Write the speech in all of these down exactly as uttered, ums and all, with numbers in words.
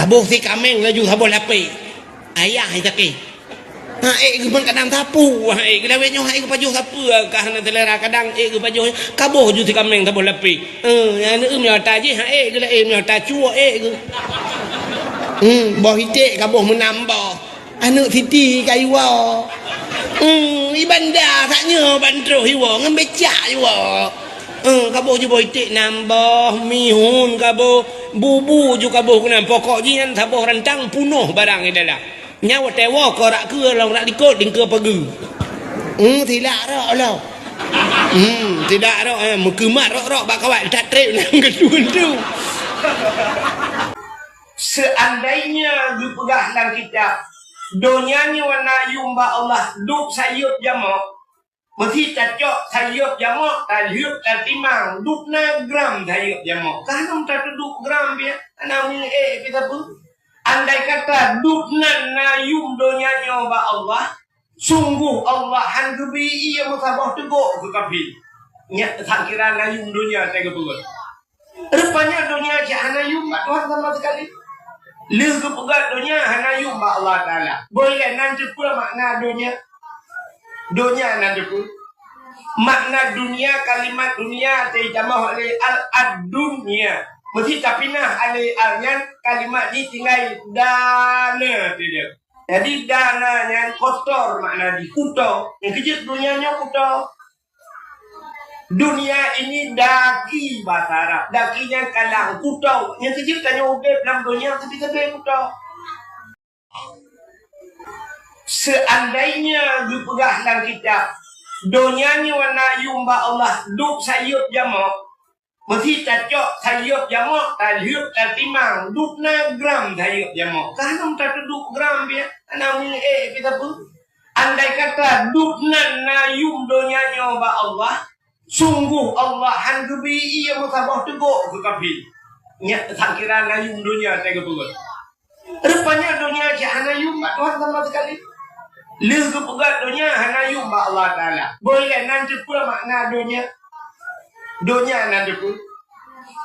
Saboh si kaméng laju saboh lapéh. Ayah sakét. Ha, ék geuh ban kadang sapeue, ha, ék geuh lawét nyoe, ha, ék geuh pajoh sapeue, ka hana seulera kadang, ék geuh pajoh, kaboh ju si kaméng saboh lapéh. Eh, aneuk meunyoe ata jih, ha, ék geuh laén, meunyoe ata cuek, ék geuh. Hmm, boh iték kaboh meunam boh. Aneuk siti ka iwoe. Hmm, i banda sak nyoe ban troh iwoe, ngon becak iwoe. Eh, kaboh ju boh iték nam boh, mihun kaboh, bubu ju kaboh keunan. Pokok jih nyan saboh rantang punoh barang di dalam. Nyan watèe woe korak keue lom rak likot dingkeue pageue. Hmm, silak rok lom. Hmm, silak rok, eh, meukeumat rok-rok bak kawat, that trép nyan geudue-due. Seandainya geupeugah lam kitab, donya nyoe na yuem bak Allah, dub sayeuep jamok, Meusi tacok sayeuep jamok, talheuep tatimang, dub na gram sayeuep jamok. Ka hana tateuduek gram pih, hana meu'ék pih sapeue. Andai kata dub nan na yuem donya nyoe bak Allah, sunggoh Allah han geubri ie meusaboh teugok keu kafé. Nyak sakira na yuem donya teuh geupeugah. Rupanya donya cit hana yuem bak Tuhan sama sekali. Lheueh geupeugah donya hana yuem bak Allah Taala. Boh ilée nan teupeue makna donya? Donya nan teupeue. Makna dunia, kalimat dunia teutamah lé al ad-dunya. Meusi tapinah alé al nyan, kalimat jih tinggai dana teuh. Jadi dana nyan kotor makna jih, kuto. Nyang keujeuet donya nyoe kuto. Dunia ini daki bahasa Arab. Daki nyan kalang, kuto. Nyang keujeuet tanyoe udeb lam donya teubi-teubi kuto. Seandainya geupeugah lam kitab, donya nyoe na yuem bak Allah dub sayeuep jamok, meusi tacok sayeuep jamok, talheuep tatimang, dub na gram sayeuep jamok. Ka hana tateuduek gram pih, hana meu'ék pih sapeue. Andai kata dub nan na yuem donya nyoe bak Allah, sunggoh Allah han geubri ie meusaboh teugok keu kafé. Nyak sakira na yuem donya teuh geupeugah. Rupanya donya cit hana yuem bak Tuhan sama sekali. Lheueh geupeugah donya hana yuem bak Allah Taala. Boh ilée nan teupeue makna donya? Donya nan teupeue.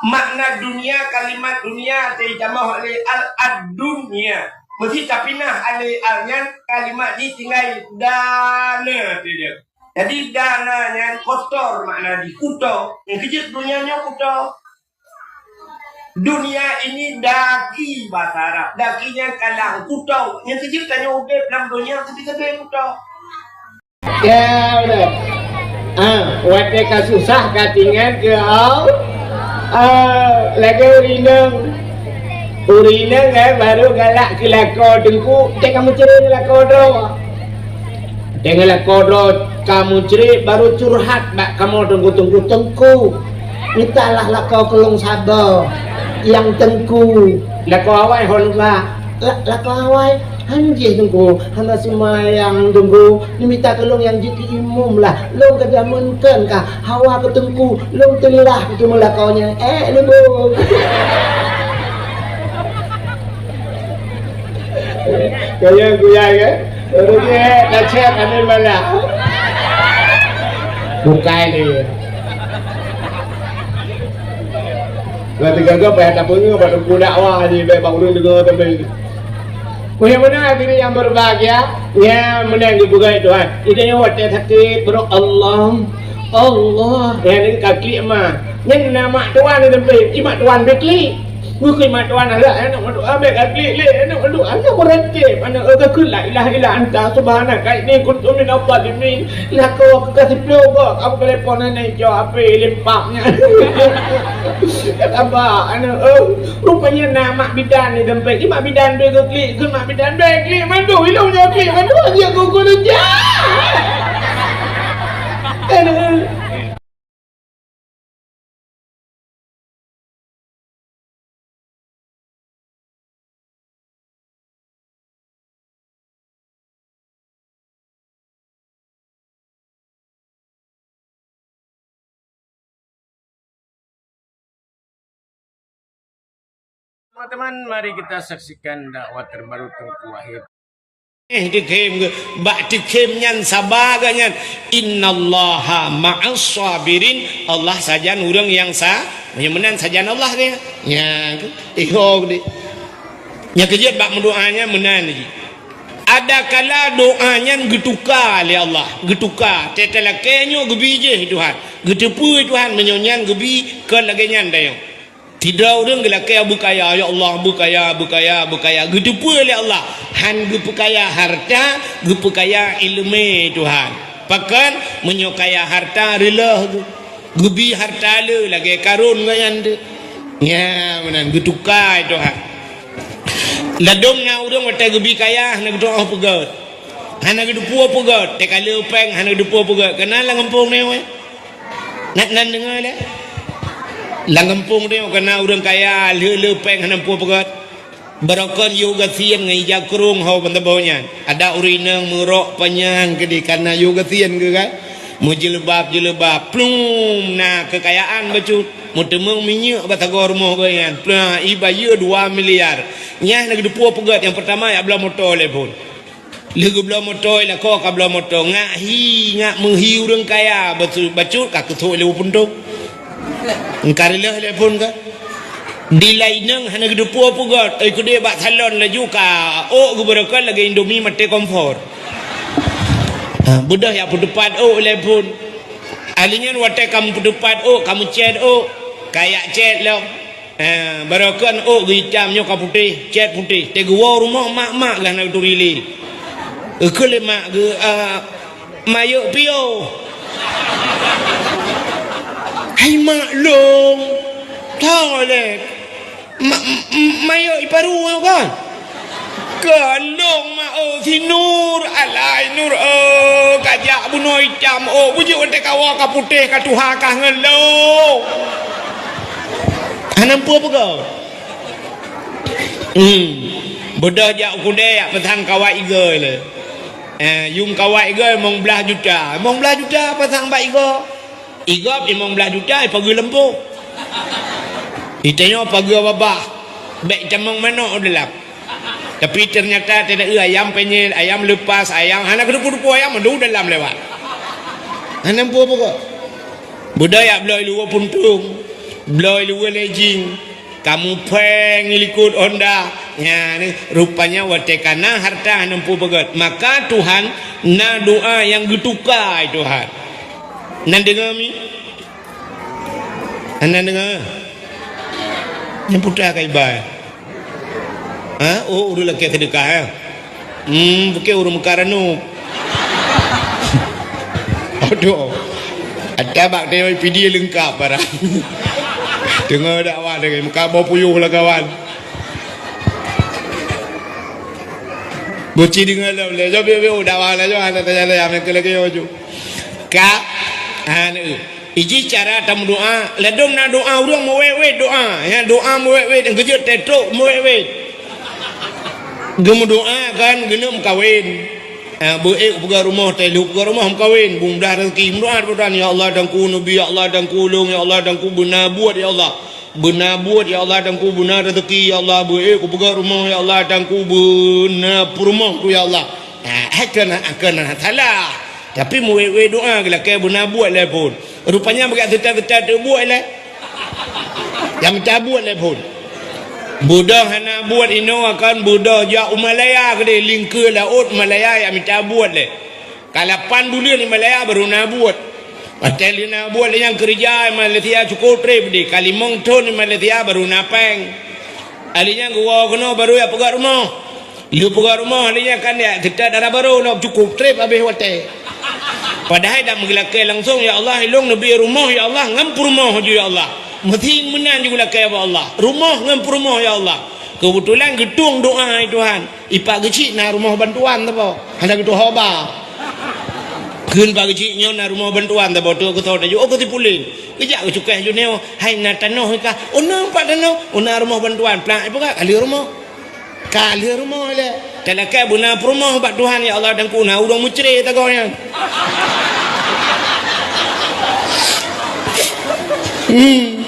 Makna dunia, kalimat dunia teutamah lé al ad-dunya. Meusi tapinah alé al nyan, kalimat jih tinggai dana teuh. Jadi dana nyan kotor makna jih, kuto. Nyang keujeuet donya nyoe kuto. Dunia ini daki bahasa Arab. Daki nyan kalang, kuto. Nyang keujeuet tanyoe udeb lam donya teubi-teubi kuto. Ya, udah. Ah, watée ka susah ka tingat keu Allah. Ah, lagée ureueng inong. Ureueng inong, eh, baru galak keu lakoe teungku, teuka meucre lakoe droe. Deungon lakoe droe ka meucre baru curhat bak kamoe teungku-teungku, "Teungku, mitalah lakoe keu lôn saboh, nyang teungku." Lakoe awai ho lôn ba. La-, lakoe awai, "Han jih teungku, hana seumayang teungku, neumita keu lôn nyang jeuet keu imum lah. Lôn ka jameun kon ka hawa keu teungku, lôn teulah keu teumeu lakoe nyan." Eh, leubong. Kaya guyai ke? Ureueng nyan dah cek kami malah. Bukai dia. Lah tiga-tiga payah tapeungeuh bak teungku dakwah ni, baik bak ureueng deungoe tapi. Mulia-mulia hadirin yang berbahagia, ya, meunan dipeugah Tuhan. Ida nyoe watée sakét, bro, Allah, Allah. Ya, ni ka klik ma. Nyan na mak tuan ni tempe, i mak tuan be klik. Bukon mak tuan, alah, aneuk mandum abéh ka klik lé, aneuk mandum, aneuk meuratéb, aneuk, eh, ka kheun, "La ilaha illa anta subhanaka inni kuntu minadh dhalimin." Lakoe ka siploh goe, kamoe telepon aneuk jaweueb H P lempang nyan. Kata ba, aneuk, eh, rupanya na mak bidan ni dompet. Di mak bidan be klik, kheun mak bidan be klik, mandum ilong nyoe klik, mandum aja gugur aja. Aneuk. Teman-teman, mari kita saksikan dakwah terbaru Teungku Wahid. Eh, teukhém geuh, bak teukhém nyan saba geuh nyan. "Innallaha ma'as sabirin." Allah sajan ureueng nyang sa-, nyang meunan sajan Allah geuh. Nya, iho geuh. Nyang keujeuet bak meudoa nyan meunan jih. Ada kala doa nyan geutuka lé Allah, geutuka. Teutalakée nyoe geubi jih Tuhan, geuteupeue Tuhan meunyoe nyan geubi kon lagée nyan dayong. Sidroe ureuëng geulakée beukaya, "Ya Allah, beukaya, beukaya, beukaya." Geuteupeue lé Allah, han geupeukaya harta, geupeukaya iéleumé Tuhan. Pakon? Meunyoe kaya harta, reuloh geuh. Geubi harta le lagée Karun gobnyan teuh. Nya, meunan geutuka Tuhan. Ladôm na ureuëng watée geubi kaya hana geutuoh peugét. Hana geuteupeue peugét, teuka le péng hana geuteupeue peugét. Keunan lam gampông nyoe. Nan, nan deungoe lé. Lam gampông nyoe keunan ureuëng kaya le-le péng hana geupeue peugét. Barokon yôh gasien ngon ija krông ho bansaboh nyan. Ada ureuëng inong meurok panyang keudeh kana yôh gasien geuh kan. Meujeuleubaab-jeuleubaab, plum, na keukayaan bacut. Meuteumeung minyeuk bak sagoe rumoh geuh nyan, plum, ibayeue dua miliar. Nyan na geuteupeue peugét, nyang peurtama jak bloe moto lé phon. Lheueh geubloe moto, lakoe ka bloe moto, ngak hi, ngak meuhi ureuëng kaya, bacut, bacut ka keusok lé puntung. Engka reuloh lé phon ka. Di laineng hana geuteupeue peugét, oi keudeh bak salon laju ka ôk geubeurokon lagée Indomie maté kompor. Ha, beudôh jak peuteupat ôk lé phon. Ahli nyan watée ka meupeuteupat ôk, ka meucét ôk, ka jak cét lom. Eh, barokon ôk geuitam nyoe ka putéh, cét putéh. Teuh geuwoe rumoh mak-mak geuh hana geuturi lé. Geukheun lé mak geuh, ah, "Mayok piôh." "Hai mak lôn." "Tho lé." "Ma-, m-, m-, mayok iparu nyoe kon?" "Kon lôn mak oh, si Nur." "Alai Nur oh, ka jak bunoe itam oh, beujeuet watée ka woe ka putéh ka tuha kah ngon lôn." Hana peue-peue. Hmm. Beudôh jak u keudè jak peusang kawai igoe lé. Eh, yum kawai igoe limong blaih juta. Limong blaih juta pasang bak igoe. Igoe limong blaih juta ipageue lampôh. Itanyoe pageue babah. Bék tamong manok u dalam. Tapi ternyata tidak, eh, ayam penyet, ayam lepas, ayam hana keudeupu-deupu ayam mandum dalam lewat. Hana peue-peue. Beudôh jak bloe luweue puntung, bloe luweue lejing, kamoe péng likot Honda. Nyan, rupanya watée ka na harta hana peue peugét. Maka Tuhan na doa nyang geutuka, Tuhan. Nan deungoe mi? Hana deungoe? Nyang putra ka iba. Ha? Oh, ureuëng lakée seudeukah, eh? Hmm, bukée ureuëng meuka ranub. Aduh. Ata bak teumai P D leungkap barang. Teungoh dakwah lagée meuka boh puyôh lagawan. Boci deungoe lom lé. Jom, jom, jom, dakwah laju, hana tanya-tanya, meuka lagée nyoe ju. Ka, ha, neu. Iji cara tameudoa, ladôm na doa ureuëng meuwét-wét doa. Ya, doa meuwét-wét, nyang keujeuet teutrok meuwét-wét. Geumeudoa kan geuneuk meukawen. Ah, beu ék peugah rumoh, teuh lheueh peugah rumoh meukawen. Beumudah rezeki, meudoa, meudoa, "Ya Allah, Teungku neubi, ya Allah, Teungku ulông, ya Allah, Teungku beuna buet, ya Allah. Beuna buet, ya Allah, Teungku beuna rezeki, ya Allah, beu ék kupeugah rumoh, ya Allah, Teungku beuna peurumoh tu, ya Allah." Ah, hai keunan, keunan salah. Tapi meuwét-wét doa geulakée beuna buet lé phon. Rupanya bak seuta-seuta teubuet lé. Nyang mita buet lé phon. Beudôh hana buet inoe akan beudôh jak u Malaya keudeh, lingkeue laôt Malaya nyang mita buet lé. Ka lapan buleuen di Malaya baru na buet. Watée lheueh na buet lé nyang keureuja di Malaysia cukôp treb deh. Ka limong thon di Malaysia baru na péng. Ahli nyan geuwoe keunoe baru jak peugah rumoh. Lheueh peugah rumoh, ahli nyan kan jak seutôt dara barô lom, cukôp treb habéh watée. Padahai dak meugeulakée langsong, "Ya Allah, ilông neubi rumoh, ya Allah, ngon peurumoh ju, ya Allah." Meusi meunan ju geulakée bak Allah. Rumoh ngon peurumoh, ya Allah. Keubeutulan geutueng doa, hai Tuhan. Ipak geuchik na rumoh bantuan saboh. Hana geutuho ba. Kheun pak geuchik nyoe na rumoh bantuan saboh, tu keusoe taju, oh, keu si puléng. Geujak geucukéh ju nyoe, hai na tanoh kah? Oh, na pat tanoh. Oh, na rumoh bantuan. Plak ipeugah, ka lheueh rumoh. Ka lheueh rumoh lé. Talakée beuna peurumoh bak Tuhan, ya Allah, Teungku na ureuëng meucre tagoe nyan. Hmm.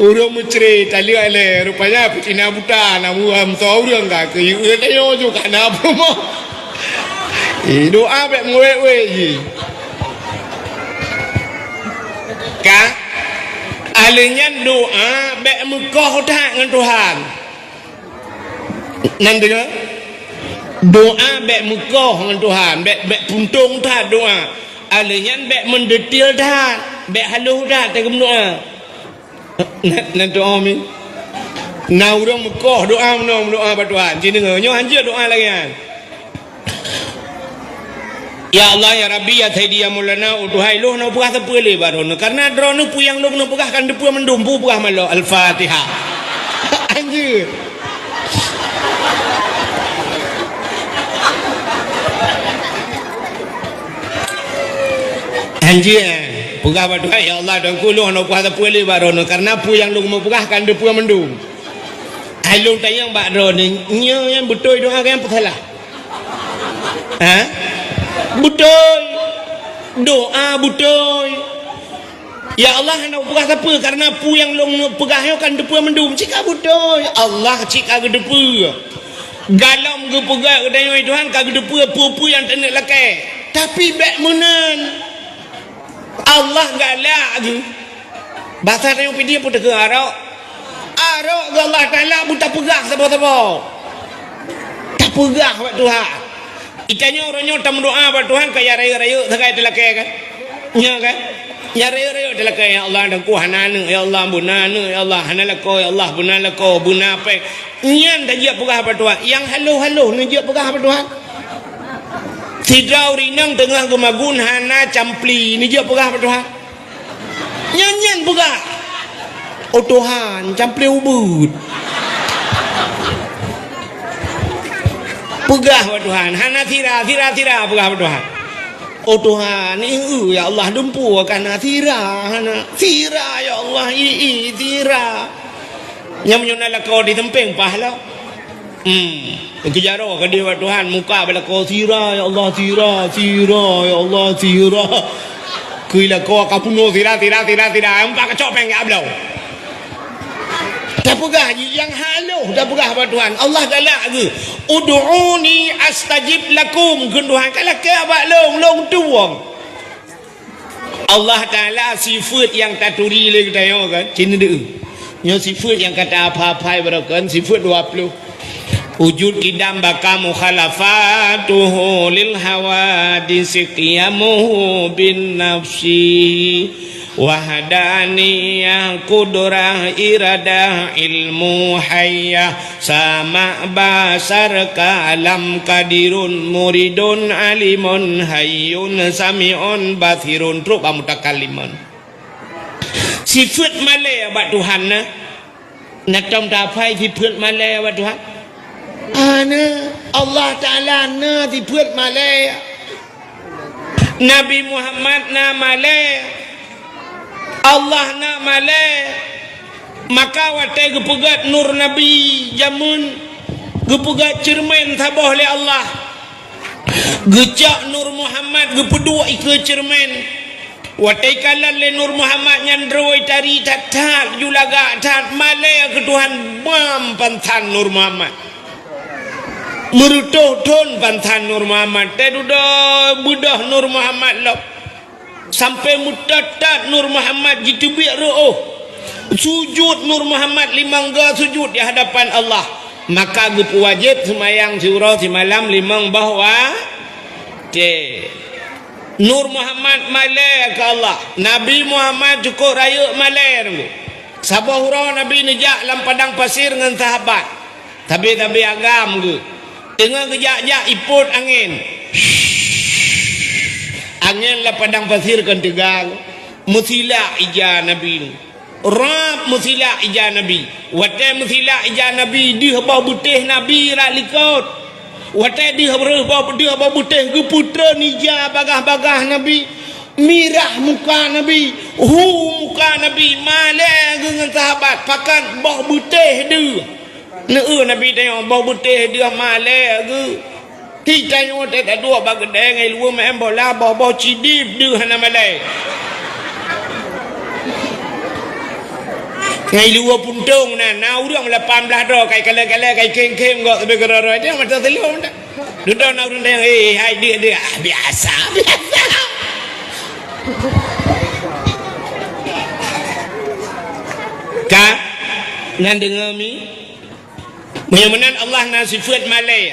Ureuëng meucre taleuek lé, rupanya peucina buta na meuam soe ureuëng ka keu yue tanyoe ju ka na peurumoh. Eh, doa bék meuwét-wét jih. Ka? Ahli nyan doa bék meukoh that ngon Tuhan. Nan deungoe? Doa bék meukoh ngon Tuhan, bék, bék puntông that doa. Alèh nyan bék meudetil that, bék halôh that teuh meudoa. Nan, nan doa mi. Na ureuëng meukoh doa meunoe, meudoa bak Tuhan. Ci deungoe, nyoe hanjeuet doa lagèe nyan. Ya Allah, ya Rabbi, ya Sayyidi, ya Maulana, oh Tuhan lôn, hana peugah sapeue lé bak droeneuh. Karena droeneuh peue nyang lôn peugah kan teupeue mandum, peue peugah malôh. Al-Fatihah. Anjir. Anjir, eh. Peugah bak Tuhan, ya Allah, Tuhanku, lôn hana peugah sapeue lé bak droeneuh. Karena peue nyang lôn peugah kan teupeue mandum. Hai lôn tanyong bak droeneuh, nyoe nyang beutôi doa nyang peusalah? Ha? Beutôi. Doa beutôi. Ya Allah, hana peugah sapeue, karena peue nyang lôn peugah nyoe kan teupeue mandum. Cit ka beutôi. Allah cit ka geuteupeue. Galom geupeugah geutanyoe Tuhan ka geuteupeue peue-peue nyang taneuk lakèe. Tapi bék meunan. Allah galak geuh. Basa tanyoe pih peue takheun arok? Arok geuh Allah Taala, beu tapeugah saboh-saboh. Tapeugah bak Tuhan. Itanyoe uroe nyoe tameudoa bak Tuhan ka ya rayeuk-rayeuk sagai teulakèe kan? Nya kan? Ya rayeuk-rayeuk teulakèe, "Ya Allah, Tuhanku hana aneuk, ya Allah, beuna aneuk, ya Allah, hana lakoe, ya Allah, beuna lakoe, beuna apèe." Nyan tajak peugah bak Tuhan. Nyang halôh-halôh neujak peugah bak Tuhan. Sidroe ureuëng inong teungoh geumagun hana campli, neujak peugah bak Tuhan. Nyan, nyan peugah, "Oh Tuhan, campli ubeuet." Peugah bak Tuhan, hana sira, sira, sira peugah bak Tuhan. "Oh Tuhan, i, i, ya Allah, dumpeue ka na sira, hana sira, ya Allah, i, i, sira." Nyang meunyoe na lakoe di teumpéng paih lah. Hmm. Keujaroe keudeh bak Tuhan, muka bak lakoe sira, ya Allah, sira, sira, ya Allah, sira. Keu lakoe ka peunoh sira, sira, sira, sira. Empat kacok péng jak bloe. Tapeugah jih nyang halôh, tapeugah bak Tuhan. Allah galak geuh. "Ud'uni astajib lakum." Kheun Tuhan, "Kalakèe bak lôn, lôn tuwöng." Allah Taala sifeuet nyang taturi lé geutanyoe kan, ci neudeue. Nyoe sifeuet nyang ka ta-apha-aphai baroe kan, sifeuet dua ploh. Wujud, qidam, baqa, mukhalafatuhu lil hawadisi, qiyamuhu bin nafsi, wahdaniyah, qudrah, iradah, ilmu, hayyah, sama', basar, kalam, qadirun, muridun, alimun, hayyun, sami'un, basirun, trok bak mutakallimun. Sifeuet malèe bak Tuhan na. Na tom taphai sifeuet malèe bak Tuhan? Hana. Allah Taala na sifeuet malèe. Nabi Muhammad na malèe. Allah na malèe. Maka watèe geupeugöt nur Nabi jameun, geupeugöt ceureumen saboh lé Allah. Geucok nur Muhammad geupeuduek ikeue ceureumen. Watèe ikalon lé nur Muhammad nyan droe tari that-that, ju lagak that, malèe keu Tuhan bam pansan nur Muhammad. Meureutôh thon pansan nur Muhammad, teududoe beudôh nur Muhammad lom. Sampoe meutot-tot nur Muhammad jiteubiet reuôh. Sujut nur Muhammad limong goe sujut di hadapan Allah. Maka geupeuwajéb seumayang siuroe simalam limong boh watèe. Nur Muhammad malèe keu Allah. Nabi Muhammad cukôp rayeuk malèe teungku. Saboh uroe Nabi neujak lam padang pasir ngon sahabat. Sabe-sabe agam geuh. Teungoh geujak-jak ipot angén. Angén lam padang pasir kon teuga. Meusilak ija Nabi. Rab meusilak ija Nabi. Watèe meusilak ija Nabi, deuh boh beutéh Nabi rot likot. Watèe deuh, deuh boh, deuh boh beutéh geupeutreun ija bagaih-bagaih Nabi, mirah muka Nabi, hu muka Nabi, malèe geuh ngon sahabat, pakat boh beutéh deuh. Neu-eu Nabi tanyong, "Boh beutéh deuh malèe geuh?" Hi tanyoe teuh taduek bak keudè ngon iluwa meu'en bola, boh-boh cidib deuh hana malèe. Ngon iluwa puntông na, na ureueng lapan blah droe, kai kalèe-kalèe, kai khém-khém, gok sabe keudroe-droe, nyan mata seuleuem dak. Dudoe na ureueng tanyong, "Eh, hai deuh-deuh." "Ah, biasa, biasa." Ka, nyan deungö mi. Meunyoe meunan Allah na sifeuet malée.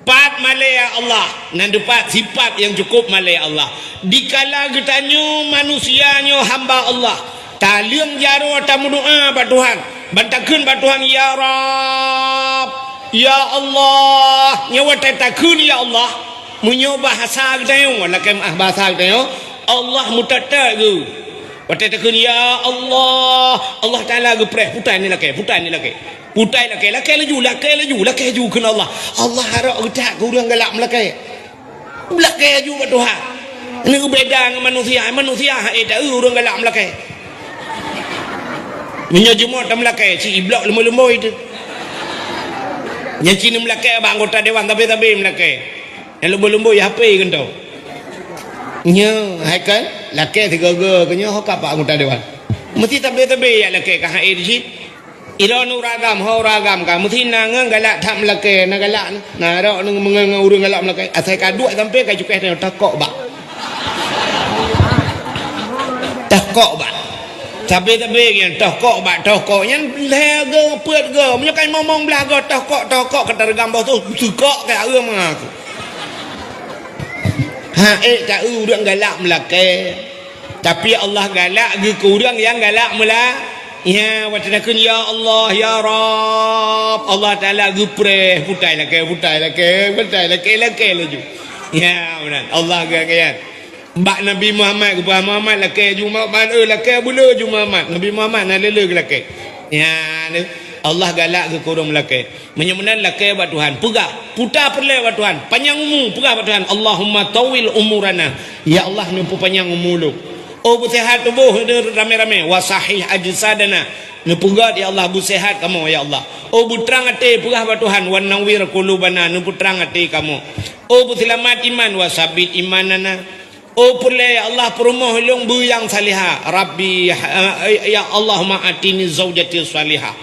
Pat malée Allah, na deupat sifat nyang cukup malée Allah. Dikala geutanyoe manusia nyoe hamba Allah, taleueng jaroe tameudoá bak Tuhan, ban takheun bak Tuhan, "Ya Rabb, ya Allah." Nyoe watée takheun, "Ya Allah," meunyoe bahasa geutanyoe, lakée meuah bahasa geutanyoe, Allah meutot-tot geuh. Watée takheun, "Ya Allah," Allah Taala geupreh, "Putai ni lakée, putai ni lakée." Putai lakée, lakée laju, lakée laju, lakée laju kheun Allah. Allah harok geutak keu ureuëng galak meulakée. Meulakée laju bak Tuhan. Nyoe beda ngon manusia, manusia hana taeu ureuëng galak meulakée. Meunyoe jumôt tameulakée, si iblok leumboi-leumboi teuh. Nyan cit neumeulakée bak anggota dewan tabe-tabe meulakée. Nyang leumboi-leumboi HP keuntoe. Nyoe, hai kan, lakée sigoe-goe keu nyoe ho ka bak anggota dewan. Meusti tabe-tabe jak lakée ka hai di cit. Droeneuh ureuëng agam, ho ureuëng agam ka meusti na ngon galak that meulakée, na galak, na rok ngon, ngon ureuëng galak meulakée. Asai ka duek sampoe ka cukéh teuh tokok bak. Tokok bak. Tapi-tapi nyan tokok bak, tokok nyan lhée goe, peuet goe. Meunyoe ka limong blah goe tokok, tokok ka tareugam boh tu, seukok ka ureuëng mangaku. Ha, eh, taeu ureuëng galak meulakée. Tapi Allah galak geuh keu ureuëng nyang galak meula-, ya, watée takheun, "Ya Allah, ya Rabb," Allah Taala geupreh, putai lakée, putai lakée, putai lakée, lakée laju. Ya, meunan. Allah geuh, geuh. Bak Nabi Muhammad geupeugah, "Muhammad lakée laju, Muhammad, eh, lakée buleue laju, Muhammad." Nabi Muhammad na le-le geulakée. Ya, Allah galak geuh keu ureuëng meulakée. Meunyoe meunan lakée bak Tuhan, peugah, puta peureulée bak Tuhan, panyang umu, peugah bak Tuhan, "Allahumma tawwil umurana." Ya Allah, neupeupanyang umu lôn. Oh, beuseuhat tuboh ramé-ramé, "wa sahih ajsadana." Neupeugét, ya Allah, beuseuhat kamoe, ya Allah. Oh, beutrang até, peugah bak Tuhan, "Wa nawwir qulubana," neupeutrang até kamoe. Oh, beuseulamat iman, "Wa sabbit imanana." Oh, peureulée, ya Allah, peurumoh lôn beu nyang salihah. Rabbi, eh, ya Allahumma atini zaujati salihah.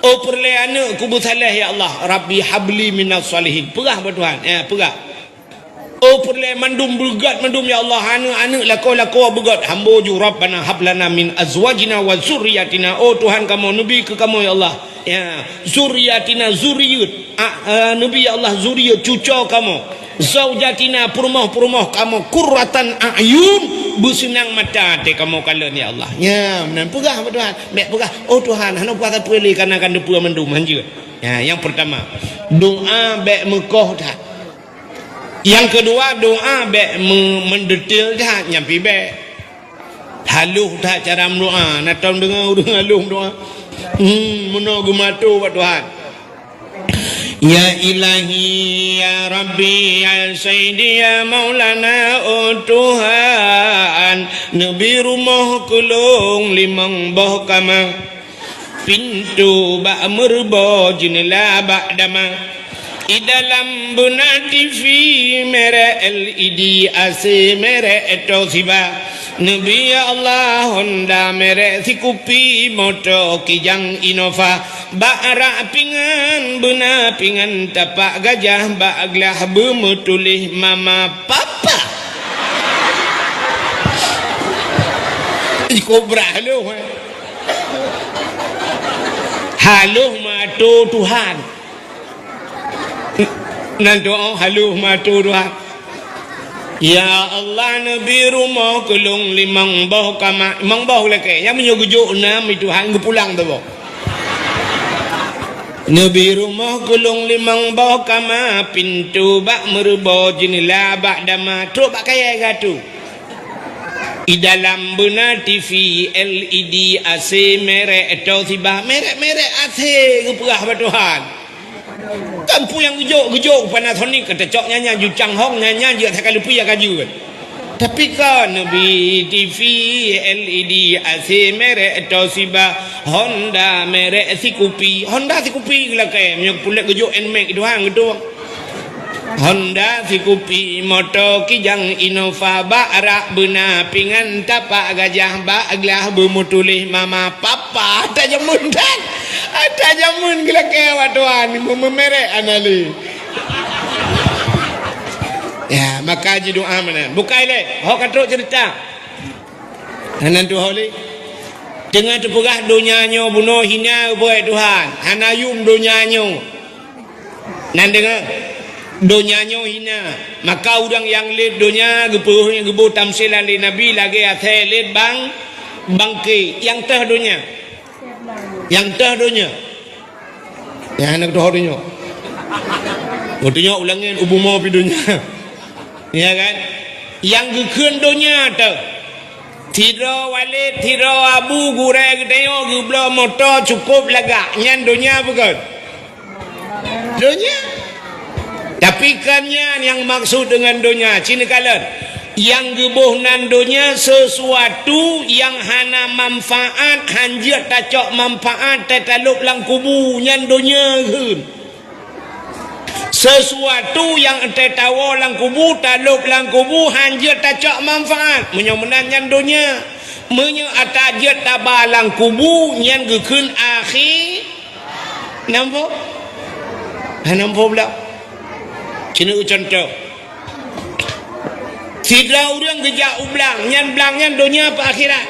Oh, peureulée aneuëk keu beusaléh, ya Allah. Rabbi habli minas salihin. Peugah bak Tuhan. Ya, peugah. Oh, peureulée mandum beugét mandum, ya Allah. Aneuëk-aneuëk lakoe-lakoe beugét. Hambo ju, Rabbana hablana min azwajina wa zurriyatina. Oh, Tuhan kamoe, neubi keu kamoe, ya Allah. Ya, zurriyatina, zuriyeuet. A, eh, neubi, ya Allah, zuriyeuet cucoe kamoe. Zaujatina, peurumoh-peurumoh kamoe, qurratan a'yun, beuseunang mata até kamoe kalon, ya Allah. Ya, meunan peugah bak Tuhan. Bék peugah, "Oh Tuhan, hana kuasa peue lé, kana kan teupeue mandum hanjeuet." Ya, nyang peurtama, doá bék meukoh that. Nyang keudua, doá bék meu-, meudetail that, nyan pih bék. Haloh that cara meudoá, na tom deungoe ureuëng haloh meudoá. Hmm, meunoe geumato bak Tuhan. Ya Ilahi, ya Rabbi, ya Sayyidi, ya Maulana, oh Tuhan, neubi rumoh keu lôn limong boh kama, pintoe bak meureuboh, jeuneula bak dama. I dalam beuna TV merek LED, AC merek Toshiba. Neubi ya Allah Honda merek sikupi, moto Kijang Innova. Bak rak pingan beuna pingan tapak gajah, bak glah beumeutuléh mama papa. Ikobra haloh, eh. Haloh mato Tuhan. Nan doa haloh mato Tuhan. Ya Allah, neubi rumoh keu lôn limong boh kama, limong boh lakée. Nyang meunyoe geujok nam, Tuhan geupulang teuboh. Neubi rumoh keu lôn limong boh kama, pintoe bak meureuboh, jeuneula bak dama, trok bak kayée gatu. I dalam beuna TV LED, AC merek Toshiba, merek-merek AC geupeugah bak Tuhan. Kan peue nyang geujok, geujok Panasonic, ka teucok nyan, nyan ju Changhong, nyan, nyan jeuet sakai lupi ka jeuet. Tapi kan neubi TV LED, AC merek Toshiba, Honda merek sikupi. Honda sikupi geulakée, meunyoe puléh geujok Nmax Tuhan geutueng. Honda sikupi, moto Kijang Innova, bak rak beuna pingan tapak gajah, bak glah beumeutuléh mama papa. Ata jameun that. Ata jameun geulakée awak Tuhan, meumeumerek hana lé. Ya, maka jidoá meunan. Bukai lé, ho ka trok ceurita. Hana tuho lé. Teungoh teupeugah donya nyoe bunoe hina, beuet Tuhan. Hana yum donya nyoe. Nan deungoe, donya nyoe hina. Maka ureuëng nyang lét donya geupeue nyang geuboh tamsilan lé Nabi lagée asée lét bang, bangke nyang teuh donya. Nyang teuh donya. Nyang hana geutuho donya. Geutunyok ulangin ubumo pi donya. Ya kan? Nyang geukheun donya teuh. Sidroe walét, sidroe abu, gurée geutanyoe geubloe moto cukôp lagak. Nyan donya bukan? Donya. Tapi kan nyan nyang maksud dengan donya. Cina kalon. Nyang geuboh nan donya sesuatu nyang hana manfaat, hanjeuet tacok manfaat, tetalop lam kubu. Nyan donya kheun. Sesuatu nyang teuh tawoe lam kubu, talop lam kubu, hanjeuet tacok manfaat. Meunyoe meunan nyan donya. Meunyoe ata jeuet taba lam kubu, nyan geukheun akhi. Nampak? Ha, nampak pula. Keuneuk contoh. Sidroe ureuëng geujak u blang, nyan blang nyan donya apa akhirat?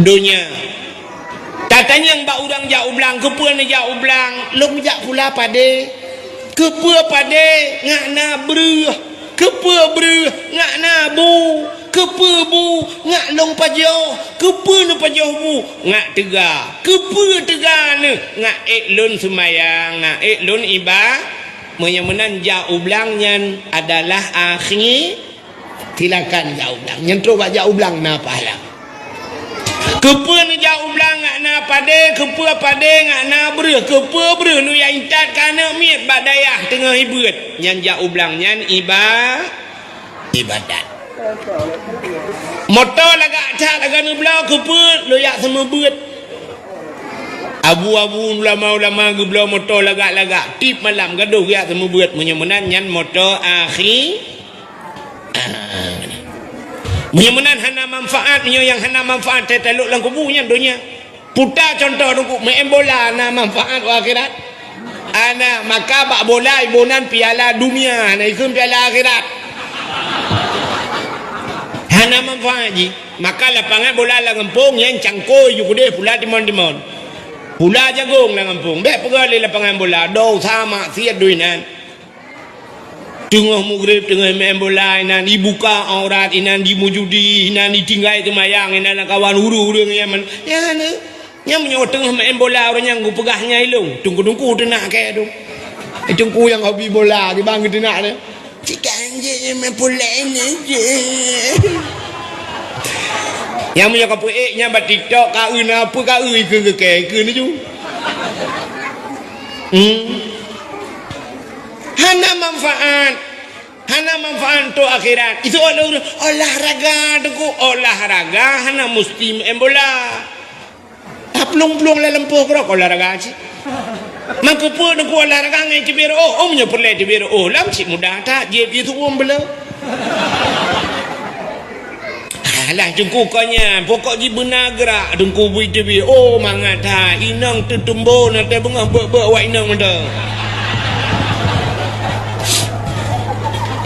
Donya. Tatanyong bak ureuëng jak u blang, keupeue neujak u blang? Lôn jak pula padé. Keupeue padé ngak na breueh? Keupeue breueh ngak na bu? Keupeue bu ngak lôn pajoh? Keupeue neupajoh bu ngak teuga? Keupeue teuga neuh ngak ék lôn seumayang, ngak ék lôn iba-, meunyoe meunan jak u blang nyan adalah akhi. Silakan jak u blang. Nyan trok bak jak u blang na pahala. Keupeue neujak u blang ngak na padé, keupeue padé ngak na breueh, keupeue breueh neujak intat keu aneuk miet bak dayah teungoh ibeuet. Nyan jak u blang nyan iba-, ibadat. Moto lagak that lagak neubloe keupeue lôn jak seumeubeuet. Abu-abu ulama-ulama geubloe moto lagak-lagak tiep malam gadôh geujak seumeubeuet meunyoe meunan nyan moto akhi. Ah, meunyoe meunan hana manfaat, meunyoe nyang hana manfaat teutalok lam kubu nyan donya. Puta contoh teungku, main bola na manfaat u akhirat? Ana, maka bak bola iboh nan piala dunia, na ikheun piala akhirat. Hana manfaat jih. Maka lapangan bola lam gampông nyan cangkôi ju keudeh pula timon-timon. Pula jagong lam gampông. Bék peugah lé lapangan bola, dosa maksiat doi nan. Teungoh mugreb, teungoh main bola, inan ibuka aurat, inan jimujudi, inan itinggai teumayang, inan lam kawan ureuëng-ureuëng nyang men-, nyan, nyan meunyoe teungoh main bola ureuëng nyang geupeugah nyan ilong, teungku-teungku teunak keu tu. Eh, teungku nyang hobi bola, di bang geudeungoe tu. Cik anjing main bola ini je. Nyang meunyoe ka peuék nyan bak TikTok, ka eu na peue ka eu ikeu geukée, ikeu ni ju. Hmm. Hana manfaat. Hana manfaat untuk akhirat. Itu olahraga tu ku, olahraga hana mesti main bola. Plueng-plueng lam lampôh keudroe olahraga cit. Maka peue teungku olahraga ngon teubiet reuôh? Oh, meunyoe peureulée teubiet reuôh lam cit mudah that, jieb jih su'uem beuleue. Alah, teungku kon nyan, pokok jih beuna geurak teungku bui teubiet. Oh, mangat that, inong teutumbô na teubeungoh beuk-beuk awak inong mantong.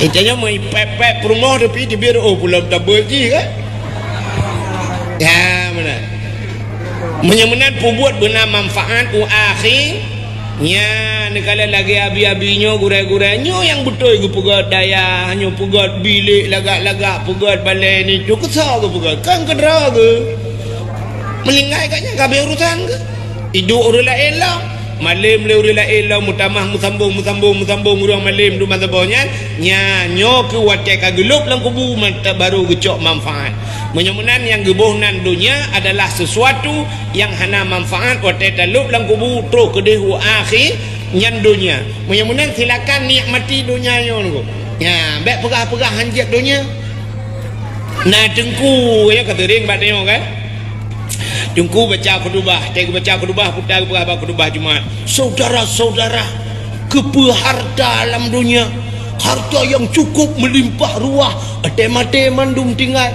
Eh, tanyoe meupék-pék peurumoh tapi teubiet reuôh pulo tabeuet jih kan? Ya, meunan. Meunyoe meunan peubuet beuna manfaat u akhi, nyan neukalon lagée abi-abi nyoe gurée-gurée nyoe nyang beutôi geupeugét dayah, nyoe peugét bilék lagak-lagak, peugét balée ni tu keusoe geupeugét, kan keudroe geuh. Meuninggai ka nyan ka habéh urosan geuh. Iduek ureuëng laén lom. Malém lé ureuëng laén lom, meutamah meusambông, meusambông, meusambông ureuëng malém dum masa boh nyan, nyan nyoe keuh watée ka geulôb lam kubu mantap barô geucok manfaat. Meunyoe meunan nyang geuboh nan donya adalah sesuatu nyang hana manfaat watée talôb lam kubu troh keudeh u akhé nyan donya. Meunyoe meunan silakan nikmati donya nyoe. Nyan, bék peugah-peugah hanjeuet donya. Na teungku, ya, ka seuring bak tanyoe kan? Teungku baca khutubah, teuh baca khutubah, puta geupeugah bak khutubah Jumat. Saudara-saudara, keupeue harta lam donya? Harta nyang cukup meulimpah ruah, até maté mandum tinggai.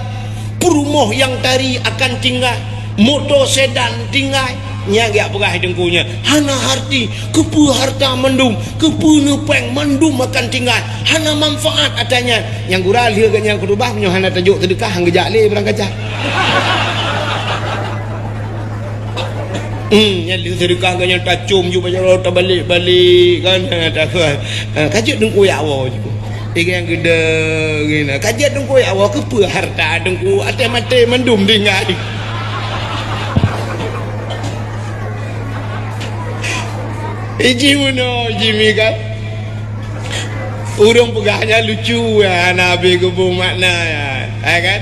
Peurumoh nyang tari akan tinggai, moto sedan tinggai. Nyan geujak peugah teungku nyan, hana harti, keupeue harta mandum, keupeue neupéng mandum akan tinggai, hana manfaat ata nyan. Nyang gura lheueh geuh nyan khutubah, meunyoe hana tajok seudeukah, han geujak lé barang kaca. Hmm, nyan lheueh seudeukah geuh nyan tacom ju bak jaroe tabalek-balek kan, ha, takheun. Ha, ka jeuet teungku jak woe ju. Igan geudong geuh na. Ka jeuet teungku jak woe keupeue harta teungku, até maté mandum tinggai. Iji meunoe, iji mi kan. Ureuëng peugah nyan lucu, ya, hana habéh geubeumakna, ya, ya kan?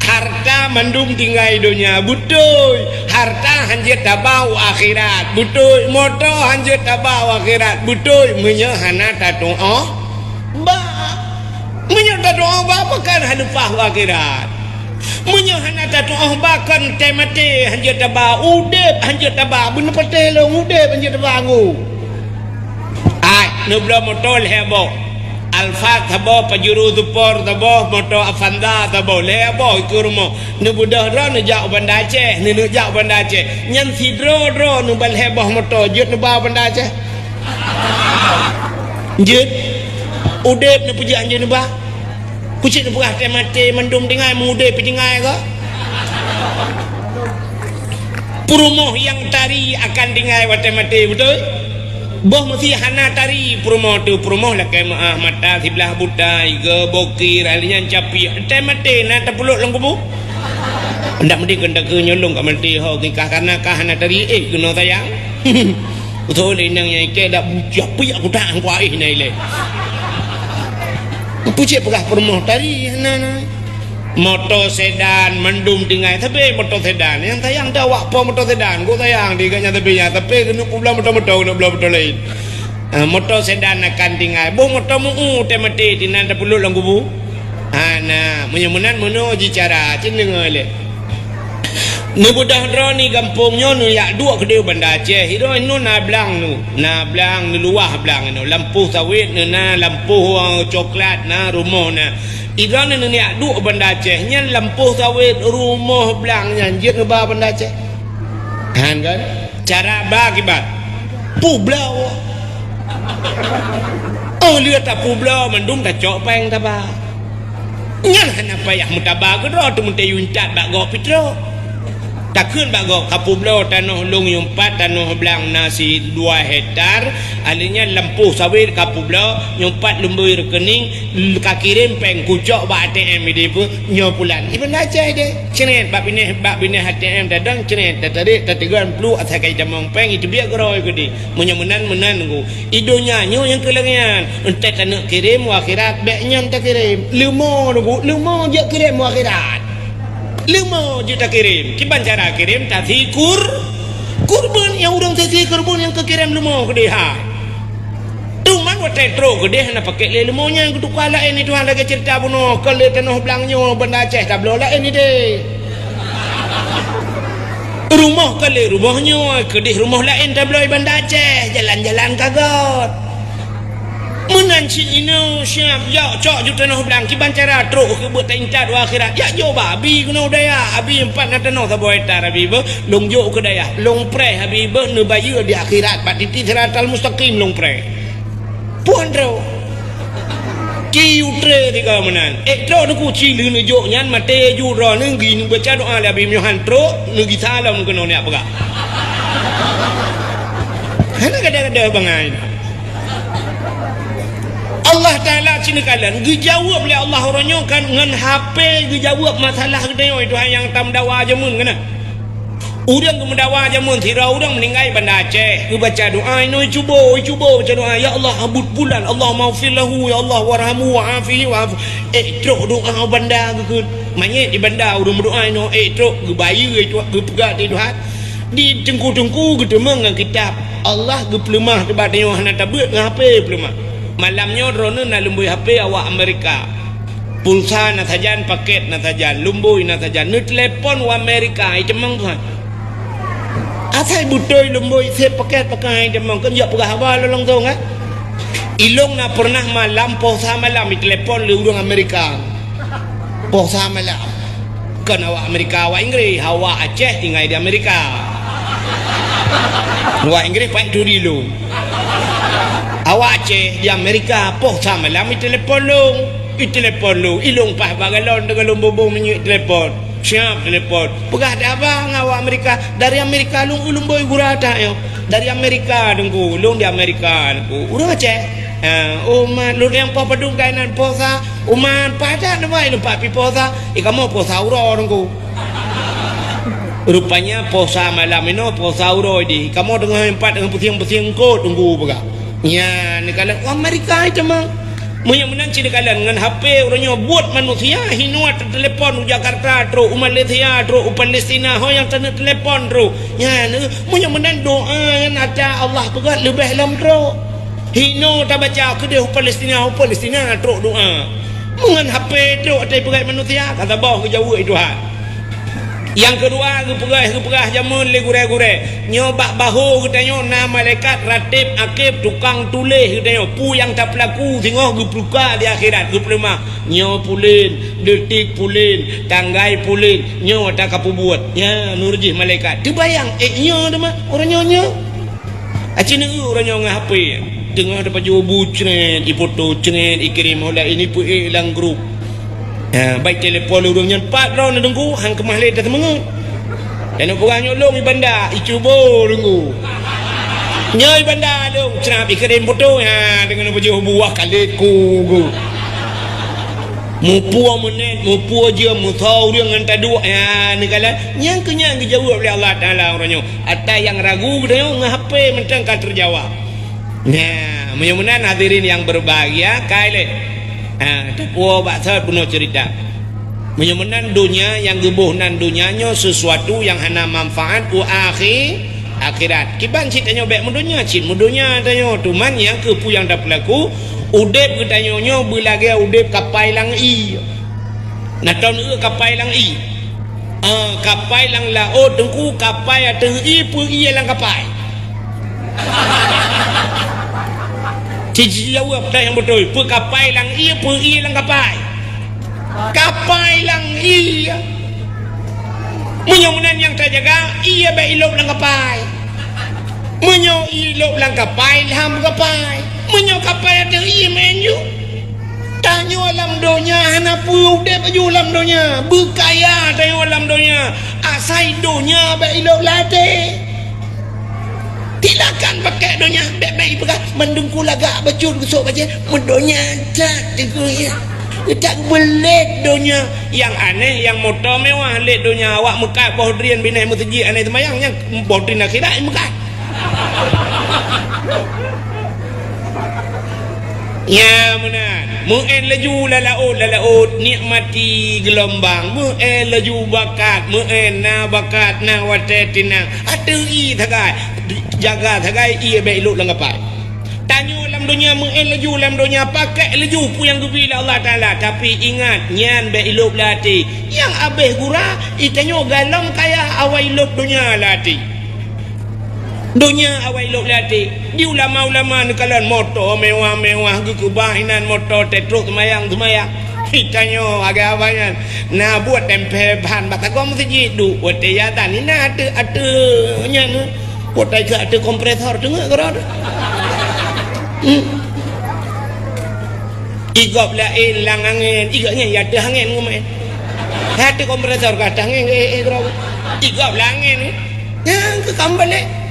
Harta mandum tinggai donya, beutôi. Harta hanjeuet taba u akhirat, beutôi. Moto hanjeuet taba u akhirat, beutôi. Meunyoe hana tatuoh ba, meunyoe tatuoh ba, pakon hana leupah u akhirat. Meunyoe hana tatuoh ba, kon teumaté hanjeuet taba, udeb hanjeuet taba, beuneupatéh lôn udeb hanjeuet taba anggô. Ai, neubloe moto lhée boh. Alphard saboh, Pajero Sport saboh, moto Avanza saboh, lhée boh ikeue rumoh. Neubeudôh droe neujak u Banda Aceh, neuneuk jak u Banda Aceh. Nyan sidroe-droe neuba lhée boh moto jeuet neuba u Banda Aceh. Jeuet. Udeb neupeujak jeuet neuba. Kucék neupeugah teumaté mandum tinggai, meudeb pih tinggai kah? Peurumoh nyang tari akan tinggai watée maté, beutôi? Boh meusé hana tari peurumoh teuh, peurumoh lakée meuáh mata siblah buta, iga bokir, ahli nyan capiek, teumaté na tapulok lam kubu? Ndak meudeh kon takeu nyolong ka maté ho, kikah karna ka hana tari, eh, keunoe sayang. Beutôi lé inong nyang ikée dak bujah piyak kutak angkau aih na ilée. Kucék peugah peurumoh tari hana na. Moto sedan mandum tinggai, tapi moto sedan nyang sayang dah awak po moto sedan. Gok sayang di gaknya tapi nya, tapi keuneuk peubloe moto-moto, keuneuk bloe moto lain. Ah, moto sedan akan tinggai. Boh moto meu-u teumaté dinan tapulok lam kubu. Hana, meunyoe meunan meunoe jicara, cit deungoe lé. Neubeudôh droe ni gampông nyoe neujak duek keudeh Banda Aceh. Idroe nyoe na blang nu, na blang neuluwah blang nyoe. Lampôh sawét neuna, lampôh, eh, coklat na, rumoh na. Idroe nyoe neujak duek Banda Aceh. Nyan lampôh sawét, rumoh, blang nyan jeuet neuba Banda Aceh. Han kan? Cara ba kiban. Peubloe. Oh, lheueh tapeubloe mandum tacok péng taba. Nyan hana payah meutaba keudroe teumeutayue intat bak gob pih trok. Takheun bak gob, "Kapeubloe tanoh lôn nyang pat, tanoh blang na sidua hektar, alèh nyan lampôh sawét kapeubloe, nyang pat lôn bri reukening, kakirém péng kucok bak A T M ideh peue, nyoe pulan." Iban Aceh deh. Cret bak binéh, bak binéh A T M tadong, cret tatarek, tateugon pluek asai ka jitamong péng, iteubiet keudroe keudeh. Meunyoe meunan, meunan Teungku. I donya nyoe nyang keu lagèe nyan, enteuk taneuk kirém u akhirat, bèk nyan takirém. Leumo Teungku, leumo jeuet kirém u akhirat. Leumo jeuet takirém. Kiban cara kirém, tasikur, kurban nyang ureueng sisi kurban nyang keu kirém leumo keudeh hai. Teuma watèe trok keudeh hana pakèk lé leumo nyan, geutuka laén di Tuhan lagèe ceurita bunoe, kon lé tanoh blang nyoe Banda Aceh tabloe laén ideh. Rumoh kon lé rumoh nyoe, keudeh rumoh laén tabloe Banda Aceh, jalan-jalan ka göt. Meunan cit inoe siab, jok cok ju tanoh blang, kiban cara trok keu beuet taintat u akhirat, jak jok bak abi keunoe u dayah, abi empat na tanoh saboh hektar abi beuh. Lôn jok keu dayah, lôn preh abi beuh neubayeue di akhirat, bak titi siratal mustaqim lôn preh. Puhan droe. Ci utre tiga meunan. Ék droe neukuci lheueh neujok nyan maté ju droe neugui neubaca doa lé abi meuhan trok neugisa lom keunoe neujak peugah. Hana gada-gada bangai. Allah Taala cit neukalon geujaweueb lé Allah uroe nyoe kan ngon H P geujaweueb masalah geutanyoe Tuhan nyang tameudawa jameun keunan. Ureueng geumeudawa jameun sidroe ureueng meuninggai Banda Aceh, geubaca doa inoe cubo, cubo baca doa, "Ya Allah, abot pulan, Allahummaghfir lahu, ya Allah, warhamhu wa'afihi wa'fu." Ék trok doa Banda geukheun. Manyét di Banda ureueng meudoa inoe, ék trok geubayeue geupeugah di Tuhan. Di teungku-teungku geuteumeung ngon kitab. Allah geupeuleumah teubat tanyoe hana tabeuet ngon H P peuleumah. Malam nyoe droeneuh na lumbôi H P awak Amerika. Pulsa na sajan, paket na sajan, lumbôi na sajan. Neuteulepon u Amerika, iteumong Tuhan. Asai beutôi lumbôi sép paket pakai iteumong, kan jak peugah haba lôn langsong, kan? Ilong na pernah malam, poh sa malam, itelepon lé ureueng Amerika. Poh sa malam. Kon awak Amerika, awak Inggris, awak Aceh tinggai di Amerika. Awak Inggris paih turi lôn. Awak Aceh di Amerika, poh sa malam itelepon lôn. Itelepon lôn, ilong paih bak galon, deungon lôn bubong minyeuk telepon. Siap telepon. Peugah dak ba ngon awak Amerika. Dari Amerika lôn, ulôn boi gura that nyoe. Dari Amerika, Teungku. Lôn di Amerika, Teungku. Ureueng Aceh. Ha, oh, man, lôn nyang poh padum kainan posa. Uman, padat na bai lôn pat pi posa. Eh, kamoe posa uroe, Teungku. Rupanya posa malam inoe, posa uroe di. Kamoe teungoh empat, teungoh pusieng-pusieng kot, Teungku, peugah. Nyan, neukalon, oh, Amerika itu mah. Meunyoe meunan cit neukalon ngon H P uroe nyoe buet manusia, hinoe teutelepon u Jakarta trok, u Malaysia trok, u Palestina, ho nyang taneuk telepon trok. Nyan, meunyoe meunan doa nyan ata Allah peugah leubeh lom trok. Hinoe tabaca keudeh u Palestina, u Palestina trok doa. Meungon H P trok ata peugah manusia, ka saboh geujaweueb Tuhan. Nyang keudua, geupeugah-geupeugah jameun lé gurée-gurée. Nyoe bak bahô geutanyoe na malaikat ratib akib tukang tuléh geutanyoe. Peue nyang tapeulaku singoh geupeuka di akhirat, geupeuleumah. Nyoe pulen, detik pulen, tanggai pulen, nyoe ata kapeubuet. Nyan, nurjih malaikat. Teubayang, eh, nyoe teuma, uroe nyoe, nyoe. Aci neu uroe nyoe ngon H P. Teungoh tapajoh bu cret, ipoto cret, ikirém oleh ini peuék lam grup. Ha, bai telepon ureueng nyan pat droe na Teungku, han keumah lé taseumeungeut. Dan peugah nyoe lôn i banda, icubo Teungku. Nyoe i banda lôn, crab ikirém poto, ha, deungon pajoh bu wah kalét ku, ku. Muphom meunet, muphom jeuem, meusoe ureueng ngon taduek, ha, neukalon. Nyang keu nyan geujaweueb lé Allah Taala uroe nyoe. Ata nyang ragu geutanyoe ngon H P mantong ka teujawab. Nah, meunyoe meunan hadirin yang berbahagia, kai lé. Ha, teupeue bak sot bunoe cerita. Meunyoe meunan donya nyang geuboh nan donya nyoe sesuatu nyang hana manfaat u akhi-, akhirat. Kiban cit tanyoe bék meudonya, cit meudonya tanyoe. Cuman nyang keupeue nyang tapeulaku, udeb geutanyoe nyoe beulagée udeb kapai lam ié. Na ton eu kapai lam ié. Ah, kapai lam laôt, Teungku, kapai ateueh ié, peue ié lam kapai? Ci-, ci jaweueb dah nyang beutôi, peue kapai lam ié, peue ié lam kapai? Kapai lam ié. Meunyoe meunan nyang tajaga, ié bék ilôb lam kapai. Meunyoe ilôb lam kapai, lham kapai. Meunyoe kapai ateueh ié, meuén ju. Tanyoe lam donya hana peue udeb aju lam donya. Beukaya tanyoe lam donya. Asai donya bék ilôb lam até. Silakan pakai donya, bék-bék ipeugah mandum ku lagak bacut geusok bajée. Meudonya that teungku ya. Geutak beulét donya. Nyang aneh, nyang moto mewah lét donya, awak meukat boh drien binéh meuseujid aneh seumayang, nyang boh drien akhirat meukat. Ya, meunan. Meu'én laju lam laôt, lam laôt, nikmati geulumbang. Meu'én laju bakat, meu'én na bakat, na watée tinang. Ateueh ié sagai, jaga sagai ié bék ilôb lam kapai. Tanyoe lam donya meu'én laju lam donya, pakék laju peue nyang geubri lé Allah Taala. Tapi ingat, nyan bék ilôb lam até. Nyang abéh gura, i tanyoe galom kaya awai lôb donya lam até. Donya awai lôb lam até. Di ulama-ulama neukalon moto mewah-mewah geukeubah inan moto teutrok seumayang-seumayang. Di tanyoe agak abah nyan na buet tempel ban bak sagoe meuseujid duek watée azan inan ateueh-ateueh nyan. Watée keu ateueh kompresor teungeuk keudroe. Hmm. Igop laén lam angén, igop nyan ya teuh angén ngumén. Hai teuh kompresor ka teuh angén, eh, eh, keudroe. Igop lam angén, eh. Nyang keu kam balek.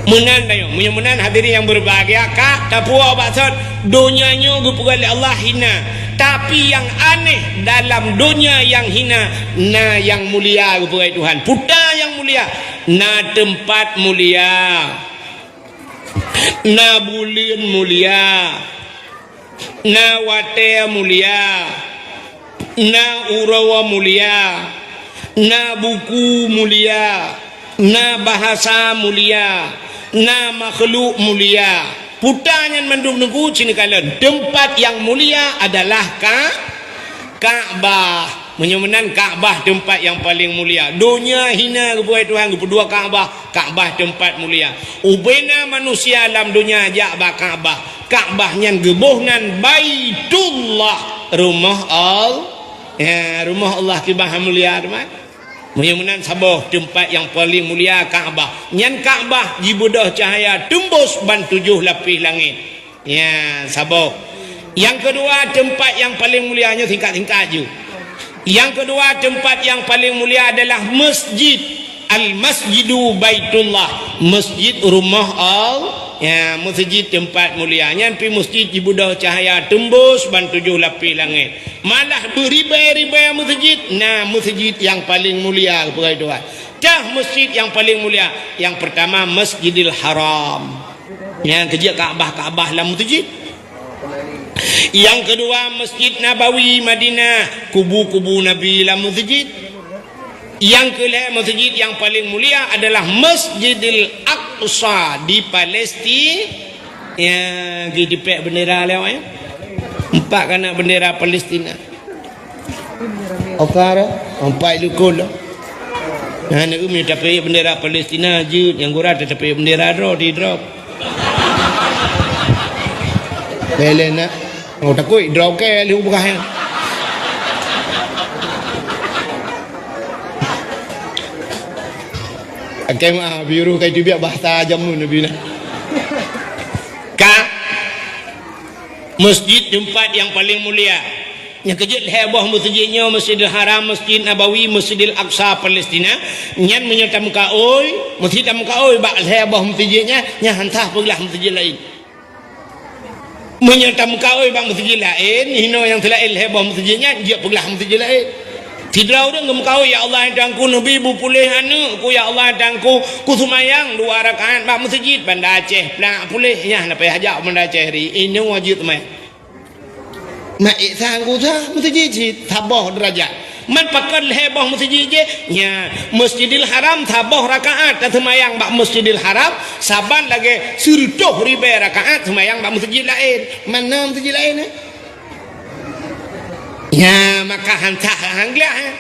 Meunan tanyoe, meunyoe meunan hadirin yang berbahagia, ka tapuwoe bak sot, donya nyoe geupeugah lé Allah hina. Tapi yang aneh dalam donya yang hina, na yang mulia geupeugah Tuhan. Puta yang mulia, na teumpat mulia. Na buleuen mulia, na watée mulia, na uroe mulia, na buku mulia, na bahasa mulia, na makhluk mulia. Puta nyan mandum teungku ci neukalon. Teumpat nyang mulia adalah ka-, Ka'bah. Meunyoe meunan Ka'bah teumpat nyang paleng mulia. Donya hina geupeugah Tuhan, geupeudua Ka'bah. Ka'bah teumpat mulia. Ubena manusia lam donya jak bak Ka'bah. Ka'bah nyan geuboh nan Baitullah, rumoh Al-, ya, rumoh Allah kiban mulia teuma. Meunyoe meunan saboh teumpat nyang paleng mulia Ka'bah. Nyan Ka'bah jibeudôh cahya teumbôh ban tujoh lapéh langét. Ya, saboh. Nyang keudua, teumpat nyang paleng mulia nyoe singkat-singkat ju. Nyang keudua, teumpat nyang paleng mulia adalah masjid. Al-masjidu baitullah, masjid rumoh Allah. Ya, masjid teumpat mulia. Nyan pih masjid jibeudôh cahya teumbôh ban tujoh lapéh langét. Malah beuribèe-ribèe masjid, na masjid nyang paleng mulia, peugah Tuhan. Tah masjid nyang paleng mulia, nyang peurtama Masjidil Haram. Nyang keujeuet Ka'bah-Ka'bah lam masjid. Nyang keudua, Masjid Nabawi Madinah, kubu-kubu Nabi lam masjid. Nyang keulhèe, masjid nyang paleng mulia adalah Masjidil Aqsa di Palestina. Ya, geutipèk bendera lé awak, ya. Empat kana bendera Palestina. Oka dah, empat likot lah. Nah, nak umi tapi bendera Palestina jeuet, nyang gura tapi bendera droe di drop. Bèk lé nak. Oh, takut drop ke lheuh peugah nyan. Akai meu'ah, biru kai teubiet bahasa jameun Nabi na. Ka masjid teumpat nyang paleng mulia. Nyang keujeuet lhèe boh masjid nyoe, Masjidil Haram, Masjid Nabawi, Masjidil Aqsa, Palestina. Nyan meunyoe tameukaôi, meusti tameukaôi bak lhèe boh masjid nyan, nyan han sah peuglah masjid laén. Meunyoe tameukaôi bak masjid laén, hinoe nyang seulaén lhèe boh masjid nyan, jeuet peuglah masjid laén. Sidroe ureueng geumeukaôi, "Ya Allah, Tuhanku, neubi bu puléh aneukku, ya Allah, Tuhanku, kuseumayang dua rakaat bak masjid Banda Aceh, plak puléh, nyan na payah jak Banda Aceh ri, inoe jeuet teumé." Mak Isa geusa masjid cit saboh deurajat. Man pakon lhèe boh masjid jih? Nya, Masjidil Haram saboh rakaat taseumayang bak Masjidil Haram, saban lagèe sireutôh ribèe rakaat seumayang bak masjid laén. Mana masjid laén, eh? Nya, maka han sah han glah, eh?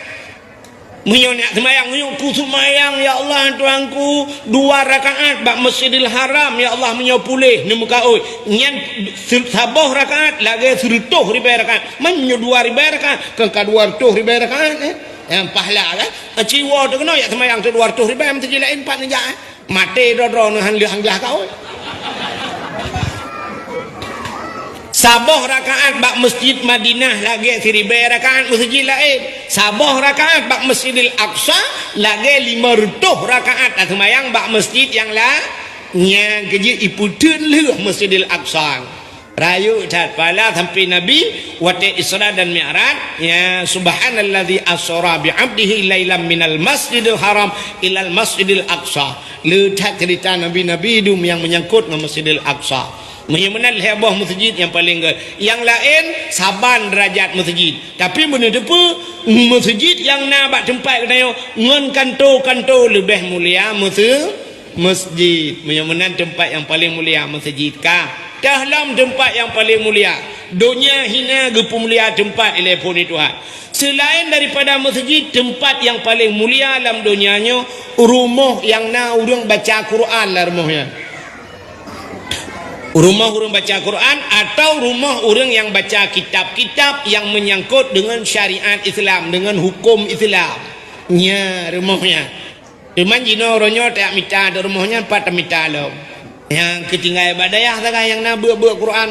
Meunyoe neuk seumayang, meunyoe kuseumayang, ya Allah, Tuhanku, dua rakaat bak Masjidil Haram, ya Allah, meunyoe puléh neumeukaôi. Nyan se-, saboh rakaat lagèe sireutôh ribèe rakaat. Meunyoe dua ribèe rakaat, kon ka dua reutôh ribèe rakaat, eh. Nyang pahala kan? Ciwoe teuh keunoe jak seumayang teuh dua reutôh ribèe, masjid laén pat neujak, eh. Maté droe-droe neuh han lheueh han glah kaôi. Saboh rakaat bak Masjid Madinah lagèe siribèe rakaat masjid laén. Saboh rakaat bak Masjidil Aqsa lagèe limong reutôh rakaat taseumayang bak masjid nyang la-, nyang keujeuet ipeuteun lheueh Masjidil Aqsa. Rayeuk that pahala sampoe Nabi watèe Isra dan Mi'raj, ya, "Subhanalladzi asra bi 'abdihi lailam minal masjidil haram ilal masjidil aqsa." Le that ceurita nabi-nabi dum nyang meunyangkot ngon Masjidil Aqsa. Meunyoe meunan lhèe boh masjid nyang paleng gèt. Nyang laén saban deurajat masjid. Tapi meunyoe teupeue, masjid nyang na bak teumpat geutanyoe ngon kanto-kanto leubeh mulia mase-, Masjid, meunyoe meunan teumpat nyang paleng mulia masjid ka. Teuh lom teumpat nyang paleng mulia. Donya hina geupeumulia teumpat ilèe phon Tuhan. Seulaén daripada masjid, teumpat nyang paleng mulia lam donya nyoe, rumoh nyang na ureueng baca Quran lam rumoh nyan. Rumoh ureueng baca Quran atau rumoh ureueng nyang baca kitab-kitab nyang meunyangkot deungon syariat Islam, deungon huköm Islam. Nya rumoh nyan. Teuma jinoe uroe nyoe tajak mita di rumoh nyan pat tamita lom. Nyang keutinggai bak dayah sagai nyang na beuet-beuet Quran.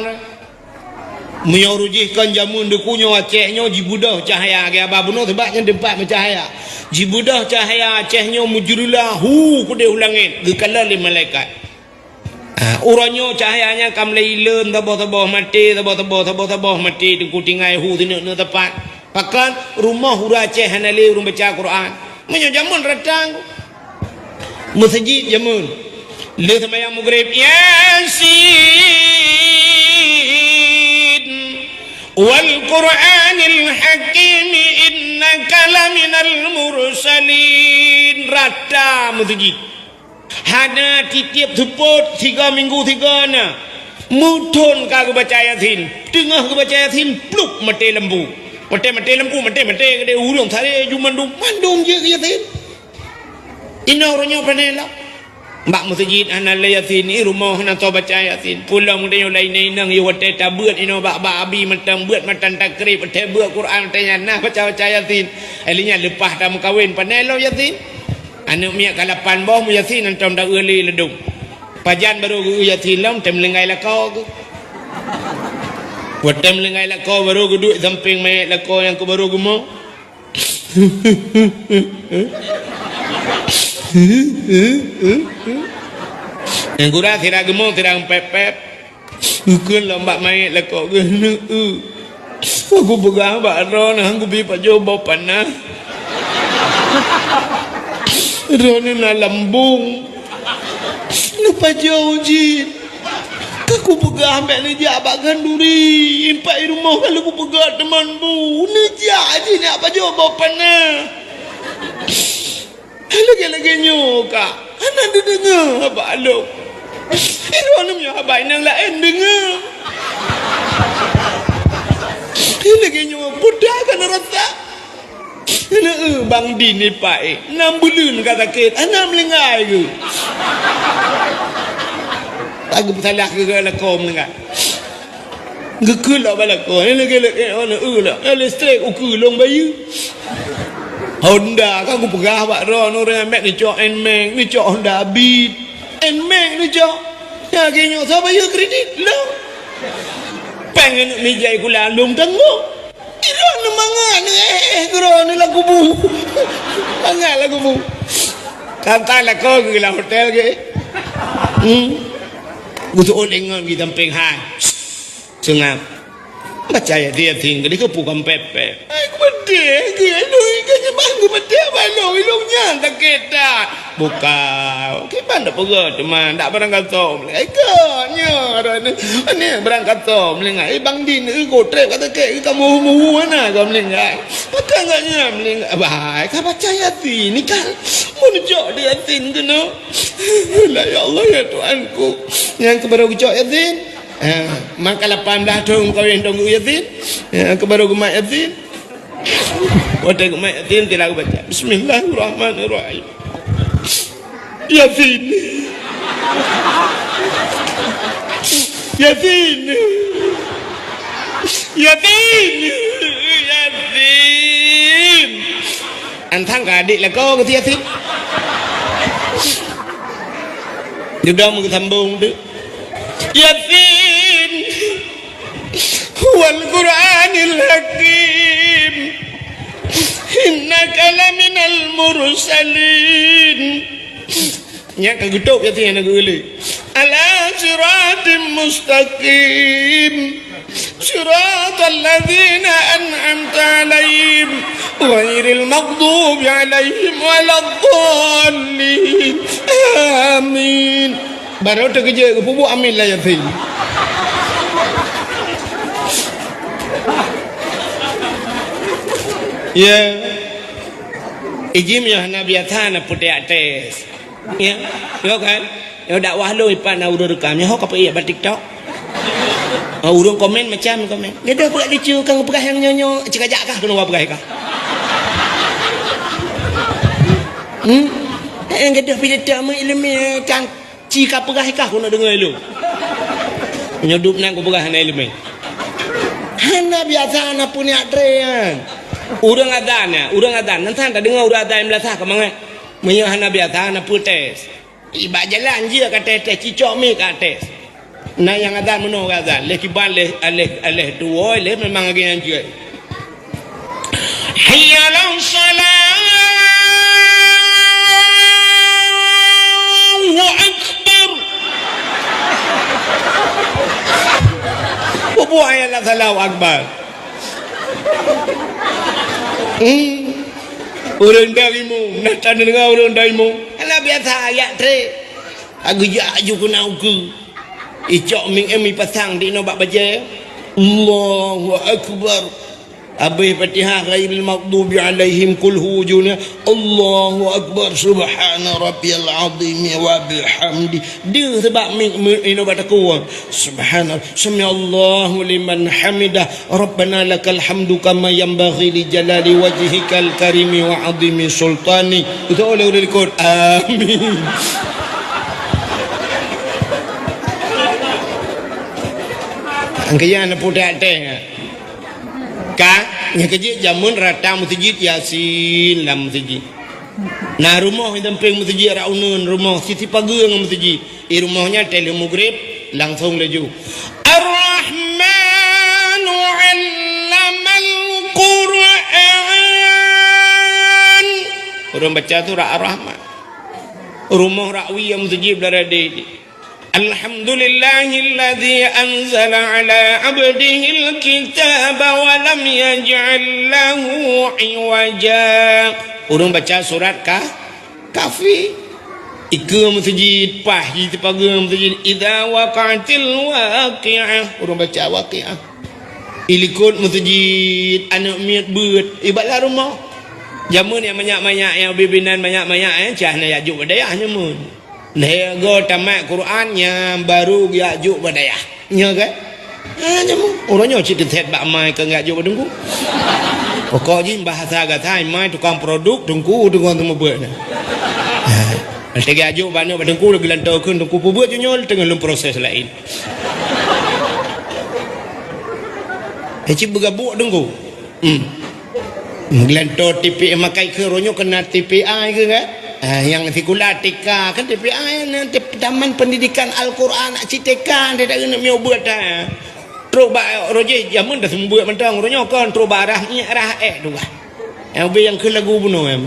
Meunyoe rujih kon jameun deuku nyoe Aceh nyoe jibeudôh cahya, geuba bunoe sabab nyan teumpat meucahya. Jibeudôh cahya Aceh nyoe meujeureulah hu keudeh u langét geukalon lé malaikat. Ah, uroe nyoe cahya nyan ka mulai ileuen, saboh-saboh maté, saboh-saboh, saboh-saboh maté, teungku tinggai hu sineuk-neuk teumpat. Pakon rumoh ureueng Aceh hana lé ureueng baca Quran. Meunyoe jameun ratang, masjid jameun. Lheueh seumayang Maghrib, Yasin, wal Qur'anil Hakim, innaka laminal mursalin. Rata masjid. Hana tiep-tiep seupôt, tiga minggu tiga na. Meuthon ka geubaca Yasin. Teungoh geubaca Yasin, plup, maté lampu. Maté, maté lampu, maté, maté, geude ureueng saré ju mandum, mandum jeuet Yasin. Inoe uroe nyoe pane lom. Bak masjid hana lé Yasin, i rumoh hana soe baca Yasin. Pulang tanyoe laén inong, yoh watèe tabeuet inoe bak, bak abi mantong beuet matan takrib, watèe beuet Quran, watèe nyan nah baca-baca Yasin. Ai lheueh nyan leupah tameukawen, pane lom Yasin. Aneuk miet ka lapan boh, meuyasin hantom ta-eu lé ladôm. Pajan barô geu-eu Yasin lom, watèe meulinggai lakoe geuh. Watèe meulinggai lakoe barô geuduek sampéng manyét lakoe nyang keu barô geumo. Nyang gura sira geumong, sira pép-pép. Geukheun lom bak manyét lakoe geuh, "Neu-eu, ka kupeugah bak droeneuh han kubi pajoh boh panah. Droeneuh na lambong. Neupajoh jih. Ka kupeugah bèk neujak bak khanduri, impat i rumoh ka lheueh kupeugah teuma bu. Neujak jih neujak pajoh boh panah." Lagèe-lagèe nyoe ka hana neudeungoe haba lôn. Droeneuh meunyoe haba inong laén deungoe. Lagèe nyoe peue ka neurasa. Neu-eu, Bang Din, ipak, eh, nam buleuen ka sakét, hana meulinggai keuh. Ka geupeusalah keu lakoe meulinggai. Geukheun lom bak lakoe, eh, lagèe-lagèe, eh, neu-eu lah, eh, listrik ukeue lôn bayeue. Honda ka kupeugah bak droeneuh, ureueng bèk neucok Nmax, neucok Honda Beat. Nmax neucok. Nyang lagèe nyoe soe bayeue kredit? Lôn. Pèng aneuk mija sikula lôn tanggong. Droeneuh mangat, eh, eh, droeneuh lam kubu. Mangat lam kubu. Ka lakoe geuh lam hotel geuh. Hmm. Geuseuôt lé ngon geuh sampéng hai. Seungab. Baca ayat Yasin, keudéh keupeue kon pép-pép. Ai, kupeudeh keuh, aduh, i keuh nyan bang kupeudeh bak lôn, i lôn nyan sakét that. Bukan, kiban dak peugah teuma, dak barangkasoe meulinggai. Ikot nyoe, aduh, ni, ni barangkasoe meulinggai. Eh, Bang Din, eh, gotrek ka sakét, ka muhu-muhu hana ka meulinggai. Pakon gobnyan meulinggai. Bah, ka baca Yasin, ni kan. Mun jok di Yasin keunoe. Lah, ya Allah, ya Tuhanku. Nyang keubaru geucok Yasin. Ha, maka lapan blah thôn kawin dong geuh Yasin. Ha, keubaru geumat Yasin. Watèe geumat Yasin, tilawa geubaca, "Bismillahirrahmanirrahim." Yasin. Yasin. Yasin. Yasin. Antang ka adik lakoe keu Yasin. Judong meusambong tu. Yasin. Wal Qur'anil Hakim. Innaka laminal mursalin. Nyan ka geutôb Yasin nyang na geuh lé. Ala siratim mustaqim. Siratal ladzina an'amta 'alaihim ghairil maghdubi 'alaihim waladdallin. Amin. Barô teukeujot geupeubuet amin lam Yasin. Ya. Ijim nyoe hana biasa na peutek tes. Ya, yo kan? Yo dakwah lôn ipat na ureueng rekam. Nyoe ho ka peuék bak TikTok. Ha, ureueng komen macam komen. Gadoh peugah lucu, kang peugah nyang nyoe-nyoe, cekajak kah keunoe peugah kah? Hmm? Eh, gadoh pidato meuileumèe, kang ci ka peugah kah keunoe deungoe lôn. Nyoe dup nan kupeugah hana ileumèe. Hana biasa na peuniat tré nyan. Ureueng azan nyan, ureueng azan. Nan san tadeungoe ureueng azan meulasah ka mangat. Meunyoe hana biasa na peutes. Bak jalan jih ka tes-tes, cicok mi ka tes. Na nyang azan meunoe ka azan, lheuh kiban lheuh, lheuh, lheuh tuwoe, lheuh memang lagèe nyan jeuet. Hayya 'alas shalah. Allahu Akbar. Peue buet ayat lam Allahu Akbar? Hmm. Ureueng daimu, na tadeungoe ureueng daimu. Hana biasa ayat tré. Ka geujak aju keu na ukeue. Icok mik em ipasang di inoe bak bajèe. Allahu Akbar. Abéh Fatihah ghairil maghdubi alaihim, qul hu juna. Allahu Akbar. Subhana rabbiyal azim wa bihamdi. Deuh seubab mik, mik inoe bak takue. Subhana, sami'allahu liman hamidah. Rabbana lakal hamdu kama yanbaghi li jalali wajhikal karimi wa azimi sultani. Beutôi lé ureueng likot. Amin. Angkaya na putéh até. Ka, nyang keujeuet jameun rata meuseujid Yasin lam meuseujid. Na rumoh nyang sampéng meuseujid, rot uneuen rumoh, sisi pageue ngon meuseujid. Di rumoh nyan teuh lheueh mugrib, langsong laju. Ar-Rahmanu 'allamal Qur'an. Ureuëng baca surat Ar-Rahman. Rumoh rakwi nyang meuseujid beuladé. Alhamdulillahilladzi anzala ala abdihil kitaba wa lam yaj'al lahu iwaja. Ureuëng baca surat ka, Kahfi. Ikeue meuseujid, paih jipageue meuseujid. Idza waqa'atil waqi'ah. Ureuëng baca Waqi'ah. Ilikot meuseujid, aneuëk miet beuet, ibat lam rumoh. Jameun nyang manyak-manyak, nyang ubé binan manyak-manyak, eh, cah na jak jok bak dayah jameun. Lhée goe tamat Quran nyan baru geujak jok bak dayah. Nyoe kan? Ha, jameun. Uroe nyoe cit teutet bak mai keu geujak jok bak teungku. Pokok jih bahasa gata mai tukang produk teungku, tukang seumeubeuet na. Ha. Lhée geujak jok bak aneuëk bak teungku, lagée lantoe kheun teungku peubuet jih nyoe teungoh lom proses laén. Eh, cit beugabuk teungku. Hmm. Geulantoe T P A makai keu uroe nyoe keunan T P A keu kan? Ah, nyang sikula T K kan T P A na T-, Taman Pendidikan Al-Quran cit T K, dia tak keuneuk miyueb buet dah. Trok bak roh jih jameun dah seumeubeuet mantong uroe nyoe kon trok bak rah nyiek rah ék tu bah. Nyang ubé nyang kheun lagu bunoe em.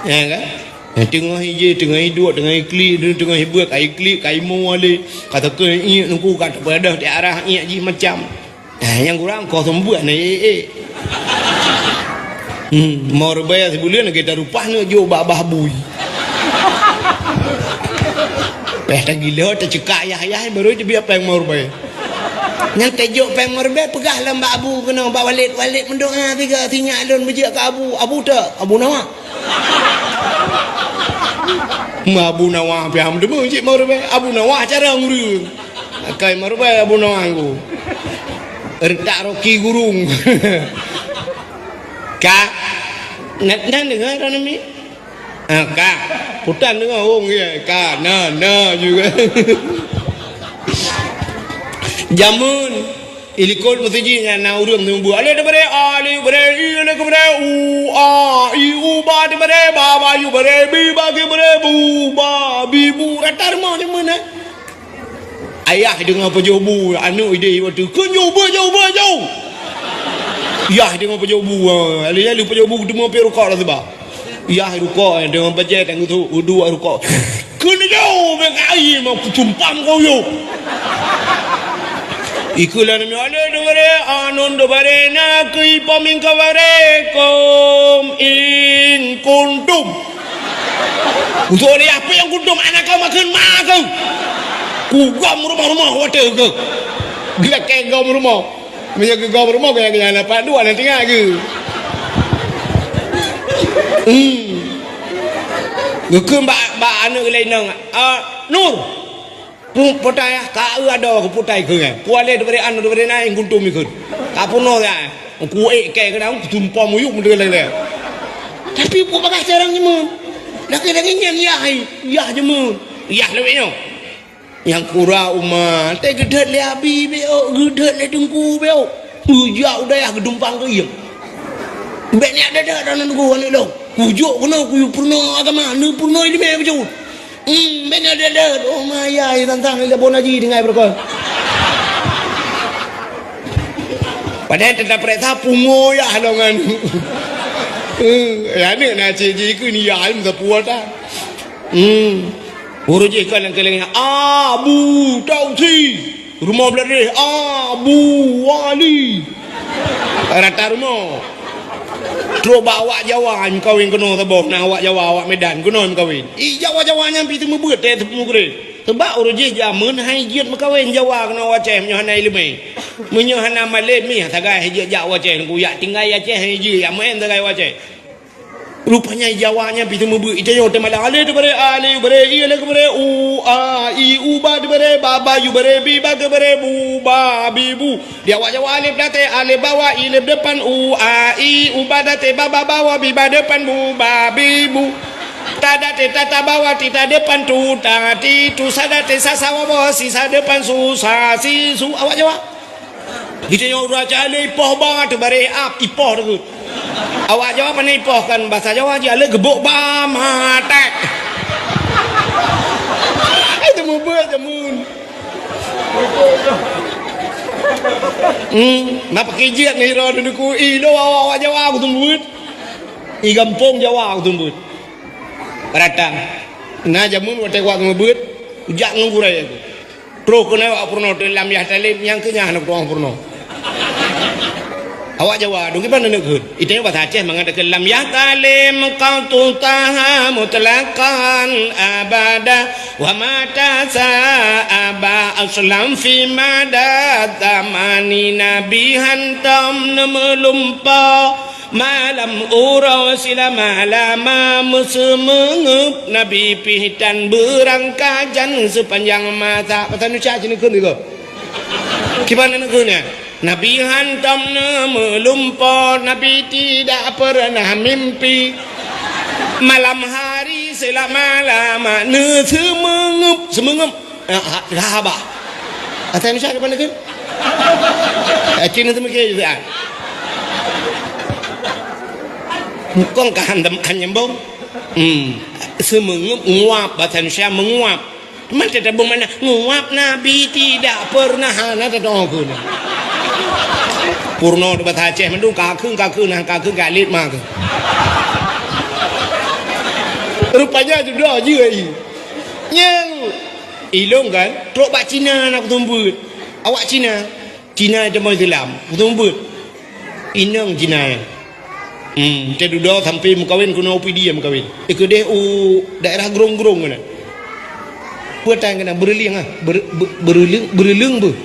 Ya kan? Nyang teungoh ijih, teungoh iduek, teungoh iklik, teungoh ibuet, ka iklik, ka imo lé, ka teukeue iék nungku, ka teupeudeh di arah iék jih macam. Nah, nyang kurang kosong buet na, eh, eh. Hmm, mo rubaya sibuleuen lagée tarupah neuk jok bak bah bui. Péh tagilo, tacekak yah-yah, baru teubiet péng mo rubaya. Nyang tajok péng mo rubaya peugah lom bak abu keunoe, bak Walid, Walid meudoa tiga, sinyak lôn beujeuet keu abu, abu tak, Abu Nawa. Ma Abu Nawa pih ham deungoe cit mo rubaya. Abu Nawa cara ngureueng. Akai mo rubaya Abu Nawa ngku. Rentak roki gurung. Ka. Nan, nan deungoe droeneuh mi? Ah, ka. Putan deungoe wong ye. Ka. Na, na juga. Jameun. Ilikot meuseujid nyan na ureuëng seumeubeuet. Alé teubare, alé bare, i alé keubare, u, a, i, u, ba teubare, ba, ba, yu bare, bi, ba, ke bare, bu, ba, bi, bu. Rata rumoh jameun, eh. Ayah deungoe pajoh bu, aneuëk ideh watée, "Kheun jauh, beuet jauh, beuet jauh!" Yah deungoe pajoh bu, ah, alé-alé pajoh bu, teuma pih rukok dah seuba. Yah rukok, deungon bajée tanggeutu, udu rukok. Keuneuk jauh bèk ai mau kutumpam kau yo. Ikeu lôn nyoe ada dua baré, anon dua baré na keu ipom ingkau baré kom in kuntum. Untuk dia apa yang kuntum anak kau makan mak kau. Kugom rumah-rumah water ke. Gila kegom rumah. Meunyoe geugom rumoh, gaya-gaya lapan dua na tinggai geu. Hmm. Geukheun bak, bak aneuk geuh lé inong, "Ah, Nur! Pu-, putai ah, ka eu adoe keu putai keu nyan. Kualeh dibri anu dibri naing guntum ikheun. Ka punoh ya. Kuék kèe keu daun, kutumpom muyup meudeulée-deulée." Tapi peue bagah carông jameun. Lagèe-lagèe nyan yah, yah jameun. Yah lewat nyoe. Nyang kura uma, teuh geudhôt lé abi bék, geudhôt lé teungku bék. Geujak u dayah geudumpang keu iem. Bék nyak deuh-deuh droeneuh teungku aneuk lôn. Kujok keunoe kuyue peurunoe agama, neupeurunoe ileumèe bacut. Hmm, bék nyak deuh-deuh. Oh, ma yai tantang lé bon haji tinggai beureukoh. Padahai teuta peuriksa pungo yah lôn ngon. Hmm, ya aneuk na cit jih keu ni ya aleuem sapeue ta. Hmm. Ureueng jih ka lam keuleng, Abu Tausi. Rumoh Bladeh, Abu Wali. Rata rumoh. Trok bak awak Jawa, meukawen keunoe saboh, na awak Jawa, awak Medan, keunoe meukawen. Ih, Jawa-Jawa nyan pih teumeubeuet, teuh teumeugurée. Seubab ureueng jih jameun hai jeuet meukawen Jawa keunoe Aceh, meunyoe hana ileumèe. Meunyoe hana malém, mih sagai hai jeuet jak Aceh, ngon kuyak tinggai Aceh hai jeuet, jak meu'en sagai Aceh. Rupanya Jawa nyan pih teumeubeuet, ita nyoe teumalang. Alé teubaré, alé baré, i alé keubaré, u, a, i, u, ba teubaré, ba, ba, yu baré, bi, ba keubaré, bu, ba, bi, bu. Di awak Jawa alif daté, alif bawah, i alif depan, u, a, i, u, ba daté, ba, ba, bawah, bi, ba depan, bu, ba, bi, bu. Ta daté, ta, ta bawah, ti, ta depan, tu, ta, ti, tu, sa daté, sa, sa bawah, si, sa depan, su, sa, si, su. Awak Jawa. Geutanyoe ureueng Aceh lé ipoh ba teubaré ap, ipoh teugeut. Awak Jawa pane ipoh kan bahasa Jawa jih, alé geubok ba maté. Ai teumeubeuet jameun. Hmm, na pakai jeuet ngon ira deuku i lo awak, awak Jawa aku teumeubeuet. I gampông Jawa aku teumeubeuet. Rata. Na jameun watèe awak geumeubeut, jak ngon gurèe aku. Troh keunoe awak peurunoe, lam yah taleb nyang keu nyan hana kutu'oh peurunoe. Awak Jawa, dong kiban aneuk kheun. Itanyoe basa Aceh mangat keu lam yah taleb qat'u taha mutlaqan abada wa mata sa'aba aslam fi mada zamani Nabi hantom neumeulumpo. Malam uroe silama-lama meuseumeungeup Nabi pih tan beurangkajan seupanjang masa. Basa Indonesia sini kheun juga. Kiban aneuk kheun nyan? Nabi hantom neumeulumpo, Nabi tidak pernah mimpi. Malam hari silama-lama neuseumeungeup, seumeungeup. Ah, ha, ha, bah. Asai Indonesia depan itu. Eh, Cina tu mikir juga. Kong ka han dem-, han nyambung. Hmm. Seumeungeup, nguap, bahasa Indonesia menguap. Teuma teutabong mana? Nguap Nabi tidak pernah, hana teutabong aku ni. Purno di bahasa Aceh mandum, kakheun, kakheun, nah, kakheun, kalit mah ke. Rupanya jodoh je, ai. Nyang Ilong kan, trok bak Cina na kutumbeuet. Awak Cina. Cina teuma Islam. Kutumbeuet. Inong Cina. Hmm, teududoe sampai meukawen keunoe U P D meukawen. Eh, keudeh u daerah Grong-Grong keunan. Peue tan keunan, Beureulieng ah. Ber-, be-, Beureulieng, Beureulieng beuh.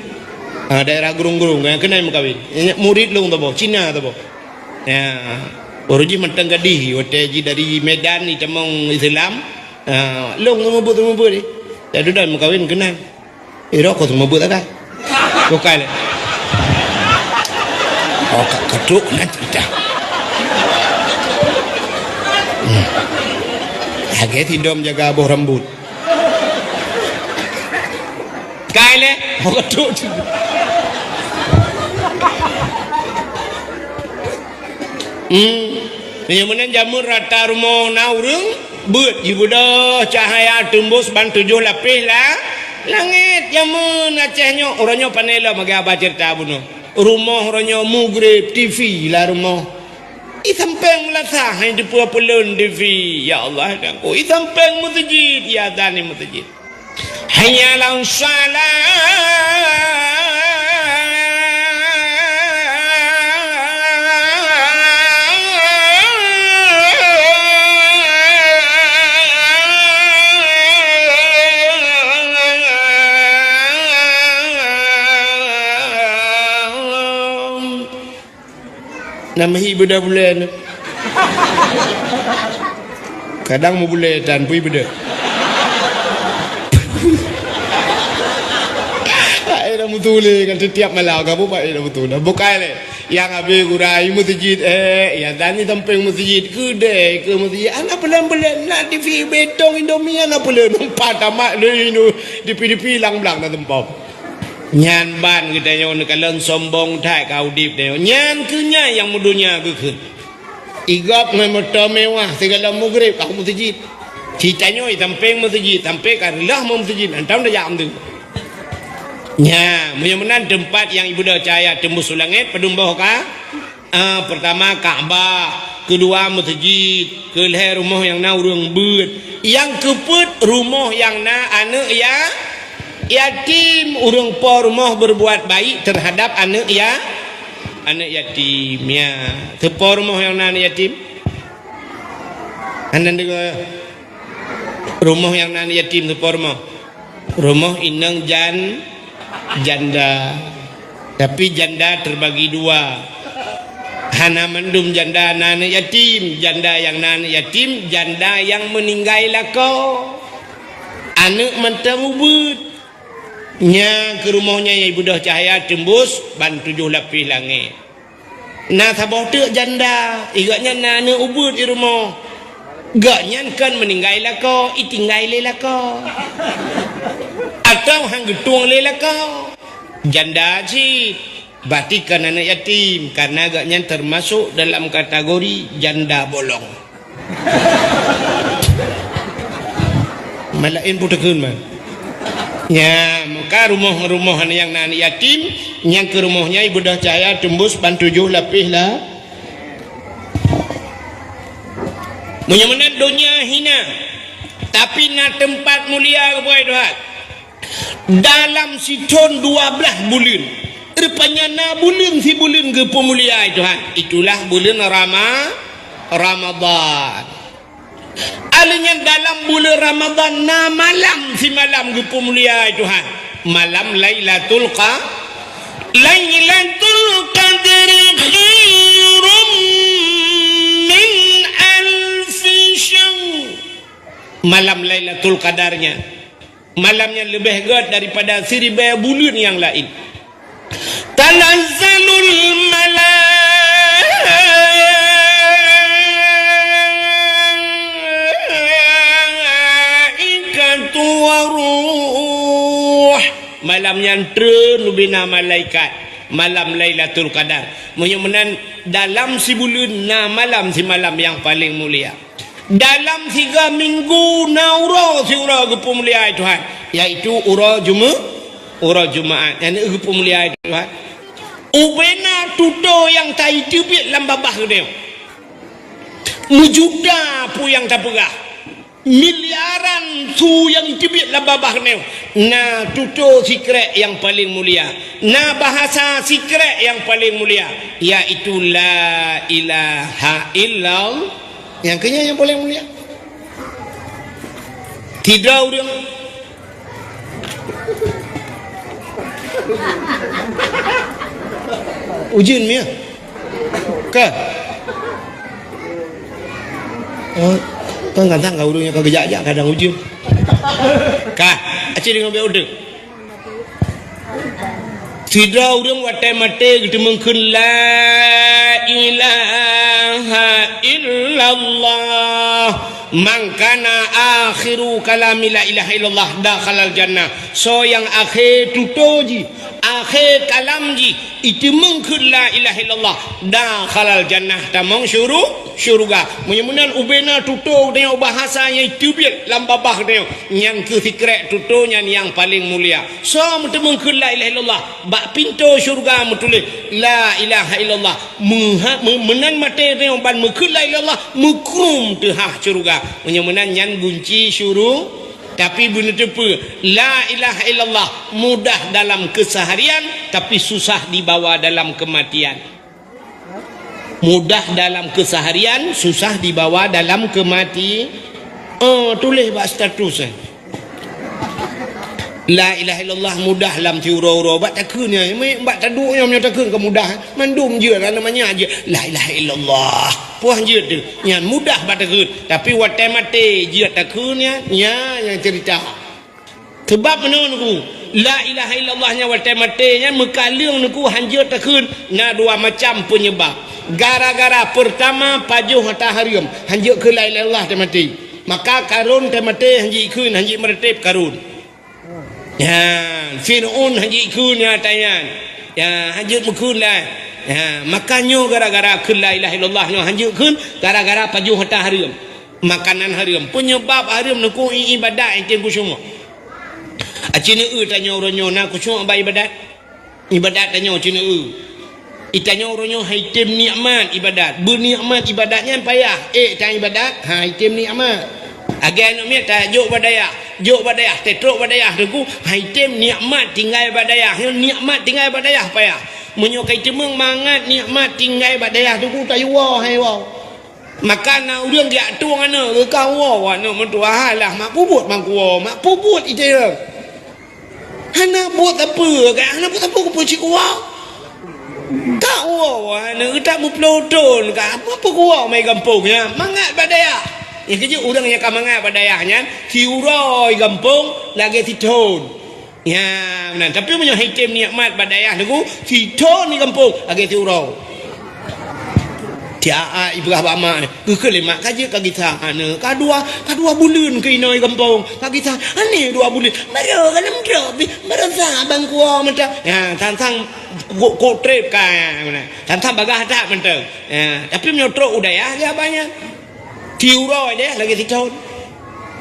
Ha, daerah Grong-Grong, eh, keunan meukawen. Nyan murit lôn saboh, Cina saboh. Ya. Baru jih mantong gadih, watèe jih dari Medan, itamong Islam. Ah, lôn seumeubeuet-seumeubeuet ni. Dak dudoe meukawen keunan. Eh, rokok seumeubeuet akai. Bukai lé. Oh, ka, ka trok nan cerita. Hmm. Lagèe sidom jaga boh rambut. Kai lé. Oh, ka trok. Hmm. Meunyoe meunan jameun rata rumoh na ureueng beuet jibeudôh cahya teumbus ban tujoh lapéh la-, langét. Jameun Aceh nyoe, uroe nyoe pane lom lagèe haba ceurita bunoe. Rumoh uroe nyoe mugreb, T V lam rumoh. Di sampéng meulasah hana jipeuleuen T V. Ya Allah, dan ku di sampéng meuseujid, ya azan di meuseujid. Hayya 'alas shalah. Nama hi beuda bulan. Kadang mubulai tan pui beuda. Hai dah mutule kan setiap malam kamu pak dah mutule. Bukai lé. Yang habis gura i masjid, eh, ya dan ni samping masjid, kedai ke masjid. Anak pelan-pelan nak T V betong Indomie anak pelan. Empat tamat le inu di P D P lang blang dah tempom. Nyan ban geutanyoe neukalon sombong that ka udeb tanyoe. Nyan keuh nyan nyang meudonya geukheun. Igop ngon moto mewah sigohlom mugreb ka meuseujid. Ci tanyoe i sampéng meuseujid, sampoe ka reuloh meuseujid, hantom tajak meuseujid. Nya, meunyoe meunan teumpat nyang ibeudôh cahya teumbus u langét, padum boh ka? Ah, peurtama Ka'bah, keudua meuseujid, keulhèe rumoh nyang na ureueng beuet, nyang keupeuet rumoh nyang na aneuk ya-, yatim. Ureueng po rumoh berbuat baik terhadap aneuk ya-, aneuk yatim. Ya, teupo rumoh nyang na aneuk yatim? Hana deungoe? Rumoh nyang na aneuk yatim teupo rumoh? Rumoh inong jan-, janda. Tapi janda terbagi dua. Hana mandum janda na aneuk yatim. Janda nyang na aneuk yatim, janda nyang meuninggai lakoe. Aneuk mantong ubeuet. Nya keuh rumoh nyan nyang ibeudôh cahya teumbus ban tujoh lapéh langét. Na saboh teuk janda, i gobnyan na aneuk ubeuet i rumoh. Gobnyan kon meuninggai lakoe, itinggai lé lakoe. Atawa han geutueng lé lakoe. Janda cit, berarti kon aneuk yatim, karena gobnyan termasuk dalam kategori janda bolong. Malaén puteukeun man. Nya, maka rumoh-rumoh nyang na aneuk yatim, nyang keu rumoh nyan ibeudôh cahya teumbus ban tujoh lapéh la-, meunyoe meunan donya hina, Tapi na teumpat mulia, geupeugah Tuhan. Dalam sithon dua blaih buleuen. Rupanya na buleuen sibuleuen geupeumulia Tuhan. Itulah buleuen Rama-, Ramadan. Alheuh nyan dalam buleuen Ramadan na malam simalam geupeumulia Tuhan. Malam Lailatul Qa-, Lailatul Qadri khairum min alfi syahr. Malam Lailatul Qadar nyan. Malam nyan leubeh gét daripada siribèe buleuen nyang laén. Tanazzalul malaikatu waruh. Malam nyan treun ubena malaikat. Malam Lailatul Qadar. Meunyoe meunan, dalam sibuleuen na malam simalam nyang paleng mulia. Dalam siga minggu na uroe siuroe geupeumulia Tuhan, yaitu uroe Jume-, uroe Jumaat. Nyan geupeumulia Tuhan. Ubena tutoe nyang taiteubiet lam babah geutanyoe. Meujuta peue nyang tapeugah. Miliaran su nyang iteubiet lam babah geutanyoe. Na tutoe sikrek nyang paleng mulia. Na bahasa sikrek nyang paleng mulia, yaitu la ilaha illallah. Nyang keunyan nyang paleng mulia. Sidroe ureueng. Ujeuen miah. Ka. Oh, kan kadang ka ureueng nyang ka geujak-jak kadang ujeuen. Ka, aci deungon bèk udeueng. Sidroe ureueng watèe maté geuteumeung kheun la ilaha illallah, man kana akhiru kalami la ilaha illallah dakhalal jannah. Soe nyang akhé tutoe jih, akhé kalam jih, iteumeung kheun la ilaha illallah, dakhalal jannah, tamong syuru-, syuruga. Meunyoe meunan ubena tutoe geutanyoe bahasa nyang iteubiet lam babah geutanyoe, nyan keuh sikrek tutoe nyan nyang paleng mulia. Soe meuteumeung kheun la ilaha illallah, bak pintoe syeuruga meutuléh la ilaha illallah. Meuha-, meu-, meunan maté tanyoe ban meukheun la ilaha illallah, meukrum teuhah syeuruga. Meunyoe meunan nyan gunci syuru-, tapi beuneuteupeu, la ilaha illallah mudah dalam keseharian, tapi susah dibawa dalam kematian. Mudah dalam keseharian, susah dibawa dalam kemati-, oh, tuléh bak status, eh. La ilaha illallah mudah lam siuroe-uroe bak takheun nyan. Meunan bak taduek nyoe, meunyoe takheun ka mudah, eh. Mandum jeuet, aneuk manyak jeuet. La ilaha illallah. Poh jeuet tu. Nyan mudah bak takheun. Tapi watèe maté jeuet takheun nyan, nyan nyang cerita. Sabab meunoe Teungku, la ilaha illallah nyan watèe maté nyan meukaleueng Teungku, hanjeuet takheun, na dua macam peunyebab. Gara-gara peurtama pajoh hareuem, hanjeuet kheun la ilaha illallah watèe maté. Maka Karun watèe maté hanjeuet kheun, hanjeuet meuratéb Karun. Nyan, Fir'aun hanjeuet kheun nyan ata nyan. Ya, hanjeuet meukheun lah. Ya, maka nyoe gara-gara kheun la ilaha illallah nyoe hanjeuet kheun, gara-gara pajoh hareuem. Makanan hareuem. Peunyebab hareuem Teungku i-, ibadat i tem khusyuk. Aci neu-eu tanyoe uroe nyoe na khusyuk bak ibadat. Ibadat tanyoe ci neu-eu. I tanyoe uroe nyoe han item nikmat ibadat. Beunikmat ibadat nyan payah. Ék tan ibadat, han item nikmat. Lagèe aneuk miet tajok bak dayah. Jok bak dayah, tatrok bak dayah Teungku, han item nikmat tinggai bak dayah. Nyoe nikmat tinggai bak dayah payah. Meunyoe ka iteumeung mangat nikmat tinggai bak dayah Teungku, tayue woe, han iwoe. Maka na ureueng geujak tueng aneuk, geuka woe aneuk meutuah, alah mak peubuet mangkuwoe, mak peubuet iteueng. Hana buet sapeue, ka hana buet sapeue keupeue cit woe. Ka woe aneuk geutak meuploe thon, ka apa peukuwoe mai gampông nyan, mangat bak dayah. Nyang keujeuet ureueng nyang ka mangat bak dayah nyan, siuroe gampông lagèe sithon. Nyan meunan. Tapi meunyoe han item nikmat bak dayah Teungku, sithon di gampông lagèe siuroe. Tiap ipeugah bak mak, geukheun lé mak ka jeuet ka gisa aneuk. Ka dua, ka dua buleuen keu inoe gampông. Ka gisa, aneh dua buleuen. Baru ka lom drop, baru sa bangkuwoe mantong. Ya, sang-sang kok, kok trép ka, ya, meunan. Sang-sang bagaih that mantong. Ya, tapi meunyoe trok u dayah, ya banyak. Siuroe deh lagèe sithon.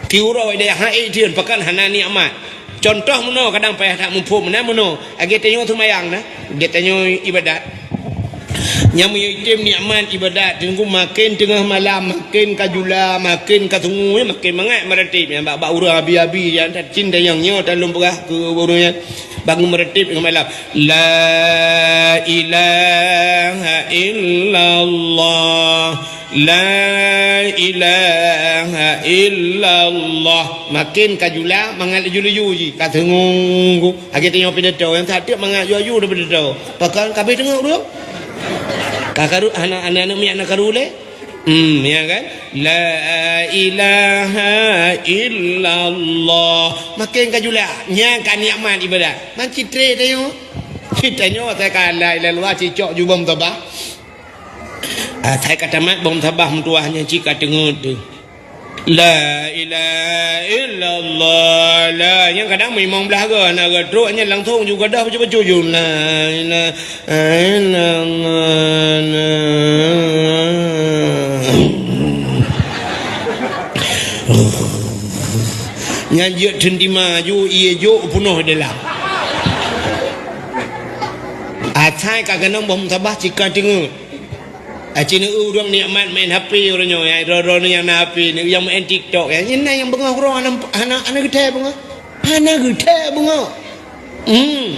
Siuroe deh han ék thon pakon hana nikmat. Cuntoh meunoe kadang payah that muphom meunan meunoe. Lagèe tanyoe seumayang na, lagèe tanyoe ibadat. Nyang meunyoe item nikmat ibadat, teungku, maken teungoh malam, maken ka jula, maken ka sungu, ya, maken mangat meuratéb. Nyang bak-bak ureuëng abi-abi, nyang that cin dayang nyoe, that lôn peugah keu ureuëng nyan, bangun meuratéb teungoh malam. La ilaha illallah, la ilaha illallah. Maken ka jula, mangat laju-laju jih, ka sungu. Lagée tanyoe pidato, nyang that teuk mangat laju-laju daripada pidato. Pakon ka abéh teungoh ureuëng? Ka karu, aneuk-aneuk miet na karu lé? Hmm, ya kan? La ilaha illallah. Maken ka jula. Nyan ka nikmat ibadat. Man citré tanyoe. Citré tanyoe asai ka la ilaha illallah, cicok ju bom tabah. Asai ka tamat bom tabah meutuwah nyan cit ka teungeut teuh. La ilaha illallah. La, nyang kadang meunyoe limong blaih goe hana geutrok, nyan langsong ju gadoh bacut-bacut ju. La ilaha illallah. La. Nyan jeuet teuntima ju, ié jok peunoh dalam. Asai ka keunong bom tabah cit ka teungeut. Aci neu ureuëng nikmat main H P ureuëng nyoe, ya, droe-droe nyang na H P, nyang main TikTok, ya. Nyan na nyang beungoh keudroe hana, hana, hana geuthée beungoh. Hana geuthée beungoh. Hmm.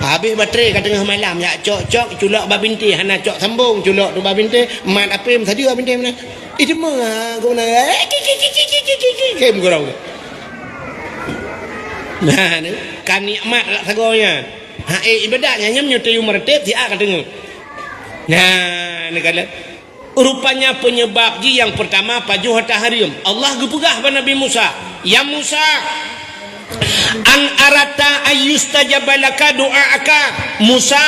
Habéh baterai ka teungoh malam, ya, cok-cok, culok bak bintéh, hana cok sambong, culok tu bak bintéh, mat H P meusadeue bak bintéh meunan. Ih, deungoe, ha, geuh meunan, eh, ki, ki, ki, ki, ki, ki, ki, ki, ki, meukeurau. Nah, ni, kan nikmat lak sagoe nyan. Ha, eh, ibadat nyan, nyan meunyoe tayue meuratéb, siat ka teungoh. Nah, ni kalon. Rupanya penyebab jih nyang pertama pajoh harta hareuem. Allah geupeugah bak Nabi Musa, "Ya Musa, an arata ayyustajaba laka du'aaka." Musa,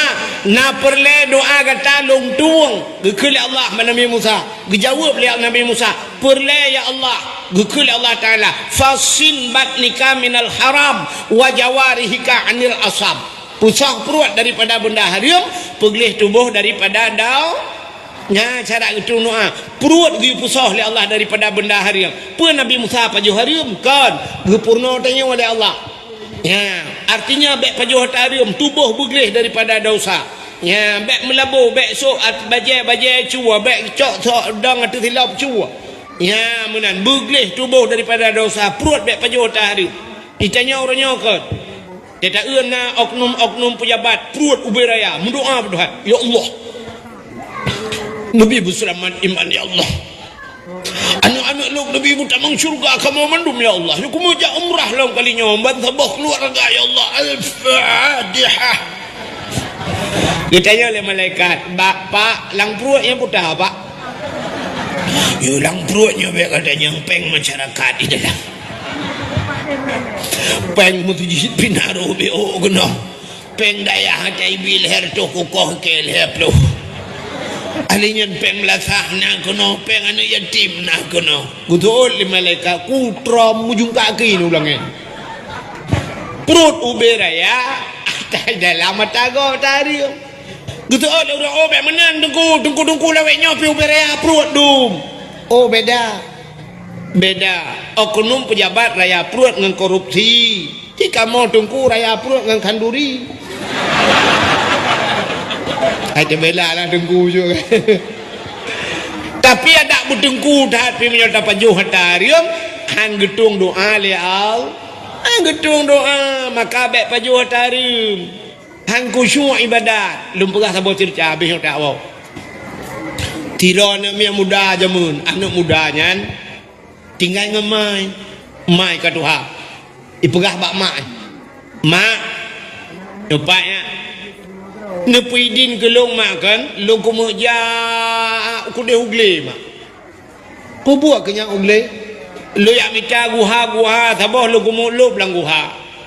na peureulée doa gata lôn tueng. Geukheun lé Allah bak Nabi Musa. Geujaweueb lé Nabi Musa, "Peureulée ya Allah." Geukheun lé Allah Taala, "Fasin batnika minal haram wa jawarihika anil asab." Peusoh pruet daripada beunda hareuem, peugleh tuboh daripada dau. Nyan cara geutueng doa. Pruet geuyue peusoh lé Allah daripada beunda hareuem. Peue Nabi Musa pajoh hareuem? Kon, geupeurunoe tanyoe lé Allah. Ya, artinya bék pajoh hareuem, tuboh beugleh daripada dosa. Ya, bék meulabô, bék sôk at-, bajée-bajée cue, bék cok sok dong ateueh silop cue. Ya, meunan, beugleh tuboh daripada dosa, pruet bék pajoh hareuem. Ditanya ureuëng nyoe kon. Teuta-eu na oknum-oknum pejabat pruet ubé raya, meudoa bak Tuhan, "Ya Allah, neubi beuseulamat iman, ya Allah. Aneuëk-aneuëk lôn neubi meutamong syeuruga kamoe mandum, ya Allah. Lôn keumeujak umrah lom kali nyoe ban saboh keuluwarga, ya Allah. Al-Fatihah." Geutanyong lé malaikat, "Bak, Pak, lam pruet nyang peue teuh, Pak?" "Yo, lam pruet nyoe bék gata nyang péng masyarakat di dalam." Péng meuseujid pih na rôh B O keunoe. Péng dayah atai bi lhèe reutôh kukoh keu lhèe ploh. Ahli nyan péng meulasah na keunoe, péng aneuëk yatim na keunoe. Geuseuôt lé malaikat, "Ku trom meujungkak keu inoe u langét." Pruet ubé raya, atai dalam mata gob tariong. Geuseuôt lé ureuëng, "Oh, bék meunan, Teungku, Teungku, Teungku, lawét nyoe pih ubé raya pruet dum." "Oh, beda." Beda. Oknum pejabat raya pruet ngon korupsi. Ci kamoe Teungku raya pruet ngon khanduri. Hai teubela lah Teungku jok. Tapi adak beuteungku that pih meunyoe tapajoh hareuem, han geutueng doa lé Allah. Han geutueng doa, maka bék pajoh hareuem. Han khusyuk ibadat. Lôn peugah saboh ceurita, habéh nyoe tawoe. Sidroe aneuëk miet muda jameun, aneuëk muda nyan tinggai ngon mai. Mai ka tuha. Ipeugah bak mak, "Mak, neupat nyak. Neupeue idin keu lôn, Mak, kon lôn keumeujak u keudeh u glé, Mak." "Peue buet keu nyak u glé?" "Lôn jak mita guha-guha saboh lôn keumeulôb lam guha."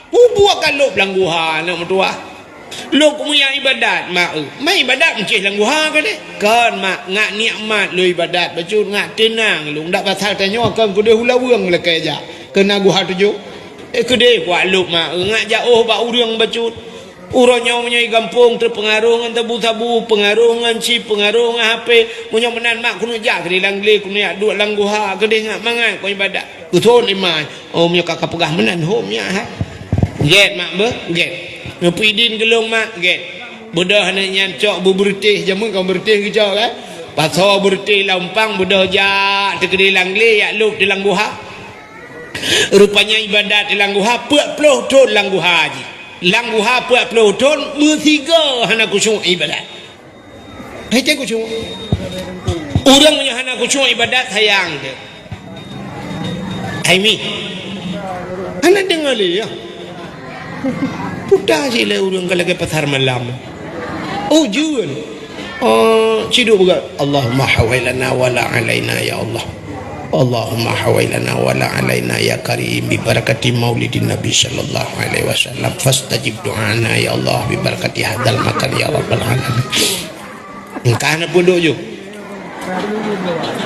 "Peue buet ka lôb lam guha, aneuëk meutuwah?" "Lôn keumeujak ibadat, Mak, eu." "Mai ibadat meucéh lam guha keudeh?" "Kon, Mak, ngat nikmat lôn ibadat bacut, ngat teunang lôn. Dak pasal tanyoe kon keudeh u laweueng lakée jak, keu na guha tujoh." "Eh, keudeh kuat lôb, Mak, eu, ngat jaôh bak ureuëng bacut. Uroe nyoe meunyoe i gampông teupeungaroh ngon sabu-sabu, peungaroh ngon chip, peungaroh ngon H P. Meunyoe meunan, Mak, keuneuk jak keudeh lam glé, keuneuk jak duek lam guha, keudeh ngat mangat kon ibadat." Geuseuôt lé mai. "Oh, meunyoe ka kapeugah meunan, hom nyak hai." "Gét, Mak, beuh, gét. Neupeue idin keu lôn, Mak, gét." Beudôh aneuk nyan cok beubeureutéh, jameun kon beureutéh geucok kan? Pasoe beureutéh lam umpang, beudôh jak teukeudéh lam glé, jak lôb di lam guha. Rupanya ibadat di lam guha peuet ploh thon lam guha jih. Lam guha peuet ploh thon, meusigoe hana khusyuk ibadat. Hai teuh khusyuk. Ureuëng meunyoe hana khusyuk ibadat sayang teuh. Hai mi. Hana deungoe lé ya. Puta cit lé ureuëng ka lagée pasar malam. Ujeuen. Oh, ciduk beugah. Allahumma hawailana wala alaina ya Allah. Allahumma hawailana wala alaina ya karim bi barakati maulidin nabi sallallahu alaihi wasallam. Fastajib du'ana ya Allah bi barakati hadzal makan ya rabbal alamin. Engkah na punduk ju.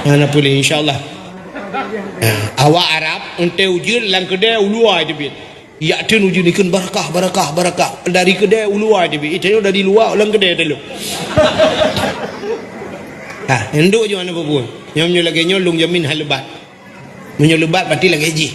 Hana pulih insyaallah. Nah, awak Arab, ente ujeuen lam keudè u luwa teubiet. Yak teun ujeuen ikheun barakah, barakah, barakah. Dari keudè u luwa teubiet. Itu dari luwa lam keudè teuh. Ha, enduk ju hana peue-peue. Nyom nyoe lagée nyoe lôn jamin halebat. Meunyoe leubat, berarti lagée jih.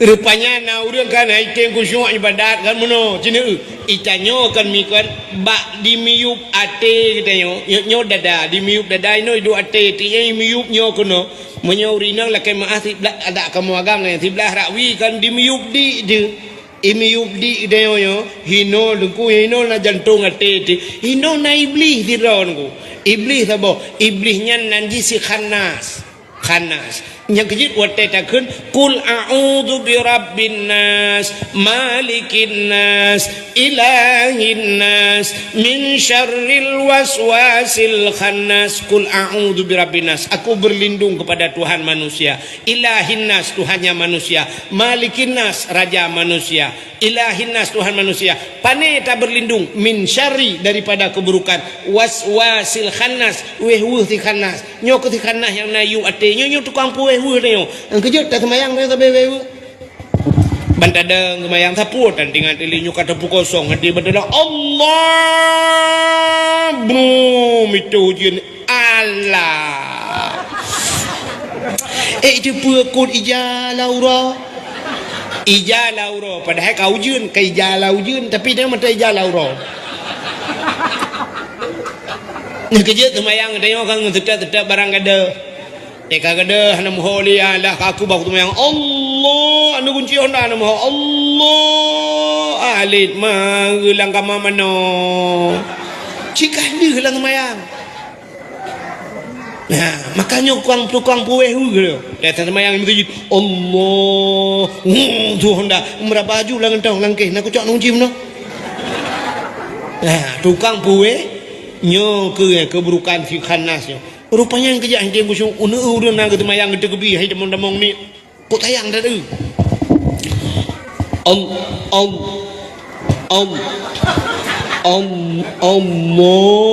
Rupanya na ureuëng kan hai teuh khusyuk ibadat kan meunoe, cina eu. Itanyoe kan mikon bak dimiyup até geutanyoe, nyoe, nyoe dada, dimiyup dada inoe iduek até, tinya imiyup nyoe keunoe. Meunyoe ureuëng inong lakée meu'ah siblah, adak kamoe agam nyan siblah rakwi kan dimiyup di deuh. Imiyup di geutanyoe nyoe, hinoe teungku, hinoe na jantong até teuh, hinoe na Iblih sidroe teungku. Iblih saboh, Iblih nyan nan jih si Khannas. Khannas. Nyang keujeuet watée takheun, "Qul a'udzu birabbin nas, malikin nas, ilahin nas, min syarril waswasil khannas." "Qul a'udzu birabbin nas." Aku berlindung kepada Tuhan manusia. Ilahin nas, Tuhannya manusia. Malikin nas, raja manusia. Ilahin nas, Tuhan manusia. Pane ta berlindung, min syarri, daripada keburukan. Waswasil khannas, wéh-weuh si khannas. Nyoe keuh si khannas nyang na yub até. Nyoe, nyoe tukang peuwéh-weuh nyoe. Nyang keujeuet ta seumayang nyoe sabe wéh-weuh. Ban tadong seumayang sapeue tan tinggai teuh lé nyoe ka teupeu kosong até ban tadong. Allah! Brum! Itu ujeuen. Alah. Eh, itu peue kon ija lam uroe? Ija lam uroe. Padahai ka ujeuen, ka ija lam ujeuen, tapi dia mata ija lam uroe. Nyang keujeuet seumayang tanyoe kan teutab-teutab barang gadoh. Eh, ka gadoh hana meuho lé, alah ka aku bak seumayang. Allah, anu kunci honda hana meuho. Allah, alit ma lam kama manoe. Cit ka lheueh lam seumayang. Nah, makanya tukang, tukang peuwéh-weuh tu. Datang sembahyang di masjid. Allah. Hmm, tu honda. Meuraba aju lam geuntong, lam kéh. Nak kucok nungji meunoe. Nah, tukang peuwéh, nyoe keu, keburukan si Khannas nyoe. Rupanya nyang keujak hidéh khusyuk, uneuk ureueng na geuteumanyang geuteukeubi, hai damong-damong ni. Kok sayang dah tu. Al, al, al, al, Allah.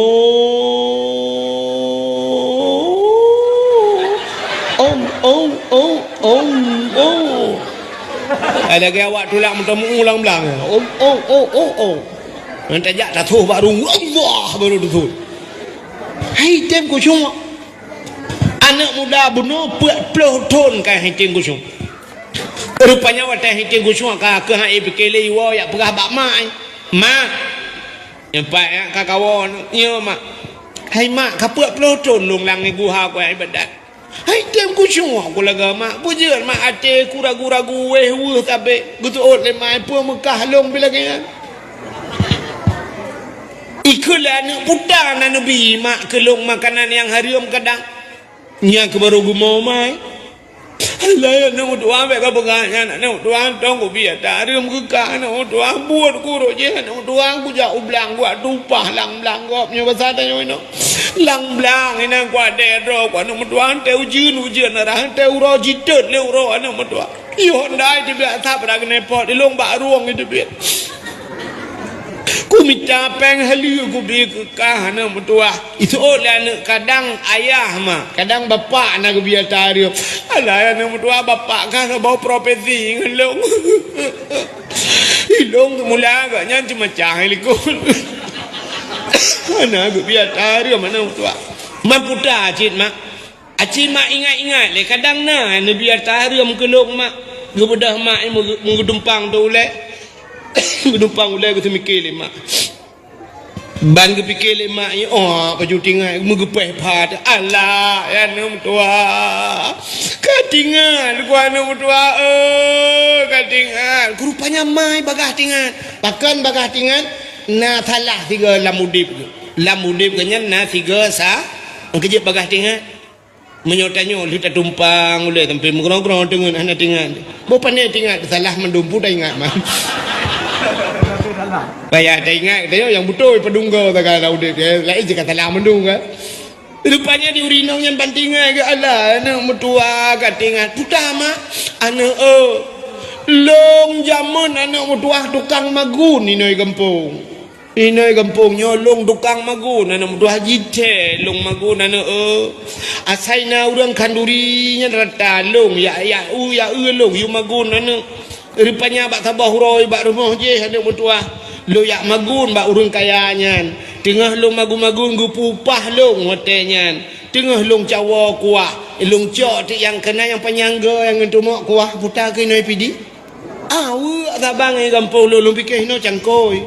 Al, al, al, al, al. Ada lagi awak tulak meuteumeu ulang belang. Al, al, al, al, al. Nanti jak tatuh baru Allah baru betul. Hai tem khusyuk. Aneuk muda bunoe peuet ploh thon ka hiting khusyuk. Rupanya watée hiting khusyuk ka keuh hai pike lé iwoe yak peugah bak mak, eh, "Mak, nyoe pat yak ka kawoe nyoe, Mak. Hai Mak, ka peuet ploh thon lôn lam guha ku ibadat. Hai tem khusyuk ku lagée mak, bujeuet mak até ku ragu-ragu wéh weueh sabe geuseuôt lé mak peue meukah lôn bi lagée nyan." Ikheun lé aneuk puta na neubi mak keu lôn makanan nyang hareuem kadang. Nyan keuh barô geumo mai. Alah aneuk meutuah bék ka peugah nyan aneuk meutuah tong kubi ata hareuem keu ka aneuk meutuah buet kurok jih aneuk meutuah kujak u blang kuat tupah lam blang gob nyoe basa tanyoe inoe. Lam blang inan kuat deh droe ku aneuk meutuah teu ujeuen ujeuen arah teu uroe jitot lé uroe aneuk meutuah. Yoh ndai teubiet asab rak keuneupot ilong bak rueng iteubiet. Ku mita péng haleue kubi keu kah aneuk meutuah. Iseuôt lé aneuk kadang ayah ma, kadang bapak na geubi ata hareuem. Alah aneuk meutuah bapak kah saboh profesi ngon lôn. Ilong teumula agak nyan ceumacah likot. Hana geubi ata hareuem aneuk meutuah. Mak puta cit mak. Aci mak ingat-ingat lé kadang na neubi ata hareuem keu lôn mak. Geubeudôh mak nyan meuge-, meugeudumpang teuh ulèe. Geudumpang ulèe geuteumike lé mak. Ban geupike lé mak nyan, oh, baju tingat, meugeupéh pha teuh. Alah, ya aneuk meutuah. Ka tingat, ku aneuk meutuah, eh, ka tingat. Rupanya mai bagaih tingat. Pakon bagaih tingat? Na salah sigoe lam udép geuh. Lam udép geuh nyan na sigoe sa-, nyang keujeuet bagaih tingat. Meunyoe tanyoe lheueh tatumpang ulèe sampoe meugroe-groe teungeut hana tingat. Boh pane tingat, salah mandum peue taingat mah. Payah taingat, tanyoe nyang beutôi padum goe sagai lam udép, ya. Laén jih ka salah mandum kan. Rupanya di ureueng inong nyan ban tingat geuh, alah, aneuk meutuah ka tingat. Peue teuh mak, aneuk, eh, lôn jameun aneuk meutuah tukang magun inoe gampông. Inoe gampông nyoe lôn tukang magun, aneuk meutuah jithèe lôn magun, aneuk, eh. Asai na ureueng khanduri nyan rata lôn, ya, ya, u, ya, eu lôn, yue magun, aneuk. Rupanya bak saboh uroe bak rumoh jih, aneuk meutuah, lôn jak magun bak ureueng kaya nyan. Teungoh lôn magun-magun, geupeu upah lôn watèe nyan. Teungoh lôn cawoe kuah, lôn cok tiek nyang keunan nyang panyang goe nyang ngon teumok kuah, peue teuh keunoe pidi. Aweuek saban ngon gampông lôn, lôn pike hinoe cangkôi.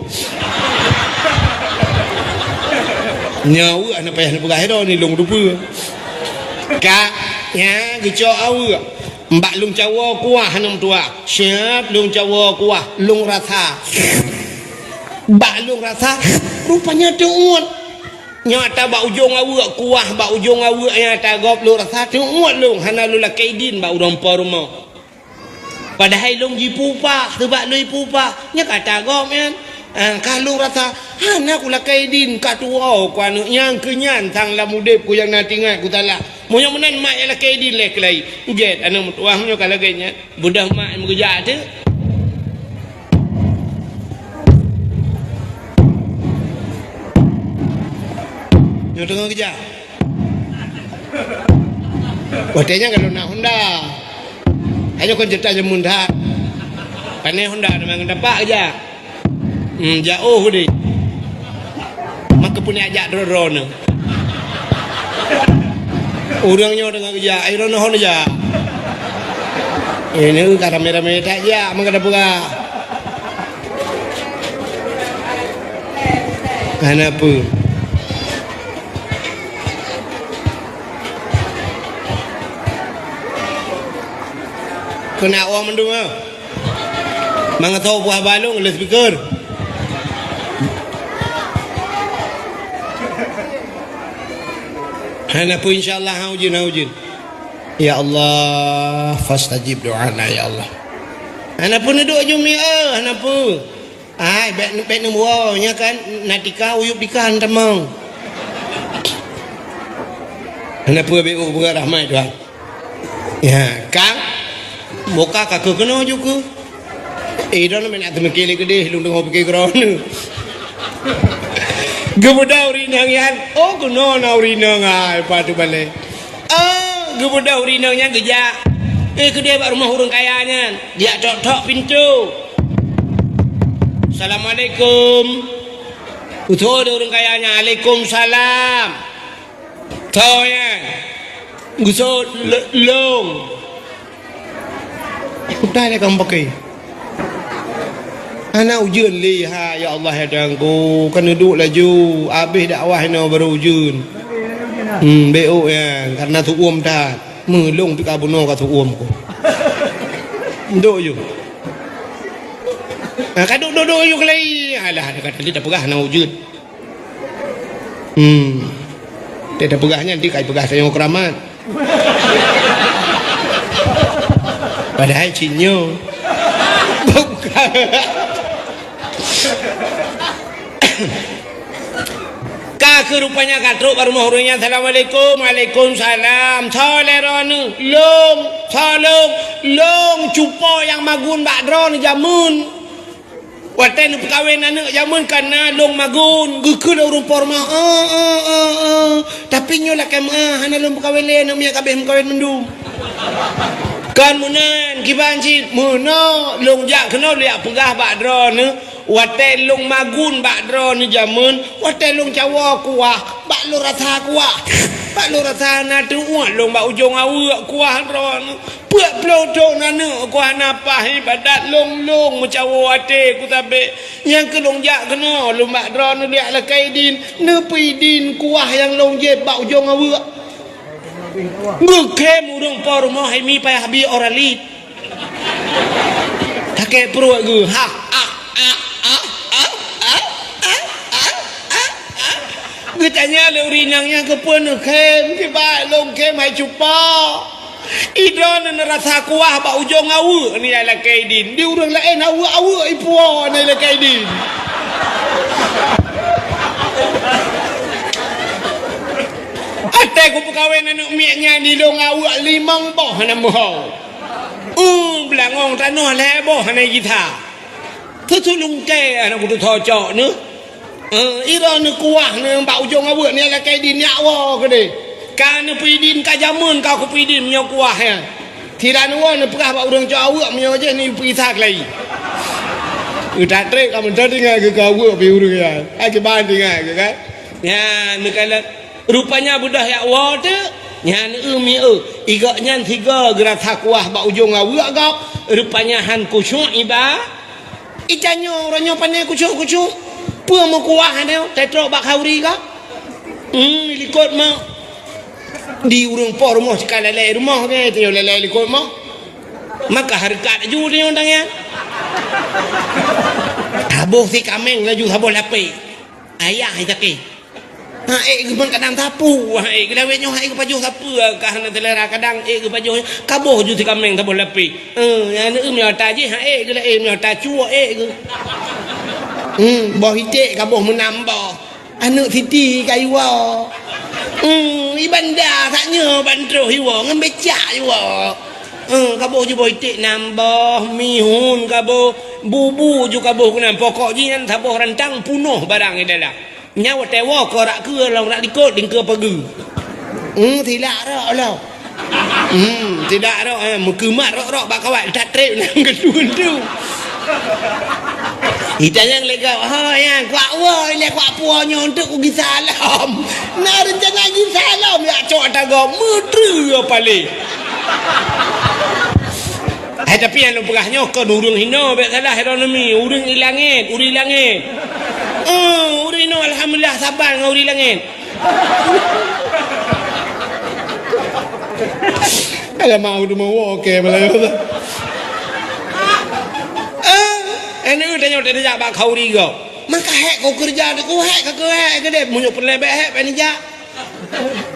Nyoe aweuek hana payah neupeugah droeneuh lôn teupeue. Ka, nyan geucok aweuek. Bak lôn cawoe kuah aneuk meutuah. Siap lôn cawoe kuah, lôn rasa. Bak lôn rasa, rupanya teuôt. Nyoe ata bak ujong aweuek kuah, bak ujong aweuek nyang ata gob lôn rasa teuôt lôn, hana lôn lakèe idin bak ureueng po rumoh. Padahai lôn jipeu upah, seubab lôn jipeu upah. Nyan ka ata gob nyan. Ah, ka lôn rasa, hana kulakèe idin, ka tuwoe ku aneuk nyan, keu nyan sang lam udép ku nyang na tingat ku salah. Meunyoe meunan mak nyang lakèe idin lé keulai. Gèt aneuk meutuah meunyoe ka lagèe nyan. Beudôh mak nyang meugeujak teuh. Nyoe teungoh geujak. Watèe nyan ka lôn na Honda. Ayo kon ceurita jameun that. Pané Honda teuma ngon tapak geujak. Hmm, jaoh deh. Maka pun jak droe-droe nyoe. Ureueng nyoe teungoh geujak, ai droeneuh hon jak. Eh, nyoe ka ramé-ramé that jak, maka tapeugah. Hana peue. Keuneuk awak mandum, ah. Mangat tho buah balong lé speaker. Hana peue, insya Allah, ha ujeuen, ha ujeuen. Ya Allah, fastajib do'ana, ya Allah. Hana peue neuduek jumi, eh, hana peue. Ai, bèk, bèk neuwoe, nyan kan na tika, uyueb tika han tamong. Hana peue, bèk upeugah rahmat Tuhan. Ya, kang, boka ka keuh keunoe ju keuh. Eh, droeneuh meunan teumeuké lé keudeh, lôn teungoh pike keudroe. Geubeudôh ureueng inong nyan, oh, keunoe na ureueng inong, ai, pat teubalek. Oh, geubeudôh ureueng inong nyan geujak. Eh, keudeh bak rumoh ureueng kaya nyan. Geujak tok-tok pintoe. "Assalamualaikum." Geutho lé ureueng kaya nyan, "Alaikumsalam." Tho nyan. Geuseuôt le-, lôn. Peue teuh lé kamoe paké. Hana ujeuen lé, ha, ya Allah, ya Tuhanku. Ka neuduek laju, abéh dakwah inoe barô ujeuen. Hmm, beuôt nyan, karena seuuem that. Meulôn pih ka bunoe ka seuuem ku. Duek ju. Ha, ka duek, duek, duek ju keulai. Alah, ka tadi tapeugah hana ujeuen. Hmm. Teuh tapeugah nyan, di kai peugah tanyoe keuramat. Padahai cit nyoe. Bukan. Ka keuh rupanya ka trok bak rumoh ureueng nyan, "Assalamualaikum." "Waalaikumsalam." "Soe lé droeneuh?" "Lôn." "Soe lôn?" "Lôn cupo nyang magun bak droeneuh jameun." Watèe neupeukawen aneuk jameun ka na lôn magun, geukheun lé ureueng po rumoh, "Eh, eh, eh, eh, tapi nyoe lakèe meu'ah, hana lôn peukawen lé, aneuk miet ka abéh meukawen mandum." Kon meunan, kiban cit, meunoe lôn jak keunoe lôn jak peugah bak droeneuh, Watée lôn magun bak droeneuh jameun, watée lôn cawoe kuah, bak lôn rasa kuah. Bak lôn rasa na teuuet lôn bak ujong aweuek kuah droeneuh. Peuet ploh thon aneuk kuah na paih ibadat lôn-lôn meucawoe até kutabek. Nyang keu lôn jak keunoe lôn bak droeneuh jak lakée idin, neupeue idin kuah nyang lôn jieb bak ujong aweuek. Geukhém ureuëng po rumoh hai mi payah bi Oralid. Sakét pruet geuh. Ha, ha, ha. Geutanya lé ureuëng inong nyan keupeue neukhém, kiban lôn khém hai cupa. Idroeneuh neurasa kuah bak ujong aweuek nyan lakée idin. Di ureuëng laén aweuek-aweuek ipuwoe nyan lakée idin. Até kupeukawen aneuk miet nyan di lôn aweuek limong boh hana meuho. Uh, beulangong tanoh lhée boh hana jitha. Teusulungkée aneuk kutu thocok neuh. Eh, ira neukuah neuh bak ujong aweuek nyan lakée idin nyak woe keudeh. Ka neupeue idin ka jameun ka kupeue idin meunyoe kuah nyan. Sira neuwoe neupeugah bak ureuëng cok aweuek meunyoe jih neupeugisa keulayi. Utak trek ka meuntang tinggai keu aweuek pi ureuëng nyan. Ai kiban tinggai keu kan. Nyan neukalon. Rupanya beudôh jak woe teuk, nyan eu mi eu. Igok nyan sigoe geurasa kuah bak ujong aweuek gob, rupanya han khusyuk iba. Itanyoe uroe nyoe pane khusyuk-khusyuk. Peue meukuah nyoe, tetrok bak khauri gob. Hmm, likot mak. Di ureuëng po rumoh sika lalée rumoh ke, tanyoe lalée likot moh. Maka hareukat laju tanyoe tangian. Taboh si kaméng laju saboh lapéh. Ayah sakét. Ha ék geuh ban kadang sapu, ha ék geuh lawét nyoe, ha ék geuh pajoh sapeue ka hana seulera, kadang ék geuh pajoh kaboh ju si kaméng saboh lapéh. Eh, aneuk meunyoe ata jih, ha ék geuh laén meunyoe ata cue ék geuh. Hmm, boh iték kaboh meunam boh. Aneuk siti ka iwoe. Hmm, i banda sak nyoe ban troh iwoe ngon becak iwoe. Hmm, kaboh ju boh iték nam boh, mihun kaboh, bubu ju kaboh keunan. Pokok jih nyan saboh rantang punoh barang di dalam. Nyan watée woe korak keue lom rak likot dingke pageue. Hmm, silak rok lom. Hmm, tidak rok, eh, meukeumat rok-rok bak kawat, that treb nang geudun tu. Itanyong lé gob, "Ho, nyang kuak woe ilée kuak puwoe nyoe untuk kugisa lom." Na reuncana gisa lom, jak cok ata gob, meutreue paleng. Hai, tapi nyang lôn peugah nyoe kon ureuëng hinoe, bék salah ironomi. Ureuëng i langét, ureuëng i langét. Eh, ureuëng hinoe alhamdulillah saban ngon ureuëng i langét. Alamak, aku tu mau oke malah. Eh, ini udah nyoe tadi jak bak khauri go. Maka hek kau kerja tu, ku hek ka keu hek ke deh. Meunyoe peureulée bék hek, bék nijak.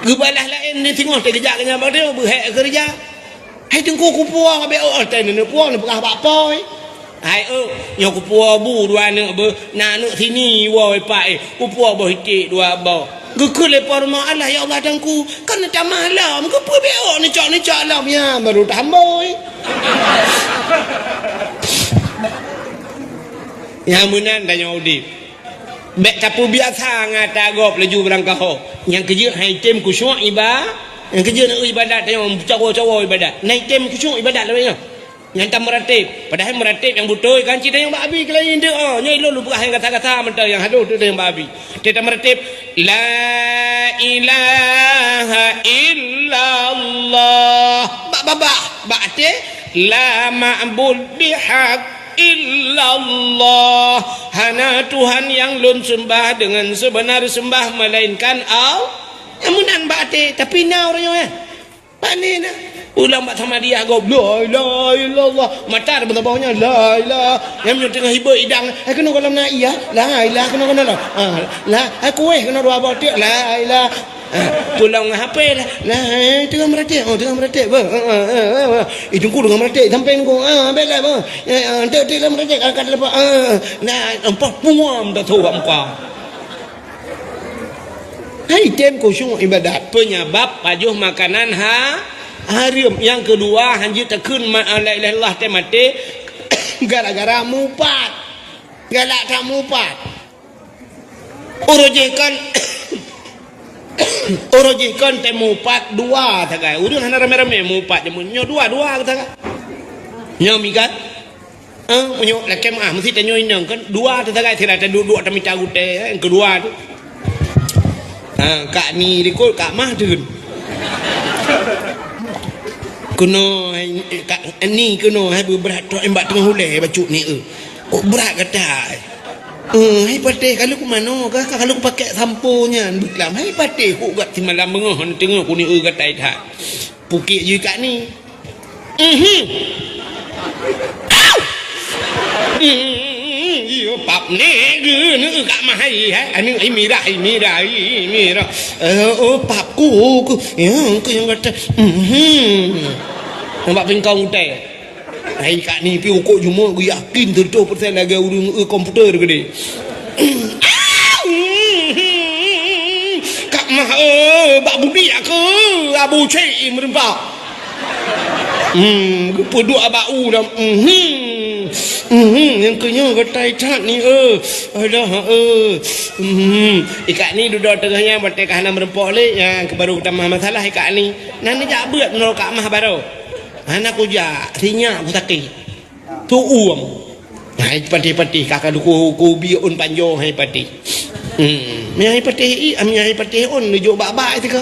Geubalah laén ni singoh teugeujak keu nyan bak dia, beuhek keureuja. Hai teungku kupuwoe bék oh, teuh neupuwoe neupeugah bak po, eh. Hai, eh, nyoe kupuwoe bu dua aneuk beuh, na aneuk sini woe pak, eh. Kupuwoe boh iték dua boh. Geukheun lé po rumoh, "Allah, ya Allah, teungku, kan neutamah lom, keupeue bék oh neucok-neucok lom?" Ya, baru tambah, eh. Nyang meunan tanyoe udeb. Bék tapeubiasa ngon ata gob laju beurangkaho. Nyang keujeuet han item khusyuk iba-, nyang keujeuet na ibadat tanyoe, cawoe-cawoe ibadat. Na item khusyuk ibadat lawét nyoe. Nyang tameuratéb, padahai meuratéb nyang beutôi kan cit nyang bak abi keulayi deuek, oh, nyoe ilôn lôn peugah nyang gata-gata mantong nyang halôh tu nyang bak abi. Teuh tameuratéb, "La ilaha illallah." Bak babah, bak até, "La ma'bud bihaq illallah." Hana Tuhan nyang lôn seumbah deungon seubeuna seumbah melainkan Allah. Nyang meunan bak até, tapi na ureuëng nyoe, eh. Pane na? Ulang bak samadiyah gob, "La ilaha illallah." Mata ada beutaboh nyan, "La ilaha." Nyang meunyoe teungoh hibeuet idang, "Hai keunoe gohlom na iya?" "La ilaha keunoe keunoe." Ah, "La, hai kueh keunoe dua boh tiek." "La ilaha." Ah, pulang ngon H P lah. "La, eh, teungoh meuratéb, oh, teungoh meuratéb, beuh." Ah, ah, ah, ah, ah. Itu ku teungoh meuratéb, sampéng ku. Ah, bela, beuh. Eh, ah, tek, tek, la meuratéb, angkat telepon. Ah, nah, empat puam dah tu muka. Hai tem khusyuk ibadat. Penyebab pajoh makanan ha-, hareuem. Nyang keudua, hanjeuet takheun ma-, la ilaha illallah teuh maté gara-gara mupat. Galak that mupat. Uroe jih kon, uroe jih kon teuh mupat dua sagai. Ureuëng hana ramé-ramé mupat jameun. Nyoe dua-dua sagai. Nyoe mikat. Eh, meunyoe lakée meu'ah, meusti tanyoe inong kan, dua teusagai sira taduek-duek tamita gutée, eh, nyang keudua tu. Ha, Kak Ni likot, Kak Mah teun. Keunoe, eh, Kak Ni keunoe, hai beubrat trok, eh, bak teungoh ulée bacut ni, eh. Kok brat gata, eh? Eh, hai patéh, ka lôn keu manoe kah, ka lôn keu pakèk sampo nyan beuklam. Hai patéh, kok gat simalam beungoh teungoh kuni, eh, gatai that. Pukik jih Kak Ni. Mhm. Au! Mhm. Iyo, pap ni geuneuk Kak Mah hai, hai. Anu, ai mirah, ai mirah, ai mirah. Eh, oh, pap ku, ku. Ya, ku nyang kata. Mhm. Nampak pingkong utai. Hai Kak Ni pi ukok jumuk geuyakin seratus persen lagée ureuëng, eh, komputer geude. Kak Mah, eh, bak budi aku, Abu Cik meureumpok. Hmm, geupeuduek bak u lam. Mhm. Mhm, nyang keunyoe geutai that ni, eh. Alah, eh. Mhm. I Kak Ni dudoe teungoh nyan, watée ka hana meureumpok lé, nyang keu baru geutamah masalah i Kak Ni. Nan neujak beuet ngon Kak Mah baroe. Hana kujak, sinyak kusakét. Tu'uem. Hai patéh-patéh, ka ka duku kubi ôn panjoe hai patéh. Hmm, mi hai patéh i, mi hai patéh ôn neujok bak-bak itu ka.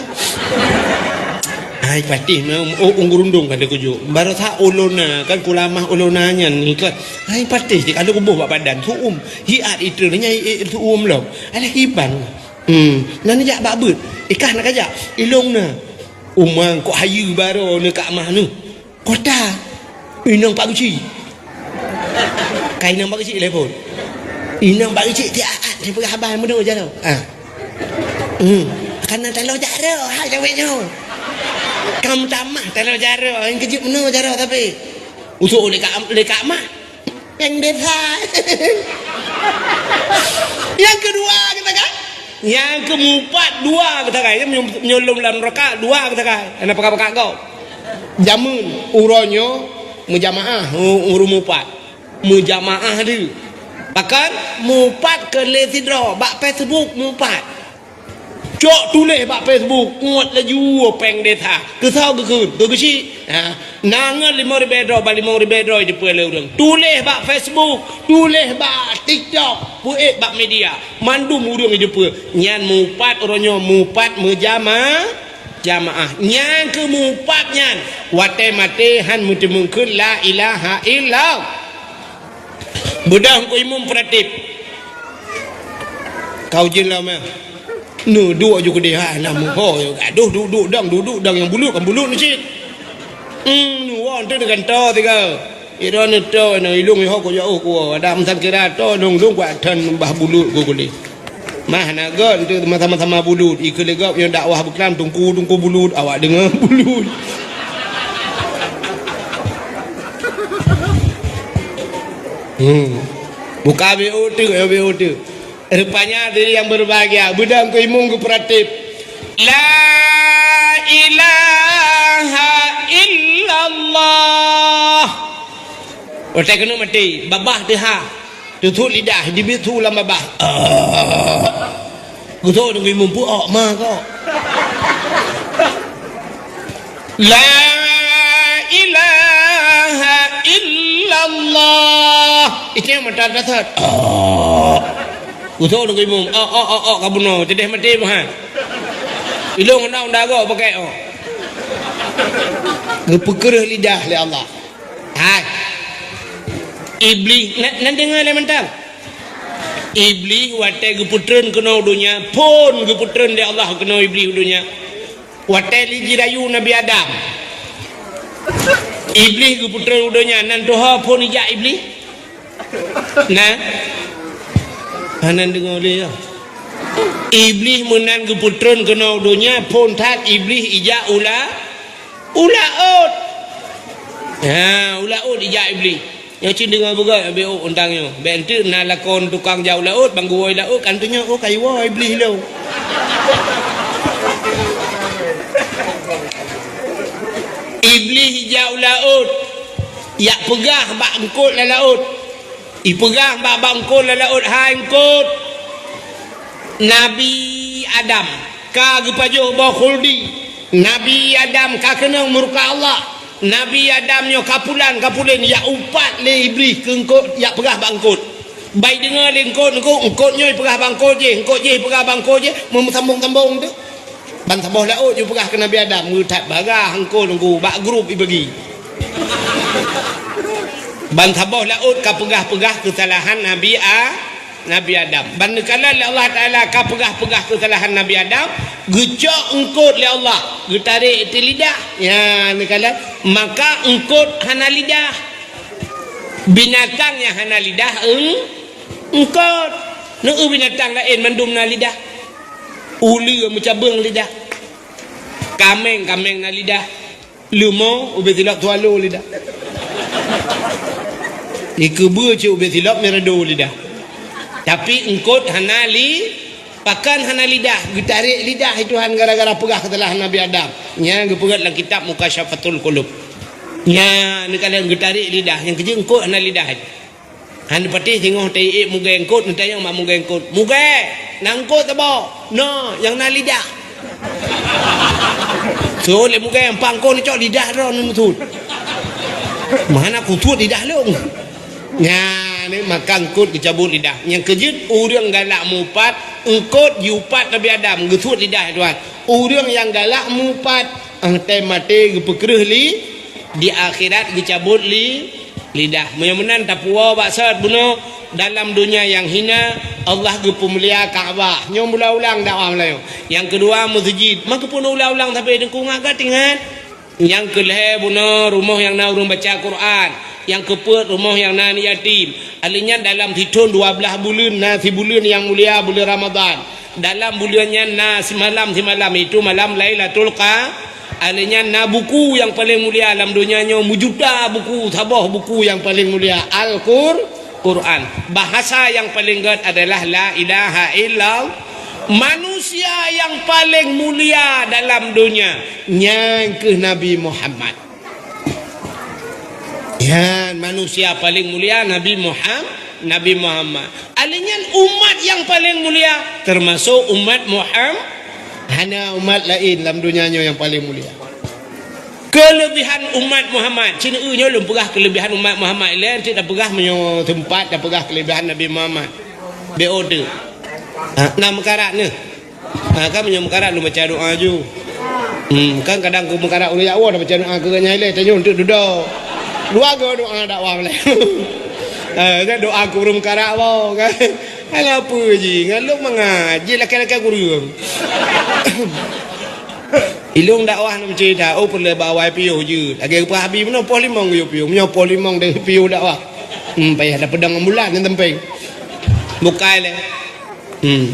Hai patéh, oh, ôn geurundong ka dikujok. Barosa ulona, kan kulamah ulona nyan ni kan. Hai patéh, di ka kuboh bak badan, tu'uem. Hiat itu, nya i, i, tu'uem lom. Alah hiban. Hmm, nan jak bak beuet. Ikah nak kajak, ilong na. Umang kok hayu baroe ni Kak Mah ni. Kota. Inong Pak Geuchik. Ka inong Pak Geuchik telepon. Inong Pak Geuchik tiak-tiak peugah haba meunoe jaroe. Ha. Hmm. Kana taloe jaroe, hai jaweueb nyoe. Kam tamah taloe jaroe, nyang keujeuet meunoe jaroe tapi. Usok lé Kak, lé Kak Mah. Péng desa. Nyang keudua geutangai. Nyang keumupat dua geutangai. Nyo-, nyolong lam raka dua geutangai. Hana pakai-pakai gob. Jameun uroe nyoe meujamaah u-, ureuëng mupat. Meujamaah deuh. Bahkan mupat keu lé sidroe bak Facebook mupat. Cok tuléh bak Facebook, ngot laju péng desa. Keusoe geukheun, keu geuchik. Ha, na ngon limong ribée droe, bak limong ribée droe jipeu lé ureuëng. Tuléh bak Facebook, tuléh bak TikTok, peuék bak media. Mandum ureuëng jipeu. Nyan mupat uroe nyoe, mupat meujama-, jamaah. Nyang keumupat nyan, watée maté han meuteumeung kheun la ilaha illallah. Beudôh keu imum peuratif. Kau jin lom, eh. Neuduek ju keudeh, ha, na meuho. Aduh, duek-duek dang, duek-duek dang nyang bulut, kan bulut ni cit. Hmm, nu won tu dengan to tiga. Ira ni to, na ilung ho ko jauh ko. Ada meusan kira to, dong-dong kuat tan bah bulut ko kulih. Mah na gon tu sama-sama bulut. Ikeu legop nyang dakwah beuklam tungku-tungku bulut, awak deungoe bulut. Hmm. Buka B O tu, B O tu. Rupanya diri yang berbahagia, beudang keu imum geupeuratif. La ilaha illallah. Otai keuneuk maté, babah teuha. Tutup lidah, jibit su lam babah. Ah. Geutok deungon imum peuok ma kok. La ilaha illallah. Itu yang mata dasar. Ah. Geutok deungon imum. Oh, oh, oh, oh, ka bunoe. Teudah maté meuhan. Ilong undang-undang agok pakai, oh. Geupeukeureuk lidah lé Allah. Hai. Iblih, na, na deungoe lé mantong. Iblih watée geupeutreun keunoe donya, phon geupeutreun lé Allah keunoe Iblih donya. Watée lé jirayu Nabi Adam. Iblih geupeutreun u donya, nan tuha phon ijak Iblih. Nah. Hana deungoe lé ya. Iblih meunan geupeutreun keunoe donya, phon that Iblih ijak ula Ula ôt. Ha, ula ôt ijak Iblih. Nyoe cit deungoe beugöt, bèk ôt untang nyoe. Bèk enteuk na lakon tukang jak ula ôt, bang geuwoe ula ôt, kan teunyoe, oh, ka iwoe Iblih lom. Iblih ijak ula ôt. Jak peugah bak eungkôt lam laôt. Ipeugah bak, bak eungkôt lam laôt, "Hai eungkôt, Nabi Adam ka geupajoh boh khuldi. Nabi Adam ka keunong murka Allah. Nabi Adam nyoe kapulan, kapulen, jak upat lé Iblih keu eungkôt, jak peugah bak eungkôt. Bai deungoe lé eungkôt, eungkôt, eungkôt nyoe peugah bak eungkôt jéh, eungkôt jéh peugah bak eungkôt jéh, meusambông-sambông teuk. Ban saboh laôt jipeugah keu Nabi Adam, meuthat bagah eungkôt ngon bak grup ibagi. Ban saboh laôt ka peugah-peugah keusalahan Nabi A-, Nabi Adam. Ban neukalon lé Allah Taala ka peugah-peugah keusalahan Nabi Adam, geucok eungkôt lé Allah, geutarek di lidah. Nyan neukalon, maka eungkôt hana lidah. Binatang nyang hana lidah eung-, eungkôt. Neu binatang laén mandum na lidah. Uleue meucabeueng lidah. Kaméng, kaméng na lidah. Leumo ubé silop swallow lidah. Dikeubeu cit ubé silop mirado lidah. Tapi eungkôt hana li-, pakon hana lidah, geutarek lidah Tuhan gara-gara peugah keusalahan Nabi Adam. Nyan geupeugét lam kitab Mukasyafatul Qulub. Nyan neukalon geutarek lidah, nyang keujeuet eungkôt hana lidah. Han patéh singoh taiék mugée eungkôt, neutanyong bak mugée eungkôt, "Mugée, na eungkôt saboh?" "Na, nyang na lidah." Seuôt lé mugée, "Pang kon neucok lidah droe neusut." "Meuhana kusut lidah lôn." Nyan, maka eungkôt geucabot lidah. Nyang keujeuet, ureuëng galak mupat, eungkôt jiupat Nabi Adam, geusut lidah Tuhan. Ureuëng nyang galak mupat, ah, tém maté geupeukreueh li-, di akhirat geucabot li-, lidah. Meunyoe meunan tapuwoe bak sot bunoe, dalam donya nyang hina, Allah geupeumulia Ka'bah. Nyoe meulang-ulang dakwah Meulayu. Nyang keudua, meuseujid. Maka pun ulang-ulang sabe deungon gata ingat. Nyang keulhée bunoe rumoh nyang na ureuëng baca Quran. Nyang keupeuet rumoh nyang na aneuk yatim. Alheuh nyan dalam sithon dua blaih buleuen na sibuleuen nyang mulia, buleuen Ramadhan. Dalam buleuen nyan na simalam-simalam, itu malam Lailatul Qa-, alheuh nyan na buku nyang paleng mulia lam donya nyoe, meujuta buku, saboh buku nyang paleng mulia, Al-Qur-, Quran. Bahasa nyang paleng gét adalah la ilaha illallah. Manusia nyang paleng mulia dalam donya, nyan kheueh Nabi Muhammad. Nyan manusia paleng mulia Nabi Muham-, Nabi Muhammad. Alheuh nyan umat nyang paleng mulia, teumasok umat Muham-, hana umat laén lam donya nyoe nyang paleng mulia. Keuleubihan umat Muhammad, cit nyoe lôn peugah keuleubihan umat Muhammad, ilée cit tapeugah meunyoe teumpat tapeugah keuleubihan Nabi Muhammad. B O T. Ha, na meukarat neuh. Ha, kan meunyoe meukarat lôn baca doa ju. Hmm, kan kadang keu meukarat ureuëng jak woe baca doa keu nyan ilée tanyoe untuk dudoe. Dua go doa dakwah lé. Ha, kan doa keu ureuëng meukarat woe kan. Alah peue ji, ngon lôn mangat ji lakée-lakée kureueng. Ilôn dakwah nam cerita, oh peureulée bak awai piôh jeuet. Lagée geupeugah Abi bunoe poh limong geuyue piôh. Meunyoe poh limong deh piôh dakwah. Hmm, payah tapeudong ngon bulan nyang teumpeng. Bukai lé. Hmm.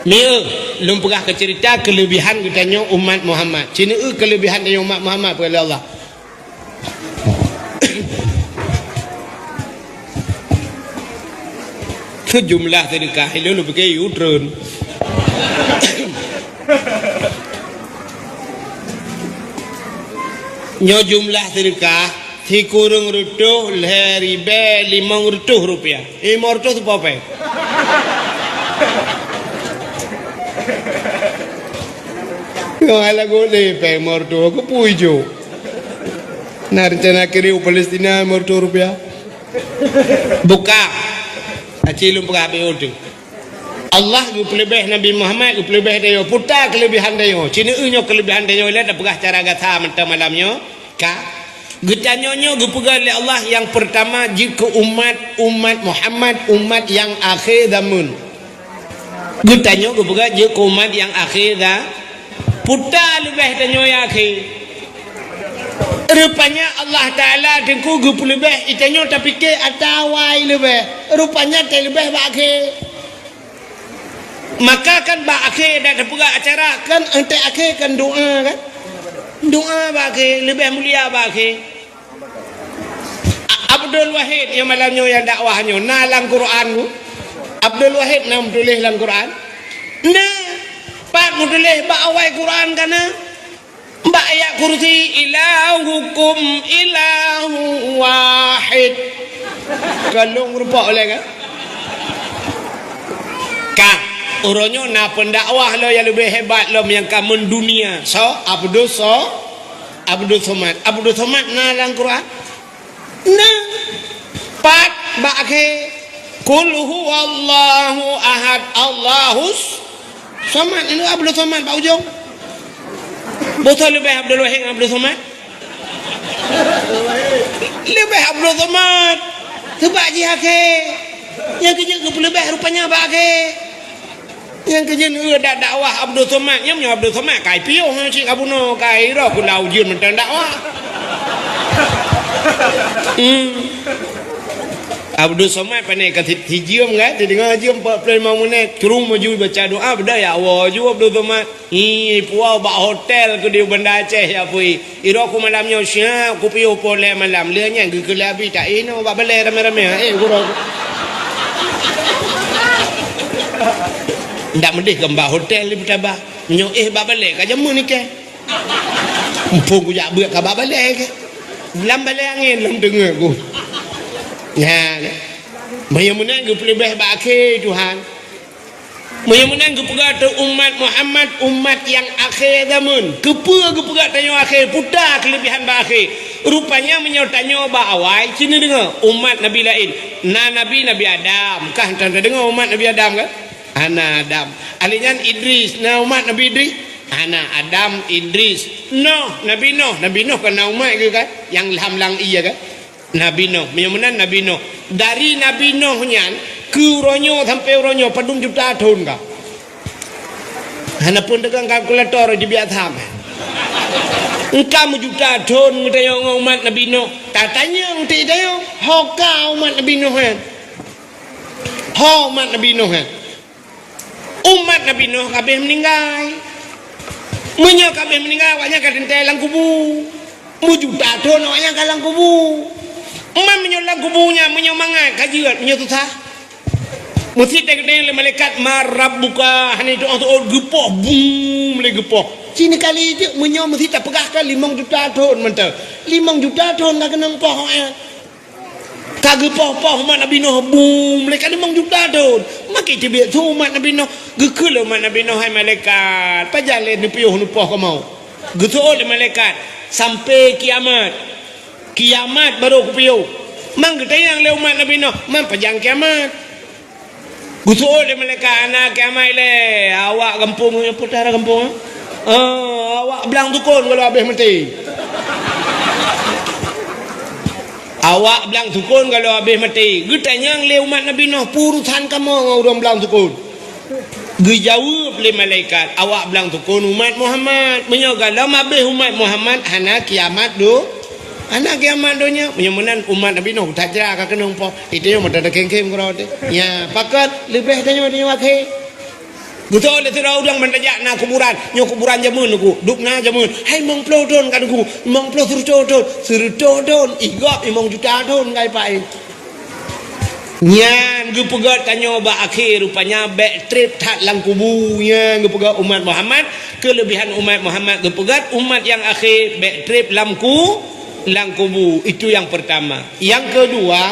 Mieu, lôn peugah keu cerita keuleubihan geutanyoe umat Muhammad. Cit nyoe keuleubihan tanyoe umat Muhammad peugah lé Allah. Jumlah seudeukah ilôn lôn pike yue treun. Nyoe jumlah seudeukah sikureueng reutôh lhée ribée limong reutôh rupiah. Limong reutôh teupeu péng. Nyoe lagu lé péng limong reutôh, keupeue jok? Na reuncana kirim u Palestina limong reutôh rupiah? Buka. Aci lôn peugah habéh uteuen. Allah geupeuleubeh Nabi Muhammad, geupeuleubeh tanyoe. Peue ta keuleubehan tanyoe? Cit nyoe keuleubehan tanyoe lé tapeugah cara gata mantong malam nyoe. Ka. Geutanyoe nyoe geupeugah lé Allah nyang peurtama jeuet keu umat, umat Muhammad, umat nyang akhé zameun. Geutanyoe geupeugah jeuet keu umat nyang akhé za-, peue ta leubeh tanyoe nyang akhé. Rupanya Allah Taala teungku geupeuleubeh, geutanyoe tapike ata awai leubeh. Rupanya teuleubeh bak akhé. Maka kan bak akhé dak teupeugah acara kan, entek akhé kan doa kan? Doa bak akhé, leubeh mulia bak akhé. A-, Abdul Wahid nyang malam nyoe nyang dakwah nyoe na lam Quran tu? Abdul Wahid na meutuléh lam Quran? Na. Pat meutuléh bak awai Quran ka na? Bak ayat kursi, "Ilahukum ilahu wahid." Ka lôn rumpok lé kan? Ka, uroe nyoe na pendakwah lom nyang leubeh hebat lom nyang ka mendunia. So, Abdul So-, Abdus Somad. Abdus Somad na lam Quran? Na. Pat bak akhé. Qul huwallahu ahad, Allahus Somad. Ini Abdus Somad bak ujong. Boh soe leubeh Abdul Wahid ngon Abdus Somad? Leubeh Abdul Somad. Seubab jih akhé. Nyang keu jeuet geupeuleubeh rupanya bak akhé. Nyang keu jeuet, eh, dak dakwah Abdul Somad. Nyan meunyoe Abdul Somad, kai piôh, ha, cit ka bunoe, kai roh kula ujeuen mantong dakwah. Hmm. Abdul Somad pane ka si-, sijeuem kan, sideungoe jeuem empat puluh lima menit, curung maju baca doa, beudah ya Allah, ju Abdul Somad. Hi, puwoe bak hotel keu di Banda Aceh ya pui. Iroh ku malam nyoe siap, ku piôh poh lhèe malam. Lheueh nyan geukheun lé Abi, tak inoe bak balèe ramè-ramè. Eh, gurèe. Ndak meudeh keu bak hotel di Peutabah. Nyoe eh bak balèe ka jameun ikèe. Muphom kujak beuet ka bak balèe kèe. Lam balèe angén lom teungeut ku. Nyan. Meunyoe meunan geupeuleubeh bak akhé Tuhan. Meunyoe meunan geupeugah teuh umat Muhammad, umat nyang akhé zameun. Keupeue geupeugah tanyoe akhé? Peue ta keuleubehan bak akhé? Rupanya meunyoe tanyoe bak awai, ci neudeungoe, umat nabi laén. Na nabi, Nabi Adam. Kah tan tadeungoe umat Nabi Adam kan? Hana Adam. Alèh nyan Idris, na umat Nabi Idris? Hana Adam, Idris. Noh, Nabi Noh. Nabi Noh kan na umat geuh kan? Nyang lam lang ie kan? Nabi Noh, meunyoe meunan Nabi Noh. Dari Nabi Noh nyan keu uroe nyoe sampoe uroe nyoe padum juta thon ka? Hana pun teuka kalkulator jibiasa meh. Engka meujuta thon geutanyoe ngon umat Nabi Noh. Tatanyong ti tanyoe, ho ka umat Nabi Noh nyan? Ho umat Nabi Noh nyan? Umat Nabi Noh ka abéh meuninggai. Meunyoe ka abéh meuninggai, awaknyan ka teuntèe lam kubu. Meujuta thon awaknyan ka lam kubu. Man meunyoe lam kubu nyan, meunyoe mangat ka jeuet, meunyoe susah. Meusi teukeudeh lé malaikat, "Man rabbuka?" Hana jiteuôt-teuôt, geupoh, bum, lé geupoh. Ci neukali teuk, meunyoe meusi tapeugah ka limong juta thon mantong. Limong juta thon ka keunong poh awaknyan. Ka geupoh-poh umat Nabi Noh, bum, lé ka limong juta thon. Makai teubiet su umat Nabi Noh. Geukheun lé umat Nabi Noh, "Hai malaikat, pajan lé neupiôh neupoh kamoe?" Geuseuôt lé malaikat, "Sampoe kiamat. Kiamat barô kupiôh." Man geutanyong lé umat Nabi Noh, "Man pajan kiamat?" Geuseuôt lé malaikat, "Hana kiamat ilèe, awak gampông nyoe." Peue ta gampông, eh? Ah, awak blang sukon gohlom abéh maté. Awak blang sukon gohlom abéh maté. Geutanyong lé umat Nabi Noh, "Peue urusan kamoe ngon ureueng blang sukon?" Geujaweueb lé malaikat, "Awak blang sukon umat Muhammad. Meunyoe gohlom abéh umat Muhammad, hana kiamat do-, hana kiamat donya." Meunyoe meunan umat Nabi Noh, that jra ka keunong poh. Itu nyang meunan takhém-khém keudroe teuh. Nya, pakon leubeh tanyoe, tanyoe akhé. Geutanyong lé sidroe ureueng ban tajak na kuburan. Nyoe kuburan jameun Teungku. Dub na jameun. Hai limong ploh thon ka Teungku. Limong ploh, seureutôh thon. Seureutôh thon. Ih gob limong juta thon ka ipak, eh. Nyan geupeugah tanyoe bak akhé, rupanya bèk trép that lam kubu. Nyan geupeugah umat Muhammad. Keuleubehan umat Muhammad geupeugah umat nyang akhé bèk trép lam ku-, lam kubu. Itu nyang peurtama. Nyang keudua,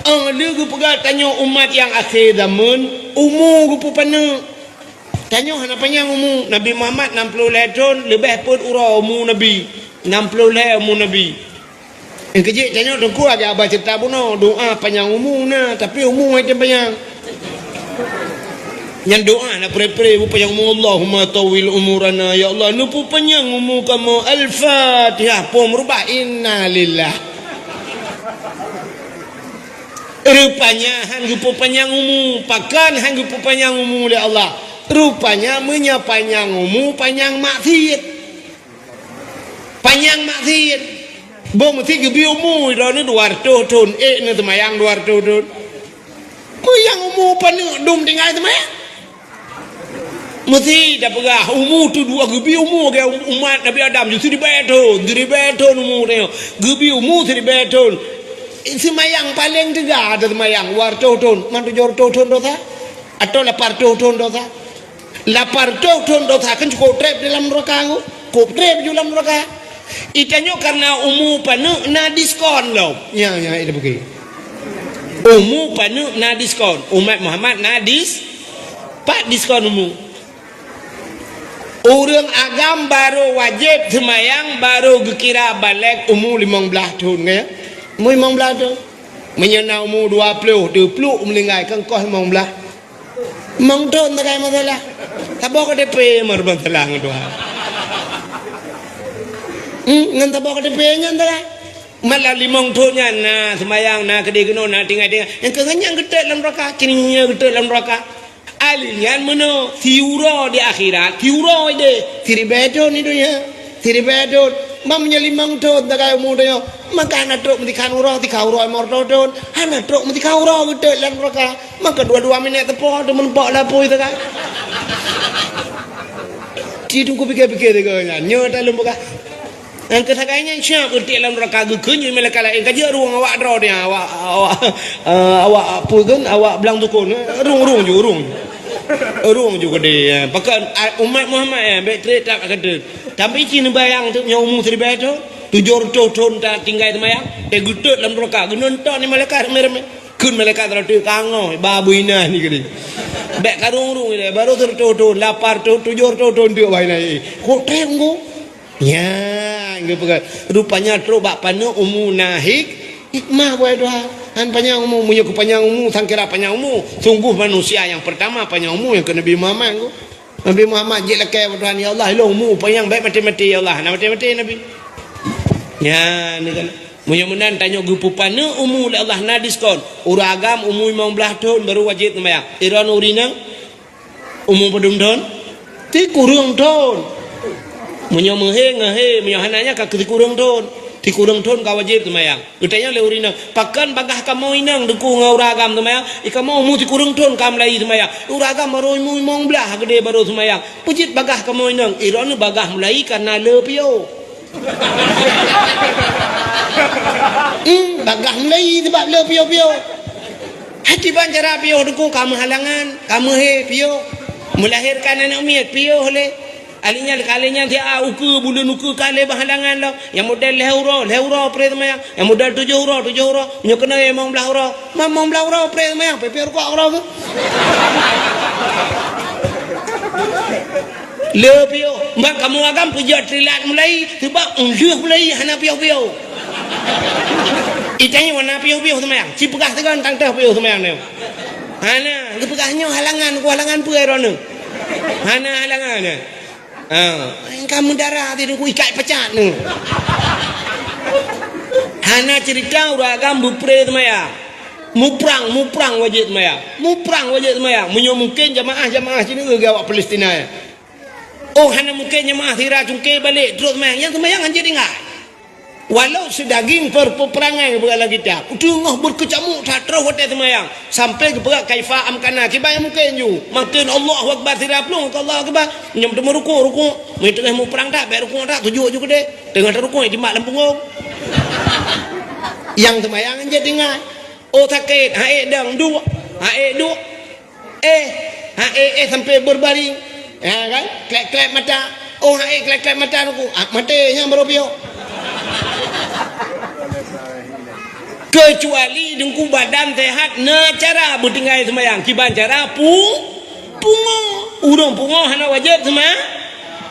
Oh, lheueh geupeugah tanyoe umat nyang akhé zameun, umu geupeupaneuk. Tanyoe hana panyang umu. Nabi Muhammad nam ploh lhèe thon, leubeh peuet uroe umu Nabi. Nam ploh lhèe umu Nabi. Nyang keujeuet tanyoe Teungku lagèe haba ceurita bunoe, doa panyang umu na, tapi umu han tém panyang. Nyan doa na pre-pre, beupanyang umu, "Allahumma tawwil umurana, ya Allah, neupeupanyang umu kamoe." Al-Fatihah, pom rubah, innalillah. Rupanya han geupeupanyang umu. Pakon han geupeupanyang umu lé Allah? Rupanya meunyoe panyang umu, panyang maksiet. Panyang maksiet. Boh meusi geubi umu, droeneuh dua reutôh thon, ék neuh seumayang dua reutôh thon. Meunyoe umu paneuk dum tinggai seumayang. Meusi tapeugah, umu teudua geubi umu lagèe umat Nabi Adam, ju siribèe thon, siribèe thon umu tanyoe. Geubi umu siribèe thon. Seumayang paleng teuga ata seumayang, dua reutôh thon, man tujoh reutôh thon dosa? Atawa lapan reutôh thon dosa? Lapan reutôh thon dosa kan cukôp trép di lam nuraka, cukôp trép ju lam nuraka. Itanyoe kareuna umu paneuk na diskon lom. Nya, nya, ita bukée. Umu paneuk na diskon. Umat Muhammad na dis-, pat diskon umu. Ureuëng agam barô wajéb seumayang barô geukira balek umu limong blaih thon, kan? Umu limong blaih thon. Meunyoe na umu dua ploh, teupluek meuninggai, kan koh limong blaih. Limong thon takai masalah. Saboh K T P meureubah salah ngon Tuhan. Hmm, ngon saboh K T P nyan takai. Malah limong thon nyan na seumayang, na keudeh keunoe, na tinggai-tinggai. Nyang keu nyan geutot lam neuraka, keunoe geutot lam neuraka. Ahli nyan meunoe, siuroe di akhirat, siuroe ideh, siribèe thon di donya, siribèe thon. Ban meunyoe limong thon takai umu donya, maka hana trok meusikhan uroe, sikhan uroe limong reutôh thon, hana trok meusikhan uroe geutot lam neuraka. Maka dua-dua minèt teupo, teumeupok lapui takai. Ci teungku pikir-pikir sigoe nyan, nyoe ta lôn peugah. Nyang keu sagai nyan siap geutot lam neuraka geukheun jih malaikat laén ka jeuet rueng awak droe dia, awak, awak, eh, awak peue kheun, awak blang tukon, eh, rueng, rueng ju, rueng ju. Rueng ju keudeh, eh. Pakon, ah, umat Muhammad, eh, bèk trép that ka treuk. Tapi ci neubayang teuk nyoe umu siribèe thon, tujoh reutôh thon ta tinggai seumayang, eh, geutot lam neuraka, geunonton lé malaikat ramé-ramé. Kheun malaikat rot teuk ka ngoh, ba bui inan ni keudeh. Bèk ka rueng-rueng ilèe, barô sireutôh thon, lapan reutôh, tujoh reutôh thon teuk ba inan. Kok trép ngon Nyan geupeugah, rupanya trok bak paneuk umu na hik-, hikmah, buai Tuhan. Han panyang umu, meunyoe keu panyang umu, sangkira panyang umu. Sungguh manusia nyang peurtama panyang umu nyang keu Nabi Muhammad tu. Nabi Muhammad jeuet lakèe bak Tuhan, "Ya Allah, ilôn umu panyang bèk maté-maté, ya Allah." Hana maté-maté Nabi. Nyan kan. Meunyoe meunan tanyoe geupeupaneuk umu lé Allah na diskon. Ureueng agam umu limong blaih thon baru wajéb seumayang. Droeneuh ureueng inong? Umu padum thon? Sikureueng thon. Meunyoe meuhé, ngeuhé, meunyoe hana nyan ka keu sikureueng thon. Sikureueng thon ka wajéb seumayang. Geutanyong lé ureueng inong, "Pakon bagaih kamoe inong teungku ngon ureueng agam seumayang? I kamoe umu sikureueng thon ka mulai seumayang. Ureueng agam baru umu limong blaih geude baru seumayang. Peue jeuet bagaih kamoe inong?" "I droeneuh bagaih mulai kareuna le piôh." Hmm, bagaih mulai sabab le piôh-piôh. Hai kiban cara piôh teungku, ka meuhalangan, ka meuhé piôh. Meulahérkan aneuk miet piôh lé. Ahli nyan, ka lheueh nyan siat ukeue, buleuen ukeue ka lheueh beuhalangan lom. Nyang model lhèe uroe, lhèe uroe pré seumayang. Nyang model tujoh uroe, tujoh uroe. Nyoe keunoe limong blaih uroe. Ma limong blaih uroe pré seumayang, peuet rukuk uroe keuh. Le piôh, bak kamoe agam peujeuet trilat mulai, teuma lheueh mulai hana piôh-piôh. Itanyoe na piôh-piôh seumayang, sipeugah sigoe tang teuh piôh seumayang nyoe. Hana, geupeugah nyoe halangan, ku halangan peue droeneuh? Hana halangan nyan. Ha, ka meudara tadi ku ikat pecat nyoe. Hana cerita ureueng agam beupré seumayang. Muprang, muprang wajéb seumayang. Muprang wajéb seumayang. Meunyoe mungken jamaah-jamaah sineuk geuh awak Palestina. Oh, hana mungken jamaah sira cungke balek, trok seumayang. Nyang seumayang hanjeuet tinggai. Walau seudaging per-, peperangai geupeugah lam kitab. Teungoh beukeucamuk that troh watèe seumayang. Sampai geupeugah kaifa amkana. Kiban nyang mungken ju. Mungken Allahu Akbar sira plueng keu Allahu Akbar. Nyoe teuma rukuk, rukuk. Meunyoe teungoh muprang that, bèk rukuk that, sujud ju keudeh. Teungoh teurukuk, jimat lam pungong. Nyang seumayang hanjeuet tinggai. Oh, sakét, ha ék dong, duek. Ha ék duek. Eh, ha, eh, eh, sampai berbaring. Ya kan? Klep-klep mata. Oh, ha, eh, klep-klep mata teungku. Ah, maté nyang baru piôh. Kecuali teungku badan sehat, na cara beutinggai seumayang. Kiban cara pu-, pungo. Ureueng pungo hana wajéb seuma-,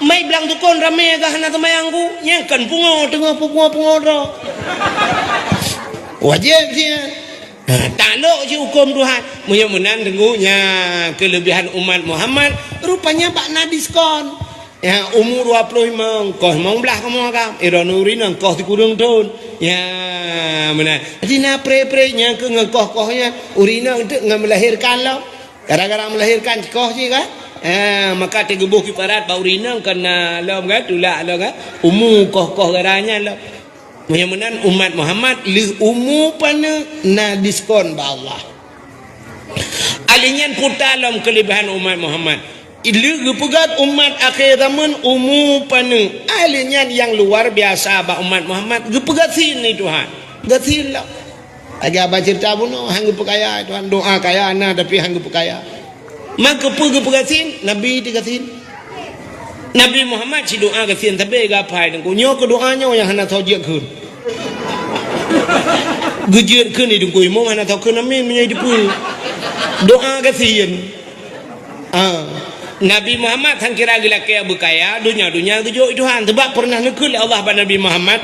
mai blang tukon ramé gah hana seumayang ku. Nyang kon pungo teungoh pungo-pungo droe. Wajéb sih. Ha, taklok cit hukôm Tuhan. Meunyoe meunan teungku, nyan keuleubihan umat Muhammad, rupanya bak na diskon. Ya, umu dua ploh limong, koh limong blaih kamoe agam. Eh, droeneuh ureueng inong koh sikureueng thon. Ya, meunan. Jadi na pré-pré nyang keu ngon koh-koh nyan, ureueng inong teuk ngon meulahérkan lom. Gara-gara meulahérkan koh cit kan? Ha, maka teugeuboh kiparat bak ureueng inong keu na lom kan, tulak lom kan. Umu koh-koh gara nyan lom. Meunyoe meunan umat Muhammad lheueh umu paneuk na diskon bak Allah. Ahli nyan puta lom keuleubihan umat Muhammad. Lheueh geupeugöt umat akhé zaman umu paneuk. Ahli nyan nyang luar biasa bak umat Muhammad geupeugöt gasien lé Tuhan. Gasien lom. Lagèe haba ceurita bunoe, han geupeukaya Tuhan, doa kaya na tapi han geupeukaya. Maka peue geupeugasien? Nabi teugasien. Nabi Muhammad sidoa gasien sabe geuhafai teungku. Nyoe keu doa nyoe nyang hana soe jeuet kheun. Geujeuet kheun di teungku imum hana soe kheun amin meunyoe jiteupeue. Doa gasien. Ah. Nabi Muhammad sang kira geulakée beukaya, donya-donya geujok Tuhan. Sebab pernah neukheun lé Allah bak Nabi Muhammad,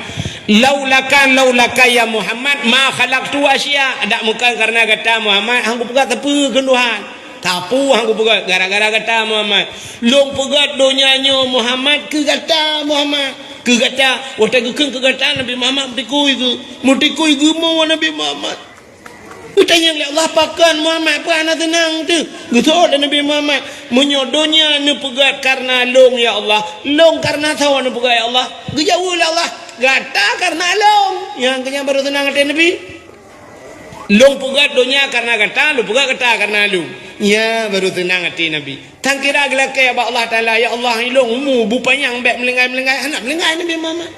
"Laulaka, laulaka ya Muhammad, ma khalaqtu asya." Dak meukan karena gata Muhammad, hang kupeugah sapeue keu Tuhan. Sapeue hang kupeugah gara-gara gata Muhammad. Lôn peugah donya nyoe Muhammad keu gata Muhammad. Keu gata, watée geukheun keu gata Nabi Muhammad meutikui geu. Meutikui geumo Nabi Muhammad. Geutanyong lé Allah, "Pakon Muhammad, peue hana seunang teuh?" Geuseuôt lé Nabi Muhammad, "Meunyoe donya neupeugét kareuna lôn, ya Allah, lôn kareuna soe neupeugét, ya Allah?" Geujaweueb lé Allah, "Gata kareuna lôn." Nyang keunyan barô seunang até Nabi. "Lôn peugét donya kareuna gata, lôn peugét gata kareuna lôn." Nyan barô seunang até Nabi. Sang kira geulakée bak Allah Taala, "Ya Allah, ilôn umu bu panyang bék meulinggai-meulinggai." Hana meulinggai Nabi Muhammad.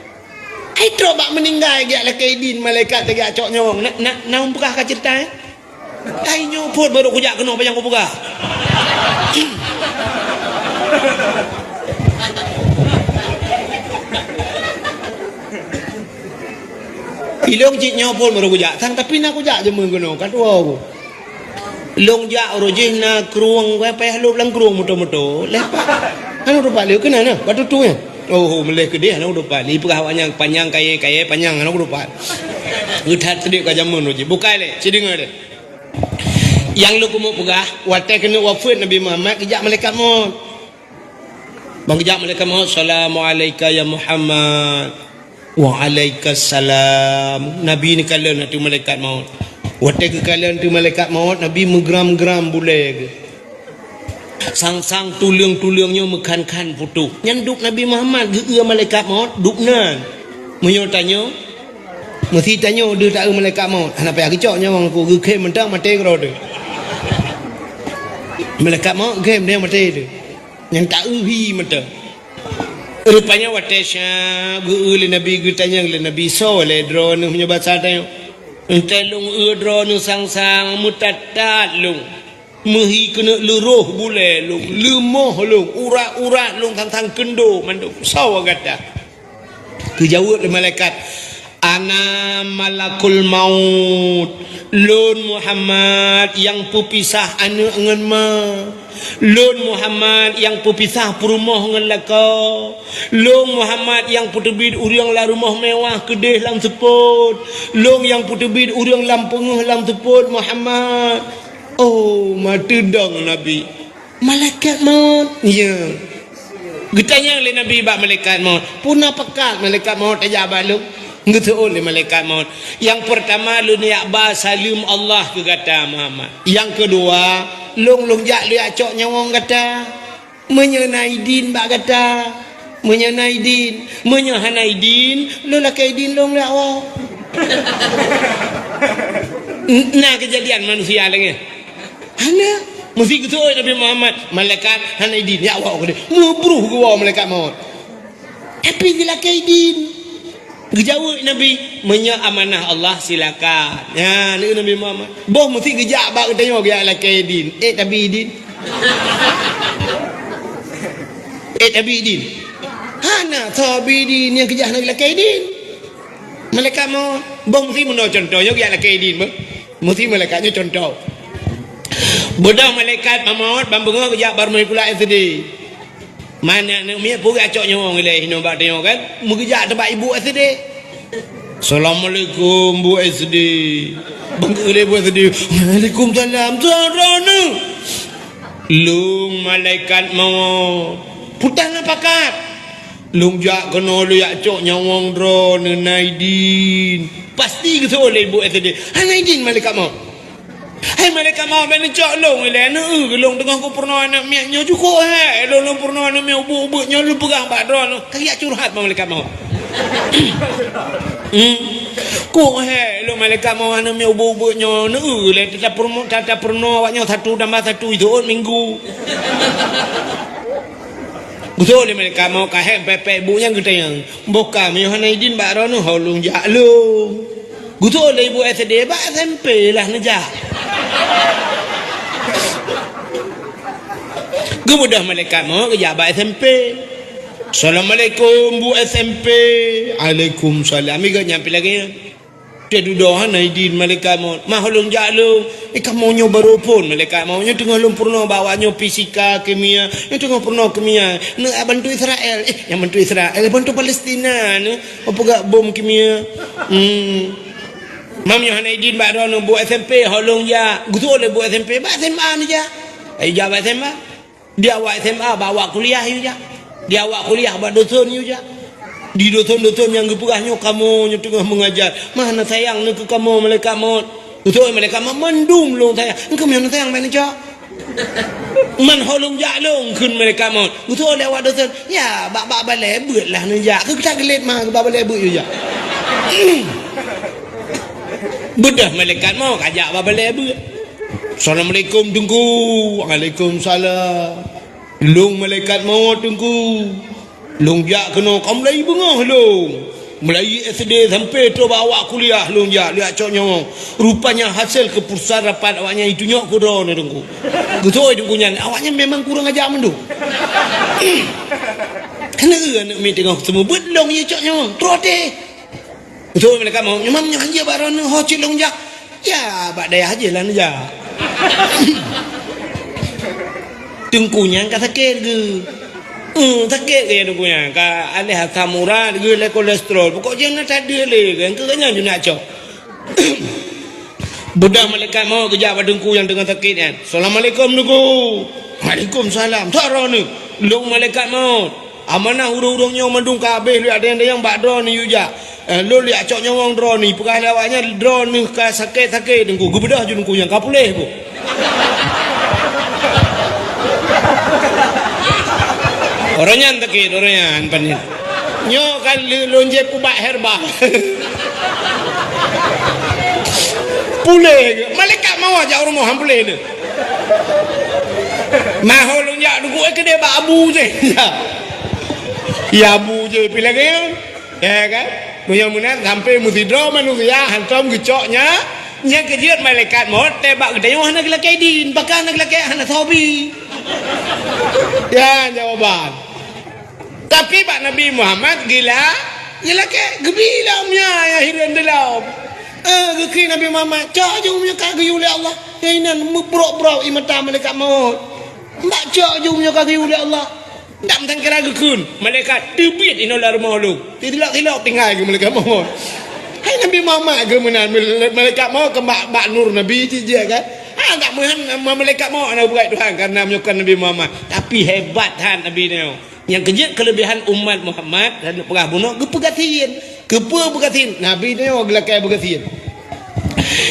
Ai trok bak meuninggai geujak lakée idin malaikat, geujak cok nyawöng. Na, na, na peugah ka ceurita, eh? Ai nyoe phon barô kujak keunoe panyang kupeugah. Ilôn cit nyoe phon barô kujak sang, tapi na kujak jameun keunoe, ka tuwoe ku. Lôn jak uroe jih na krueng, wah payah lôb lam krueng moto-moto. Leh pat. Hana uroe pat lé, keunan na, bak tutoe nyan. Oh, meuleh keudeh hana uroe pat lé. Peugah awak nyan panyang kayée, kayée panyang hana uroe pat. Geuthat teudiek ka jameun uroe jih. Bukai lé, ci deungoe lé. Nyang lôn keumeung peugah, watée keuneuk wafeuet Nabi Muhammad, geujak malaikat maut. Ban geujak malaikat maut, "Salamu alaika ya Muhammad." "Wa alaika salam." Nabi neukalon ateueh malaikat maut. Watée geukalon ateueh malaikat maut, Nabi meugram-gram bulée geuh. Sang-sang tuleueng-tuleueng nyoe meukhan-khan putôh. Nyan duek Nabi Muhammad geueu malaikat maut, duek nan. Meunyoe tanyoe, meusi tanyoe deuh taeu malaikat maut. Hana payah geucok nyawöng ku, geukhém mantong maté keudroe teuh. Malaikat maut khém deuh maté teuh. Nyang taeu hi mantong. Rupanya watée syab geueu lé Nabi, geutanyong lé Nabi, "Soe lé droeneuh?" Meunyoe basa tanyoe, "Enteuk lôn eu droeneuh sang-sang, meutat-tat lôn, meuhi keuneuk leuroh bulée lôn, leumoh lôn, urat-urat lôn sang-sang keundo mandum. Soe gata?" Geujaweueb lé malaikat, "Ana malakul maut." Lôn Muhammad nyang peupisah aneuëk ngon ma. Lôn Muhammad nyang peupisah peurumoh ngon lakoe. Lôn Muhammad nyang peuteubiet ureuëng lam rumoh mewah keudeh lam seupôt. Lôn nyang peuteubiet ureuëng lam peungeuh lam seupôt Muhammad. Oh, meuteudong Nabi. Malaikat maut, ya. Geutanyong lé Nabi bak malaikat maut, "Peue na pakat malaikat maut tajak bak lôn?" Geuseuôt lé malaikat maut, "Nyang peurtama lôn jak ba saleuem Allah keu gata Muhammad. Nyang keudua, lôn lôn jak lôn jak cok nyawöng gata. Meunyoe na idin bak gata, meunyoe na idin, meunyoe hana idin, lôn lakée idin lôn jak woe." N-, na keujadian manusia lagée nyan? Hana. Meusi geuseuôt Nabi Muhammad, malaikat hana idin, jak woe keudeh. Meubruh geuwoe malaikat maut. Tapi geulakée idin. Geujaweueb Nabi, "Meunyoe amanah Allah, silakan." Nyan, kheun Nabi Muhammad. Boh meusi geujak bak geutanyoe geujak lakée idin. Eh, tabi idin. Eh, tabi idin. Hana tabi idin nyang keujak hana geulakée idin. Malaikat maut, boh meusi meunoe cuntoh, nyoe geujak lakée idin, boh. Meusi malaikat nyoe cuntoh. Beudôh malaikat maut, ban beungoh geujak bak rumoh sikula S D. Man aneuk miet peue geucok nyawöng ilée hinoe bak tanyoe kan? Meugeujak teubak ibu S D. "Assalamualaikum, Bu S D." Ban geuilée Bu S D. "Waalaikumsalam, soe droeneuh?" "Lôn malaikat maut." "Peue na pakat?" "Lôn jak keunoe lôn jak cok nyawöng droeneuh, na idin." Pasti geuseuôt lé ibu S D, "Hana idin malaikat maut." "Hai malaikat maut, bék neucok lôn ilée, neueu lôn teungoh kupeurunoe aneuk miet nyoe, cukôp hék lôn, lôn peurunoe aneuk miet ubeut-ubeut nyoe, lôn peugah bak droeneuh." Ka geujak curhat bak malaikat maut. Hmm. "Cukôp hék lôn malaikat maut, aneuk miet ubeut-ubeut nyoe, neueu lé, tata peurunoe, tata peurunoe awak nyoe satu tambah satu jiseuôt minggu." Geuseuôt lé malaikat maut, ka hék pépék ibu nyan geutanyong, "Boh ka meunyoe hana idin bak droeneuh, ho lôn jak lôn?" Geuseuôt lé ibu S D, "Bak S M P lah neujak." Geubeudôh malaikat maut geujak bak S M P. "Assalamualaikum, Bu S M P." "Waalaikumsalam." Miga nyan pi lagée nyan. Teududoe hana idin malaikat maut. Mah lôn jak lôn. Eh, kamoe nyoe barô phon malaikat maut. Nyoe teungoh lôn peurunoe bak awak nyoe fisika, kimia. Nyoe teungoh peurunoe kimia. Neuk bantu Israel. Eh, nyang bantu Israel. Bantu Palestina ni. Peugah bom kimia. Hmm. Mam nyoe hana idin bak droeneuh buet S M P, ho lôn jak. Geutuwoe lé buet S M P, bak S M A neujak. Ayo jak bak S M A. Di awak S M A, bak awak kuliah yue jak. Di awak kuliah, bak dosen yue jak. Di dosen-dosen nyang geupeugah nyoe kamoe nyoe teungoh meungajar. Mah na sayang neuh keu kamoe malaikat maut. Geutuwoe malaikat maut, mandum lôn sayang. Engkau meunan sayang bak neujak. Man ho lôn jak lôn kheun malaikat maut. Geutuwoe lé awak dosen, ya, bak, bak balée beuet lah neujak. Keu geutak geulet mah, bak balée beuet yue jak. Beudôh malaikat maut, ka jak bak balée beuet. Assalamualaikum, Teungku. Waalaikumsalam. Lôn malaikat maut, Teungku. Lôn jak keunoe ka mulai beungoh lôn. Mulai S D sampai trok bak awak kuliah lôn jak, jak cok nyawöng. Rupanya hasil keputusan rapat awaknyan itunyok keu droeneuh, Teungku. Geutuwoe Teungku nyan, awaknyan memang kurang ajar mandum. Keuneuk aneuk miet teungoh seumeubeuet lôn ie cok nyawöng. Troh teh. Beutôi malaikat maut, nyoe mam nyoe hanjeuet bak droeneuh ho cit lôn jak. Ya, bak dayah jih lah neujak. Teungku nyan ka sakét geuh. Hmm, sakét geuh teungku nyan. Ka aléh asam urat geuh lé kolesterol. Pokok jih na that deuh lé geuh. Keu nyan ju nak cok. Beudôh malaikat maut geujak bak teungku nyang teungoh sakét nyan. "Assalamualaikum, Teungku." "Waalaikumsalam." "Soe droeneuh?" "Lôn malaikat maut. Amanah ureuëng-ureuëng nyoe mandum ka habéh lé, ada nyang bak droeneuh yue jak. Eh, lôn jak cok nyawöng droeneuh, peugah lé awaknyan droeneuh ka sakét-sakét, Teungku." Geubeudôh ju teungku nyang ka puléh, Bu. Orang nyan sakét, orang nyan panen. Nyoe kan lé-, lôn jép ubat herba. Puléh geuh. Malaikat maut jak u rumoh han puléh lé. Mahôi lôn jak duku, eh, keudéh bak abu jih. Ya abu jih pi lagèe nyan. Ya kan? Meunyoe meunan sampai meusidroe manusia hantom geucok nya, nyang keujeuet malaikat maut teuh bak geutanyoe hana geulakèe idin, pakon hana geulakèe, hana soe bi. Ya jawaban. Tapi bak Nabi Muhammad gila, geulakèe, geubi lom nya, ya hireuen dilom. Eh, geukheun Nabi Muhammad, "Cok ju meunyoe ka geuyue lé Allah." Ya inan meubrok-brok ie mata malaikat maut. "Mbak, cok ju meunyoe ka geuyue lé Allah." Ndak meusangkira geukheun, malaikat teubiet inoe lam rumoh lôn. Tilok-tilok tinggai geuh malaikat maut. Hai Nabi Muhammad geuh meunan, malaikat maut keu bak, bak nur Nabi cit jih kan. Ha, ndak meuhan malaikat maut hana beuet Tuhan karena meunyoe kon Nabi Muhammad. Tapi hebat that Nabi nyoe. Nyang keujeuet keuleubehan umat Muhammad, dan peugah bunoe geupeugasien. Keupeue beugasien? Nabi nyoe geulakèe beugasien.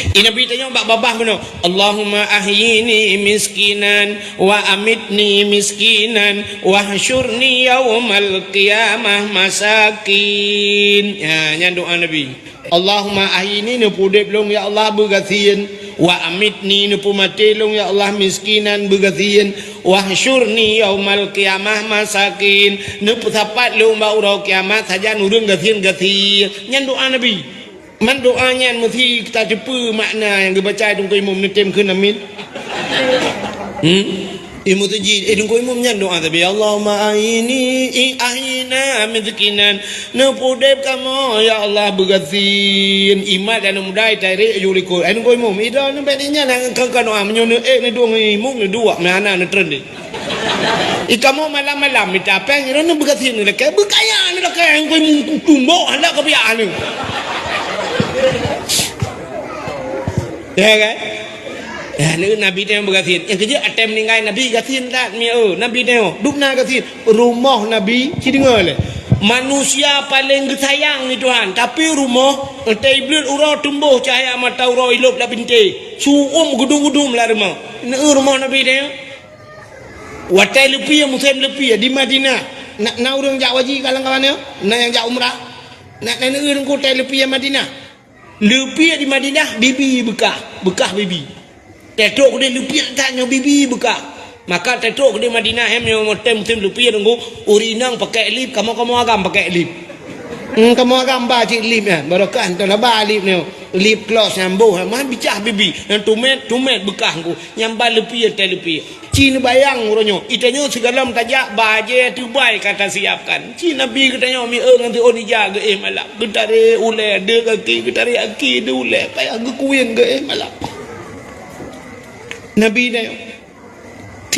Di Nabi tanyoe bak babah bunoe, "Allahumma ahyini miskinan wa amitni miskinan wahsyurni yaumal qiyamah masakin." Ya, nyan doa Nabi. "Allahumma ahyini," neupeuudép lôn ya Allah beugasien, "wa amitni," neupeumaté lôn ya Allah miskinan beugasien, "wahsyurni yaumal qiyamah masakin," neupeusapat lôn bak uroe kiamat sajan ureuëng gasien-gasien. Nyan doa Nabi. Man doa nyan meusi tateupeue makna nyang geubaca Teungku Imum neutem kheun amin. Hmm? Imum teujih, eh, Teungku Imum nyan doa tapi, "Allahumma ahyini, i-, ahyina miskinan." Neupeuudép kamoe, ya Allah, beugasien. Imat dan muda tarék ju likot. Eh, Teungku Imum, ida nyan bèk nyan nyang keu doa meunyoe neuék neuduek ngon Imum neuduek meuhana neutreun deh. Ikamoe malam-malam mita péng, droeneuh beugasien neulakèe, beukaya neulakèe, engkau mungkutum boh, handak keubiak anu. Ya kan? Ya, ni Nabi teuh beugasien. Nyang keujeuet até meuninggai Nabi gasien that, mi, oh, Nabi teuh. Dubna gasien. Rumoh Nabi, ci deungoe lé. Manusia paléng geusayang ni Tuhan, tapi rumoh, entah iblih uroe tumboh cahya mata uroe ilop lam bintéh. Su'um gudum-gudum lam rumoh. Ni rumoh Nabi teuh. Watèe leupie, musém leupie di Madinah, na, na ureuëng jak haji ka lam kawan nyoe? Na nyang jak umrah? Na, na ureuëng kutèe leupie Madinah? Leupie di Madinah, bibi beukah, beukah bibi. Teutrok keudeh leupie that nyoe bibi beukah. Maka teutrok keudeh Madinah, hem nyoe watèe musém leupie nunggu, ureuëng inong pakèk lip, kamoe-kamoe agam pakèk lip. Hmm, kamoe agam ba cit lip nyan, barokah enteuk laba lip nyoe. Lip gloss nyan boh, mah bicah bibi. Nyan tumet, tumet beukah ku. Nyan ba leupie teuh leupie. Ci neubayang uroe nyoe, geutanyoe sigohlom tajak bajée teubai ka tasiapkan. Ci Nabi geutanyoe mieu ngon siôn ija geuéh malam. Geutarek ulée, deuek gaki, geutarek gaki, deuek ulée, payah geukuen geuéh malam. Nabi nyoe.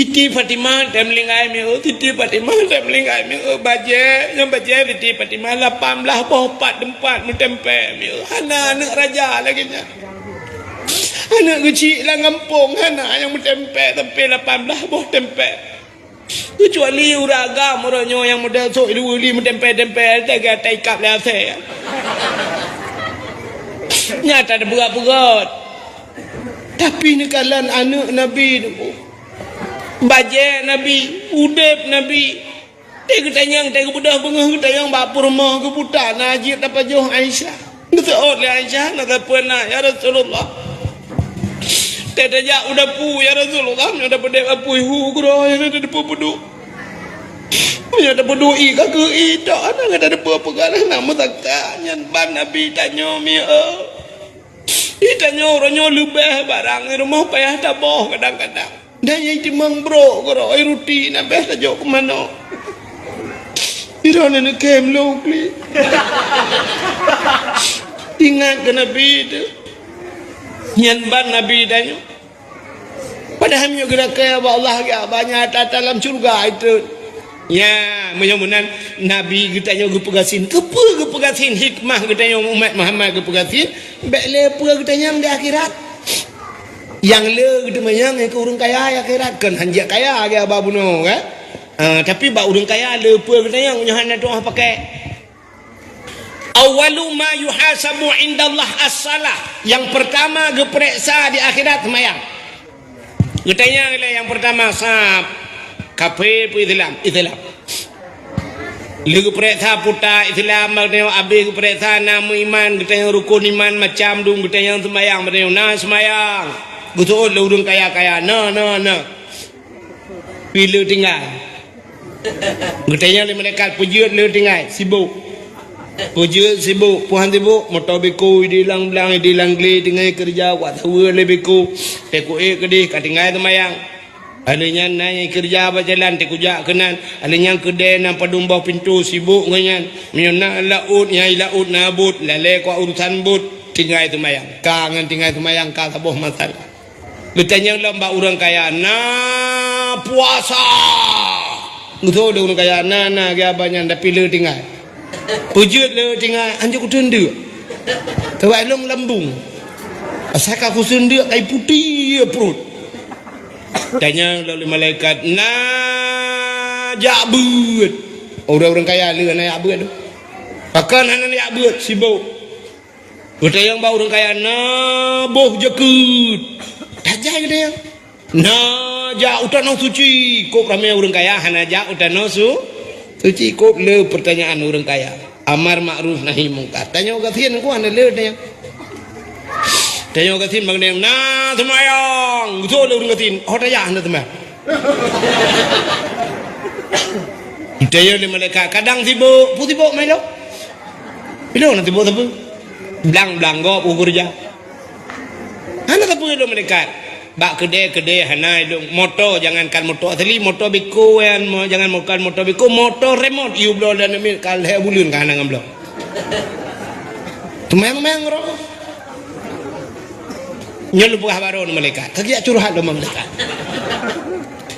Siti Fatimah teuh meuninggai mieu, Siti Fatimah teuh meuninggai mieu, bajée, nyang bajée Siti Fatimah lapan blaih boh pat teumpat meutempé mieu. Hana aneuëk raja lagée nyan. Aneuëk geuchik lam gampông hana nyang meutempé sampai lapan blaih boh tempé. Keucuali ureuëng agam uroe nyoe nyang muda sok ilu li meutempé-tempé lagée ata ikab lé asée. Nyata teupeugah-peugah. Tapi neukalon aneuëk Nabi nyoe. Bajée Nabi, udeb Nabi. Teuh geutanyong, teuh geubeudôh beungoh geutanyong bak peurumoh geuputa na jeuet tapajoh Aisyah. Geuseuôt lé Aisyah, na sapeue na, "Ya Rasulullah." Teuh tajak u dapu, "Ya Rasulullah, nyoe dapeudeb apui hu keudroe, nyoe dapeupeuduek. Nyoe dapeupeuduek ié ka keu ié tok, hana gata dapeue peugah na meusaka." Nyan ban Nabi tanyoe mieu. Ié tanyoe uroe nyoe leubeh barang i rumoh payah taboh kadang-kadang. Dan nyang timang brok keudroe, ruti na beh tajok keu manok. Droeneuh neukém lôn klik. Ingat keu Nabi teuh. Nyan ban Nabi tanyoe. Padahai meunyoe geulakée bak Allah, geubanyak ata-ata lam syeuruga itu. Ya, meunyoe meunan Nabi geutanyoe geupeugasien. Keupeue geupeugasien? Hikmah geutanyoe umat Muhammad geupeugasien, bék lé peue geutanyong di akhirat. Nyang le geuteumanyong keu ureuëng kaya di akhirat, kon hanjeuet kaya lagée haba bunoe, kan? Ah, tapi bak ureuëng kaya le peue geutanyong, nyoe hana tuah pakai. Awwalu ma yuhasabu indallah as-salah. Yang pertama geupeuriksa di akhirat seumayang. Geutanyong lé nyang pertama, sab, kafé peue Islam? Islam. Lheueh geupeuriksa puta Islam, abéh geupeuriksa na meuiman, geutanyong rukon iman macam dum, geutanyong seumayang, geutanyong na seumayang. Geuseuôt lé ureuëng kaya-kaya, na, na, na. Pi le tinggai. Geutanyong lé malaikat, peujeuet le tinggai, sibok. Peujeuet sibok, peue han sibok, moto beko ideh lam blang, ideh lam glé tinggai keureuja, wak saweue lé beko, teukuék keudeh ka tinggai seumayang. Alheuh nyan na nyang keureuja bak jalan, teukujak keunan. Alheuh nyan keudè na padum boh pintoe, sibok ngon nyan. Meunyoe na laôt, nyang i laôt na bot, lalée kuat urusan bot, tinggai seumayang. Ka ngon tinggai seumayang ka saboh masalah. Geutanyong lom bak ureuëng kaya, "Na puasa?" Geutanyong lé ureuëng kaya, "Na, na," geuh abah nyan, tapi le tinggai. Peujeuet le tinggai, "Anjok kuteundeuk." Teuwai lom lambung. Asai ka kuseundeuk, kai putéh pruet. Tanyong lom lé malaikat, "Na jak beuet?" Ureuëng-ureuëng kaya le hana jak beuet tu. Pakon hana jak beuet, sibok. Geutanyong bak ureuëng kaya, "Na boh jakeuet?" Tajai geutanyong. "Na jak u tanoh suci?" Kôb ramé ureuëng kaya hana jak u tanoh su-, suci. Kôb le peurtanyaan ureuëng kaya. Amar makruf nahi mungkar. Tanyoe gasien ku hana le tanyong. Tanyoe gasien bak geutanyong, "Na seumayang?" Geutanyong lé ureuëng gasien, "Oh, tajak hana seumayang." Geutanyong lé malaikat, "Kadang sibok, peue sibok, Milo?" Ilôn na tiboh sapeue? Blang-blang gob u keureuja. Hana sapeue ilôn malaikat. Bak keudè-keudè hana ilôn. Moto, jangankan moto asli, moto beko nyan, mo-, jangankan moto beko, moto remot yue bloe lam miet ka lhèe buleuen ka hana ngon bloe. Teumayang-mayang roh. Nyoe lôn peugah baroe nyoe malaikat. Ka geujak curhat lom malaikat.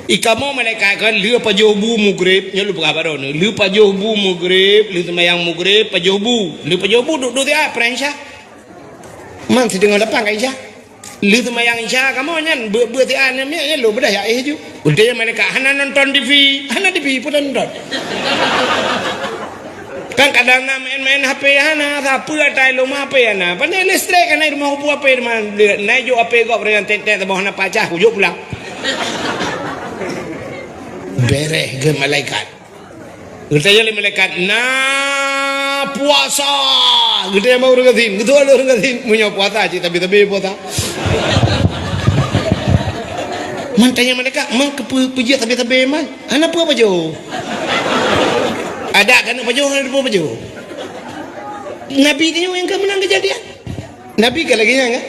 I kamoe malaikat kon lheueh pajoh bu mugreb, nyoe lôn peugah baroe nyoe. Lheueh pajoh bu mugreb, lheueh seumayang mugreb, pajoh bu. Lheueh pajoh bu duek-duek siat, peurang Isya. Man siteungoh lapan ka Isya. Lheueh seumayang Isya kamoe nyan beuet-beuet siat nyan miet nyan lôn beudah jak éh ju. Udeb malaikat hana nonton T V, hana T V pun nonton. Kan kadang na main-main H P hana, sapeue ata i lôn ma H P hana. Pane listrik hana i rumoh kupeue H P teuma. Na jok H P gob ringan tet-tet saboh hana pacah, kujok pulang. Bereh keu malaikat. Geutanyong lé malaikat, "Na puasa?" Geutanyong bak ureueng gasien. Geutanyong lé ureueng gasien, "Meunyoe puasa, cit sabe-sabe puasa." Man tanyong malaikat, "Man keupeue peujeuet sabe-sabe man?" Hana peue pajoh. Adak keuneuk pajoh, hana peue pajoh. Nabi tanyoe nyang ka meunan keujadian. Nabi ka lagèe nyan kan?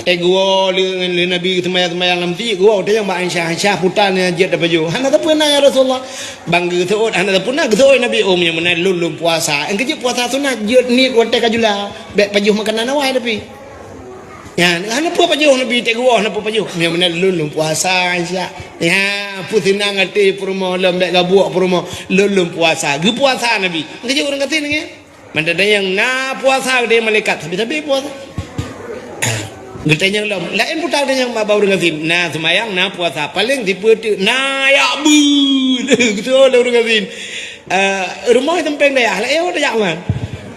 Eh, geuwoe lé ngon lé Nabi seumayang-seumayang lam masjid, geuwoe tanyong bak Aisyah, "Aisyah, peue ata nyang jeuet tapajoh?" "Hana sapeue na, ya Rasulullah." Ban geuseuôt, "Hana sapeue na," geuseuôt Nabi, "Oh, meunyoe meunan lôn, lôn puasa." Nyang keujeuet puasa sunat, jeuet niet watèe ka jula. Bèk pajoh makanan awai tapi. Nyan, hana peue pajoh Nabi, teuk geuwoe hana peue pajoh. Meunyoe meunan lôn, lôn puasa, Aisyah. Ya, peue seunang até peurumoh lôn, bèk gabuek peurumoh, lôn, lôn puasa. Geupuasa Nabi. Nyang keujeuet ureueng gasien nyan. Mantong nyang na puasa di malaikat, sabe-sabe puasa. Geutanyong lom, laén peue ata geutanyong bak ureueng gasien, na seumayang, na puasa, paleng sipeue teuk, na yak beuet. Geutanyong lé ureueng gasien. Eh, rumoh teumpeng dayah, laén peue tajak man.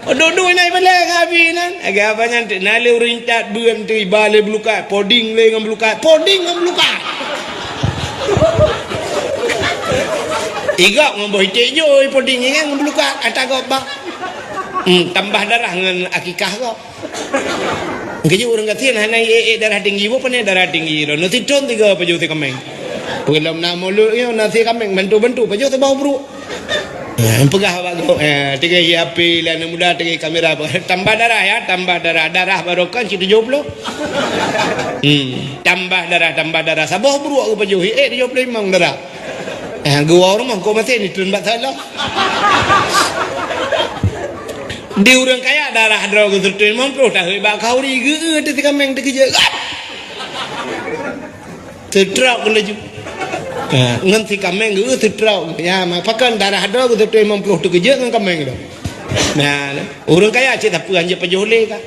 Duek-duek na ibalek ngon abi nan. Agak apa nyan teuk, na lé ureueng intat beuet teuk, iba lé beulokat, poding lé ngon beulokat, poding ngon beulokat. Igop ngon boh iték jôi, poding ingat ngon beulokat, ata gop bah. Hmm, tambah darah ngon akikah gop. Keujeuet ureueng gasien hana ék-ék darah tinggi, boh pane darah tinggi lom. Nasi thon tiga pajoh si kaméng. Peue lom na mulod nyoe nasi kaméng bantu-bantu pajoh saboh bruek. Ha, peugah bak gop, ha, tinggai H P lah aneuk muda, tinggai kamera, tambah darah ya, tambah darah. Darah barokah cit tujoh ploh. Hmm, tambah darah, tambah darah. Saboh bruek geupajoh, ék tujoh ploh limong darah. Eh, geuwoe rumoh kok maté ni treun bak salon. Di ureueng kaya darah droe geuseutôt limong ploh tahôi bak khauri geu-eu teuh si kaméng teukeujot. Seutrok laju. Ha, ngon si kaméng geu-eu seutrok. Ya, ma pakon darah droe geuseutôt limong ploh teukeujot ngon kaméng droe. Nah, ureueng kaya cit sapeue hanjeuet pajoh lé ka.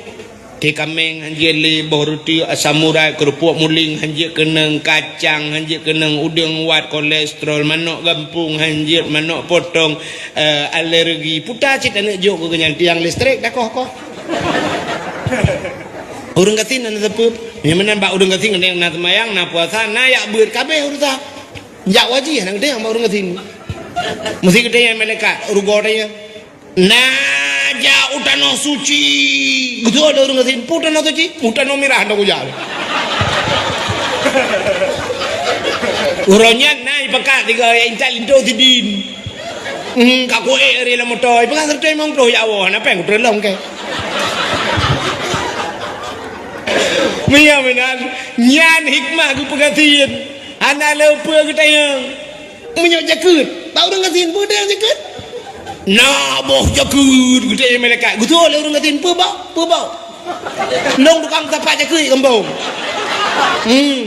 Teuh kaméng hanjeuet lé, boh ruti asam urat, keurupuk muling hanjeuet keunong, kacang hanjeuet keunong, udeueng wat, kolesterol, manok gampông hanjeuet, manok potong, eh, alergi. Peue ata cit aneuk jok keu nyan, tiang listrik takoh-koh. Ureueng gasien na sapeue? Nyang meunan bak ureueng gasien na seumayang, na puasa, na yak beuet, ka abéh urusan. Jak wajih na geutanyoe bak ureueng gasien. Meusti geutanyoe malaikat, rugoe tanyoe. Na jak u tanoh suci. Geutanyong lé ureueng gasien, "Peue tanoh suci?" "U tanoh mirah hana kujak." Uroe nyan na ipakat tiga intat linto sidin. Hmm, ka kuék ari lam moto, ipeugah seureutôh limong ploh ya Allah, hana péng kutreun lom kèe. Meunyoe meunan, nyan hikmah geupeugah gasien. Hana lé peue geutanyong. Meunyoe jakeuet, bak ureueng gasien peue teuh nyang jakeuet? Na boh jakeuet, geutanyong malaikat. Geutanyong lé ureueng gasien, "Peue bak? Peue bak?" "Lôn tukang tapak jakeuet gampông." Hmm.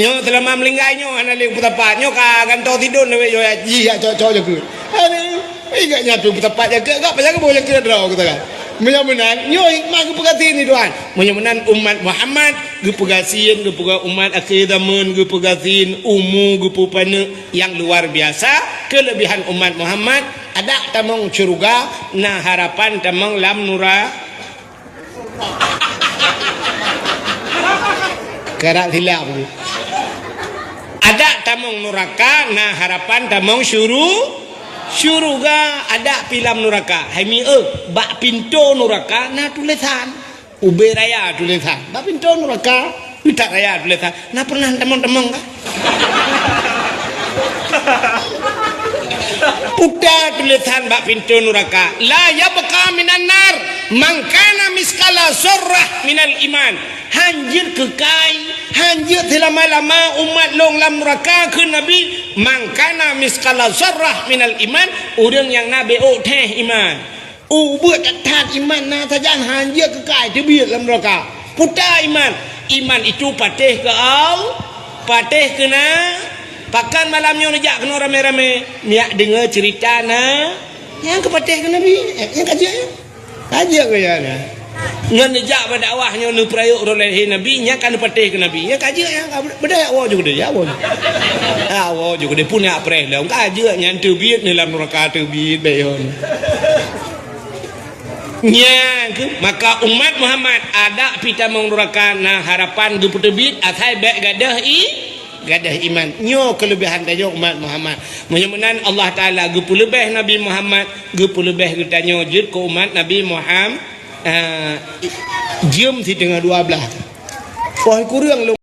Nyoe seulama meuninggai nyoe hana lé peutapak. Nyoe ka gantoe sidon lawét nyoe jih jak cok-cok jakeuet. Aduh, ingat nyan peutapak jakeuet, gak pajan boh jakeuet droe kata kan. Meunyoe meunan, nyoe hikmah geupeugah gasien ni Tuhan. Meunyoe meunan umat Muhammad geupeugah gasien, geupeugah umat akhé zaman, geupeugah gasien, umu geupeupaneuk nyang luar biasa, keuleubehan umat Muhammad, adak tamong syeuruga, na harapan tamong lam nura-, Karap silap tu. Adak tamong nuraka, na harapan tamong syuru-, syuruga, adak pi lam nuraka. Hai mi, eh, bak pintoe nuraka na tulésan. Ubé raya tulésan. Bak pintoe nuraka, utak raya tulésan. Na pernah tamong-tamong ka? Peue ata tulésan bak pintoe nuraka, "La yabqa minan nar man kana miskala zarrah minal iman." Hanjeuet keukai, hanjeuet seulama-lama umat lôn lam nuraka, kheun Nabi, "Man kana miskala zarrah minal iman," ureueng nyang na beuôk thèe iman. Ubeuet that-that iman na sajan hanjeuet keukai teubiet lam nuraka. Peue ata iman? Iman itu patéh keu Al-, patéh keu na-, pakon malam nyoe neujak keunoe ramé-ramé, neujak deungoe ceurita na-, nyang keu patéh keu Nabi, eh, nyang ka jeuet nyan. Ka jeuet keu nyan. Ngon neujak bak dakwah nyoe neupeurayeuk uroe lahé Nabi, nyan ka neupatéh keu Nabi. Nyang ka jeuet nyan, ka beudôh jak woe ju keudéh, jak woe. Jak woe ju keudéh, pun jak preh lom. Ka jeuet nyan teubiet neuh lam nuraka teubiet bèk yon. Nyan keuh, maka umat Muhammad adak pi tamong nuraka na harapan geupeuteubiet asai bèk gadôh i-, gadôh iman. Nyoe keuleubehan tanyoe umat Muhammad. Meunyoe meunan Allah Taala geupeuleubeh Nabi Muhammad, geupeuleubeh geutanyoe jeuet keu umat Nabi Muham-, eh, jeuem siteungoh dua blaih. Poh kureueng lôn